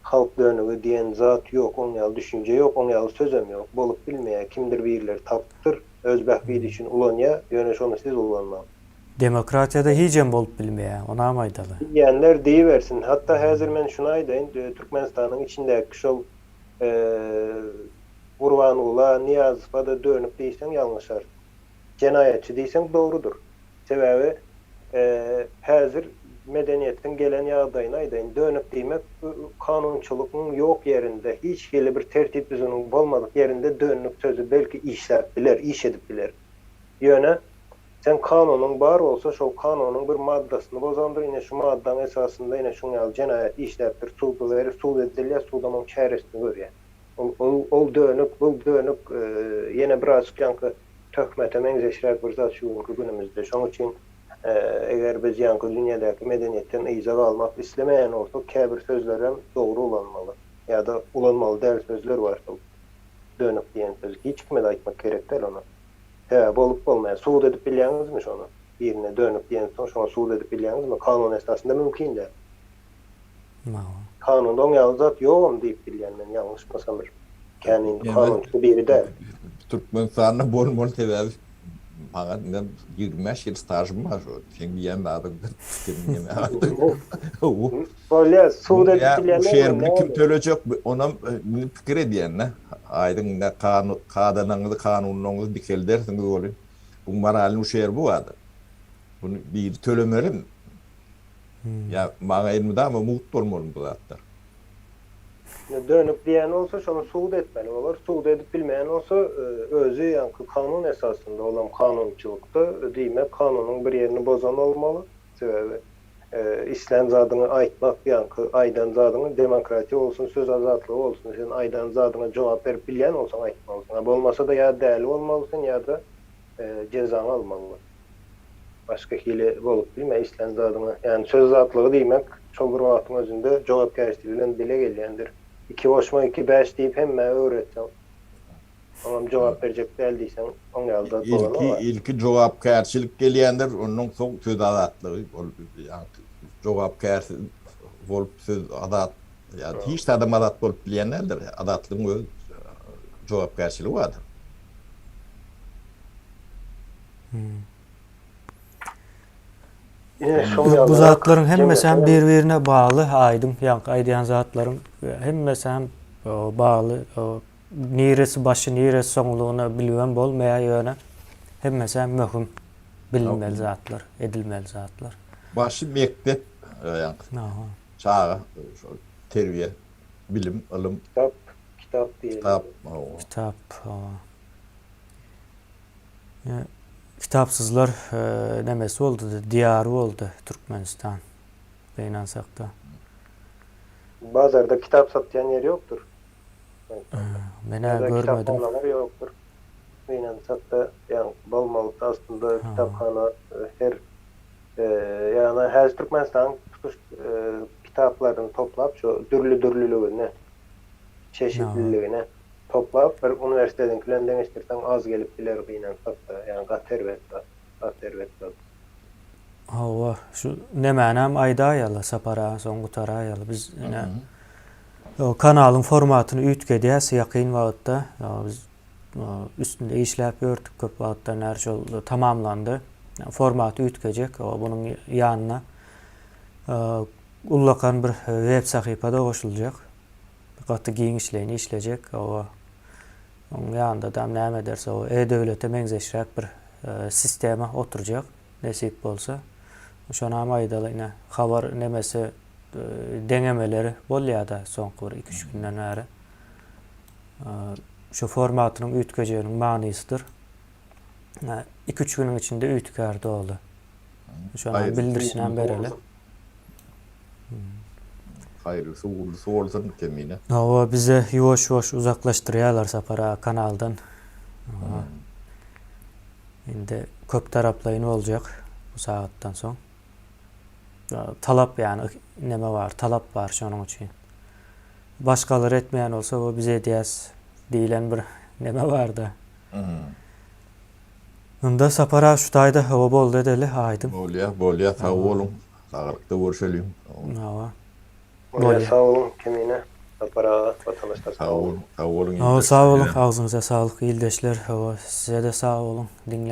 halk dönügi diýen zat ýok oň ýaly düşünje ýok oň ýaly sözem ýok bolup bilmeýär kimdir birileri tapypdyr öz bähbidi üçin ulanýar ýöne şony siz ulanmaň.
Demokratiýada hijem bolup bilmeýär, onam aýdaly.
Diýýänler diýibersin. Hatda häzir men şuny aýdaýyn, Türkmenistanyň içindäki şol Gurbangula, Nyýazowa-da dönük diýseň ýalňyşarsyň. Jenaýatçy diýseň dogrudyr. Sebäbi häzir medeniýetiň gelen ýagdaýyny aýdaýyn. Dönük diýmek kanunçylygyň ýok ýerinde, hiç hili bir tertip-düzgüniň bolmadyk ýerinde dönük sözi belki işläp biler, iş edip biler. Ýöne Sen kanunyň bar bolsa şol kanunyň bir maddasyny bozandyr ine şu maddaň esasynda ine şuň ýaly jenaýat işläpdir suda berip sud edilýär sudam oň çäresini görýär ol ol ol dönük bul dönük ýene birazjyk ýaňky töhmete meňzeşräk bir zat şu günki günümizde şoň üçin eger biz ýaňky dünýädäki medeniýetden yza galmak islemeýän bolsak käbir sözlerem dogry ulanmaly ýa-da ulanmaly däl sözler bar şol dönük diýen sözi hiç kime-de aýtmak gerek däl ony. Sebäbi bolup bolmaýar. Subut edip bilýäňizmi şony? Birine dönük diýensoň şoňa subut edip bilýäňizmi? Kanun esasynda mümkin däl. Kanunda oň ýaly zat ýogam diýip bilýän men ýalňyşmasam bir kän indi kanunçy biri däl.
Türkmenistanda bolmaly sebäbi maňa indi 25 ýyl stažym bar şo seň diýýän zadyňdan seniň neme
Bolýar subut edip bilýänler
Şerbini kim tölejek onam indi pikir edýän-dä. Aýdyň indi kadalaryňyzy, kanunlaryňyzy dikeldersiňiz welin, bu moralnyý uşerbi bardyr. Buny biri tölemelimi? Ýa maňa elmydama mugt bolmalymy bu zatlar?
Indi dönük diýen bolsa şony subut etmeli bolar. Subut edip bilmeýän bolsa özi ýaňky kanun esasynda olam kanunçylykda diýmek kanunyň bir ýerini bozan bolmaly. Sebäbi Islän zadyňy aýtmak, ýaňky aýdan zadyňy demokratiýa bolsun, söz azatlygy bolsun, sen aýdan zadyňa jogap berip bilýän bolsaň aýtmalysyň. A bolmasa-da ýa däli bolmaly sen ýa-da jezaňy almaly. Başga hili bolup bilmeýär islän zadyňy. Ýagny söz azatlygy diýmek şol bir wagtyň özünde jogapkärçilik bilen bile gelýändir. Iki goşmak iki bäş diýip hemmä öwretseň. Oňam jogap berjek däl diýseň, oň ýaly zat bolanok-a.
Ilki, ilki jogapkärçilik gelýändir, ondan soň söz azatlygy, ol ýaňky jogapkärsiz bolup söz azat, ýa hiç zadam azat bolup bilýän däldir. Azatlygyň öz jogapkärçiligi bardyr.
Ine, şoň
Bu
ýalyrak
zatlaryň hemmesi hem
jemleseňem.
bir-birine bagly, aýdyň, ýaňky aýdýan zatlaryň hemmesi hem bagly. Niresi başy niresi soňulygyny bilibem bolmaýar ýöne hemmesem möhüm bilinmeli zatlar edilmeli zatlar.
Başy mekdep ýaňky çaga şol terbiýe bilim ylym.
Kitap kitap diýeli.
Kitap hawa.
Kitap hawa. Kitapsyzlar nemesi boldy diýary boldy Türkmenistan gynansakda.
Bazarda kitap satýan ýer ýokdur.
Men-ä görmedim.
Kitaphanalar ýokdur. Gynansak-da, ýagny bolmaly aslynda kitaphana her ýagny häzir Türkmenistanyň tutuş kitaplaryny toplap şu dürli-dürlüligini, çeşitliligini toplap bir uniwersitetiňki bilen deňeşdirseň az gelip biler gynansak-da, ýagny gaty erbet zat, gaty erbet zat.
Hawa, şu nemänem aýdaýaly Sapar aga soň gutaraýaly biz ine kanalyň formatyny üýtgedýäs ýakyn wagtda biz üstünde işläp ýördük köp wagtdan bäri şol tamamlandy. Formaty üýtgejek bunuň ýanyna ullakan bir web sahypa-da goşuljak. Gaty giňişleýin işlejek. Onuň ýanynda-da näme ederse o e-döwlete meňzeşräk bir sistema oturjak nesip bolsa. Şonam aýdaly ine habar nemesi deňemeleri bolýada soňky bir iki-üç günden bäri. Şu formatynyň üýtgejeginiň manysydyr. Iki-üç günüň içinde üýtgär doly. Şonam bildirişinem bereli.
Haýyrlysy ugurlysy bolsun Kemine.
Hawa bize ýuwaş ýuwaş uzaklaşdyrýarlar Sapar aga kanaldan. Hawa. Indi köp taraplaýyn boljak bu sagatdan soň. Talap ýany neme bar, talap bar şonuň üçin. Başgalar etmeýän bolsa bu biz edýäs diýlen bir neme barda. Ynda Sapar aga şu taýda hawa boldy edeli aýdyň.
Bolýa bolýa sag boluň saglykda görşeliň.
Hawa.
Bolýa sag boluň Kemine Sapar aga watandaşlar
sag boluň. Sag boluň
Hawa sag boluň agzyňyza saglyk ildeşler hawa sizede sag boluň diňlän.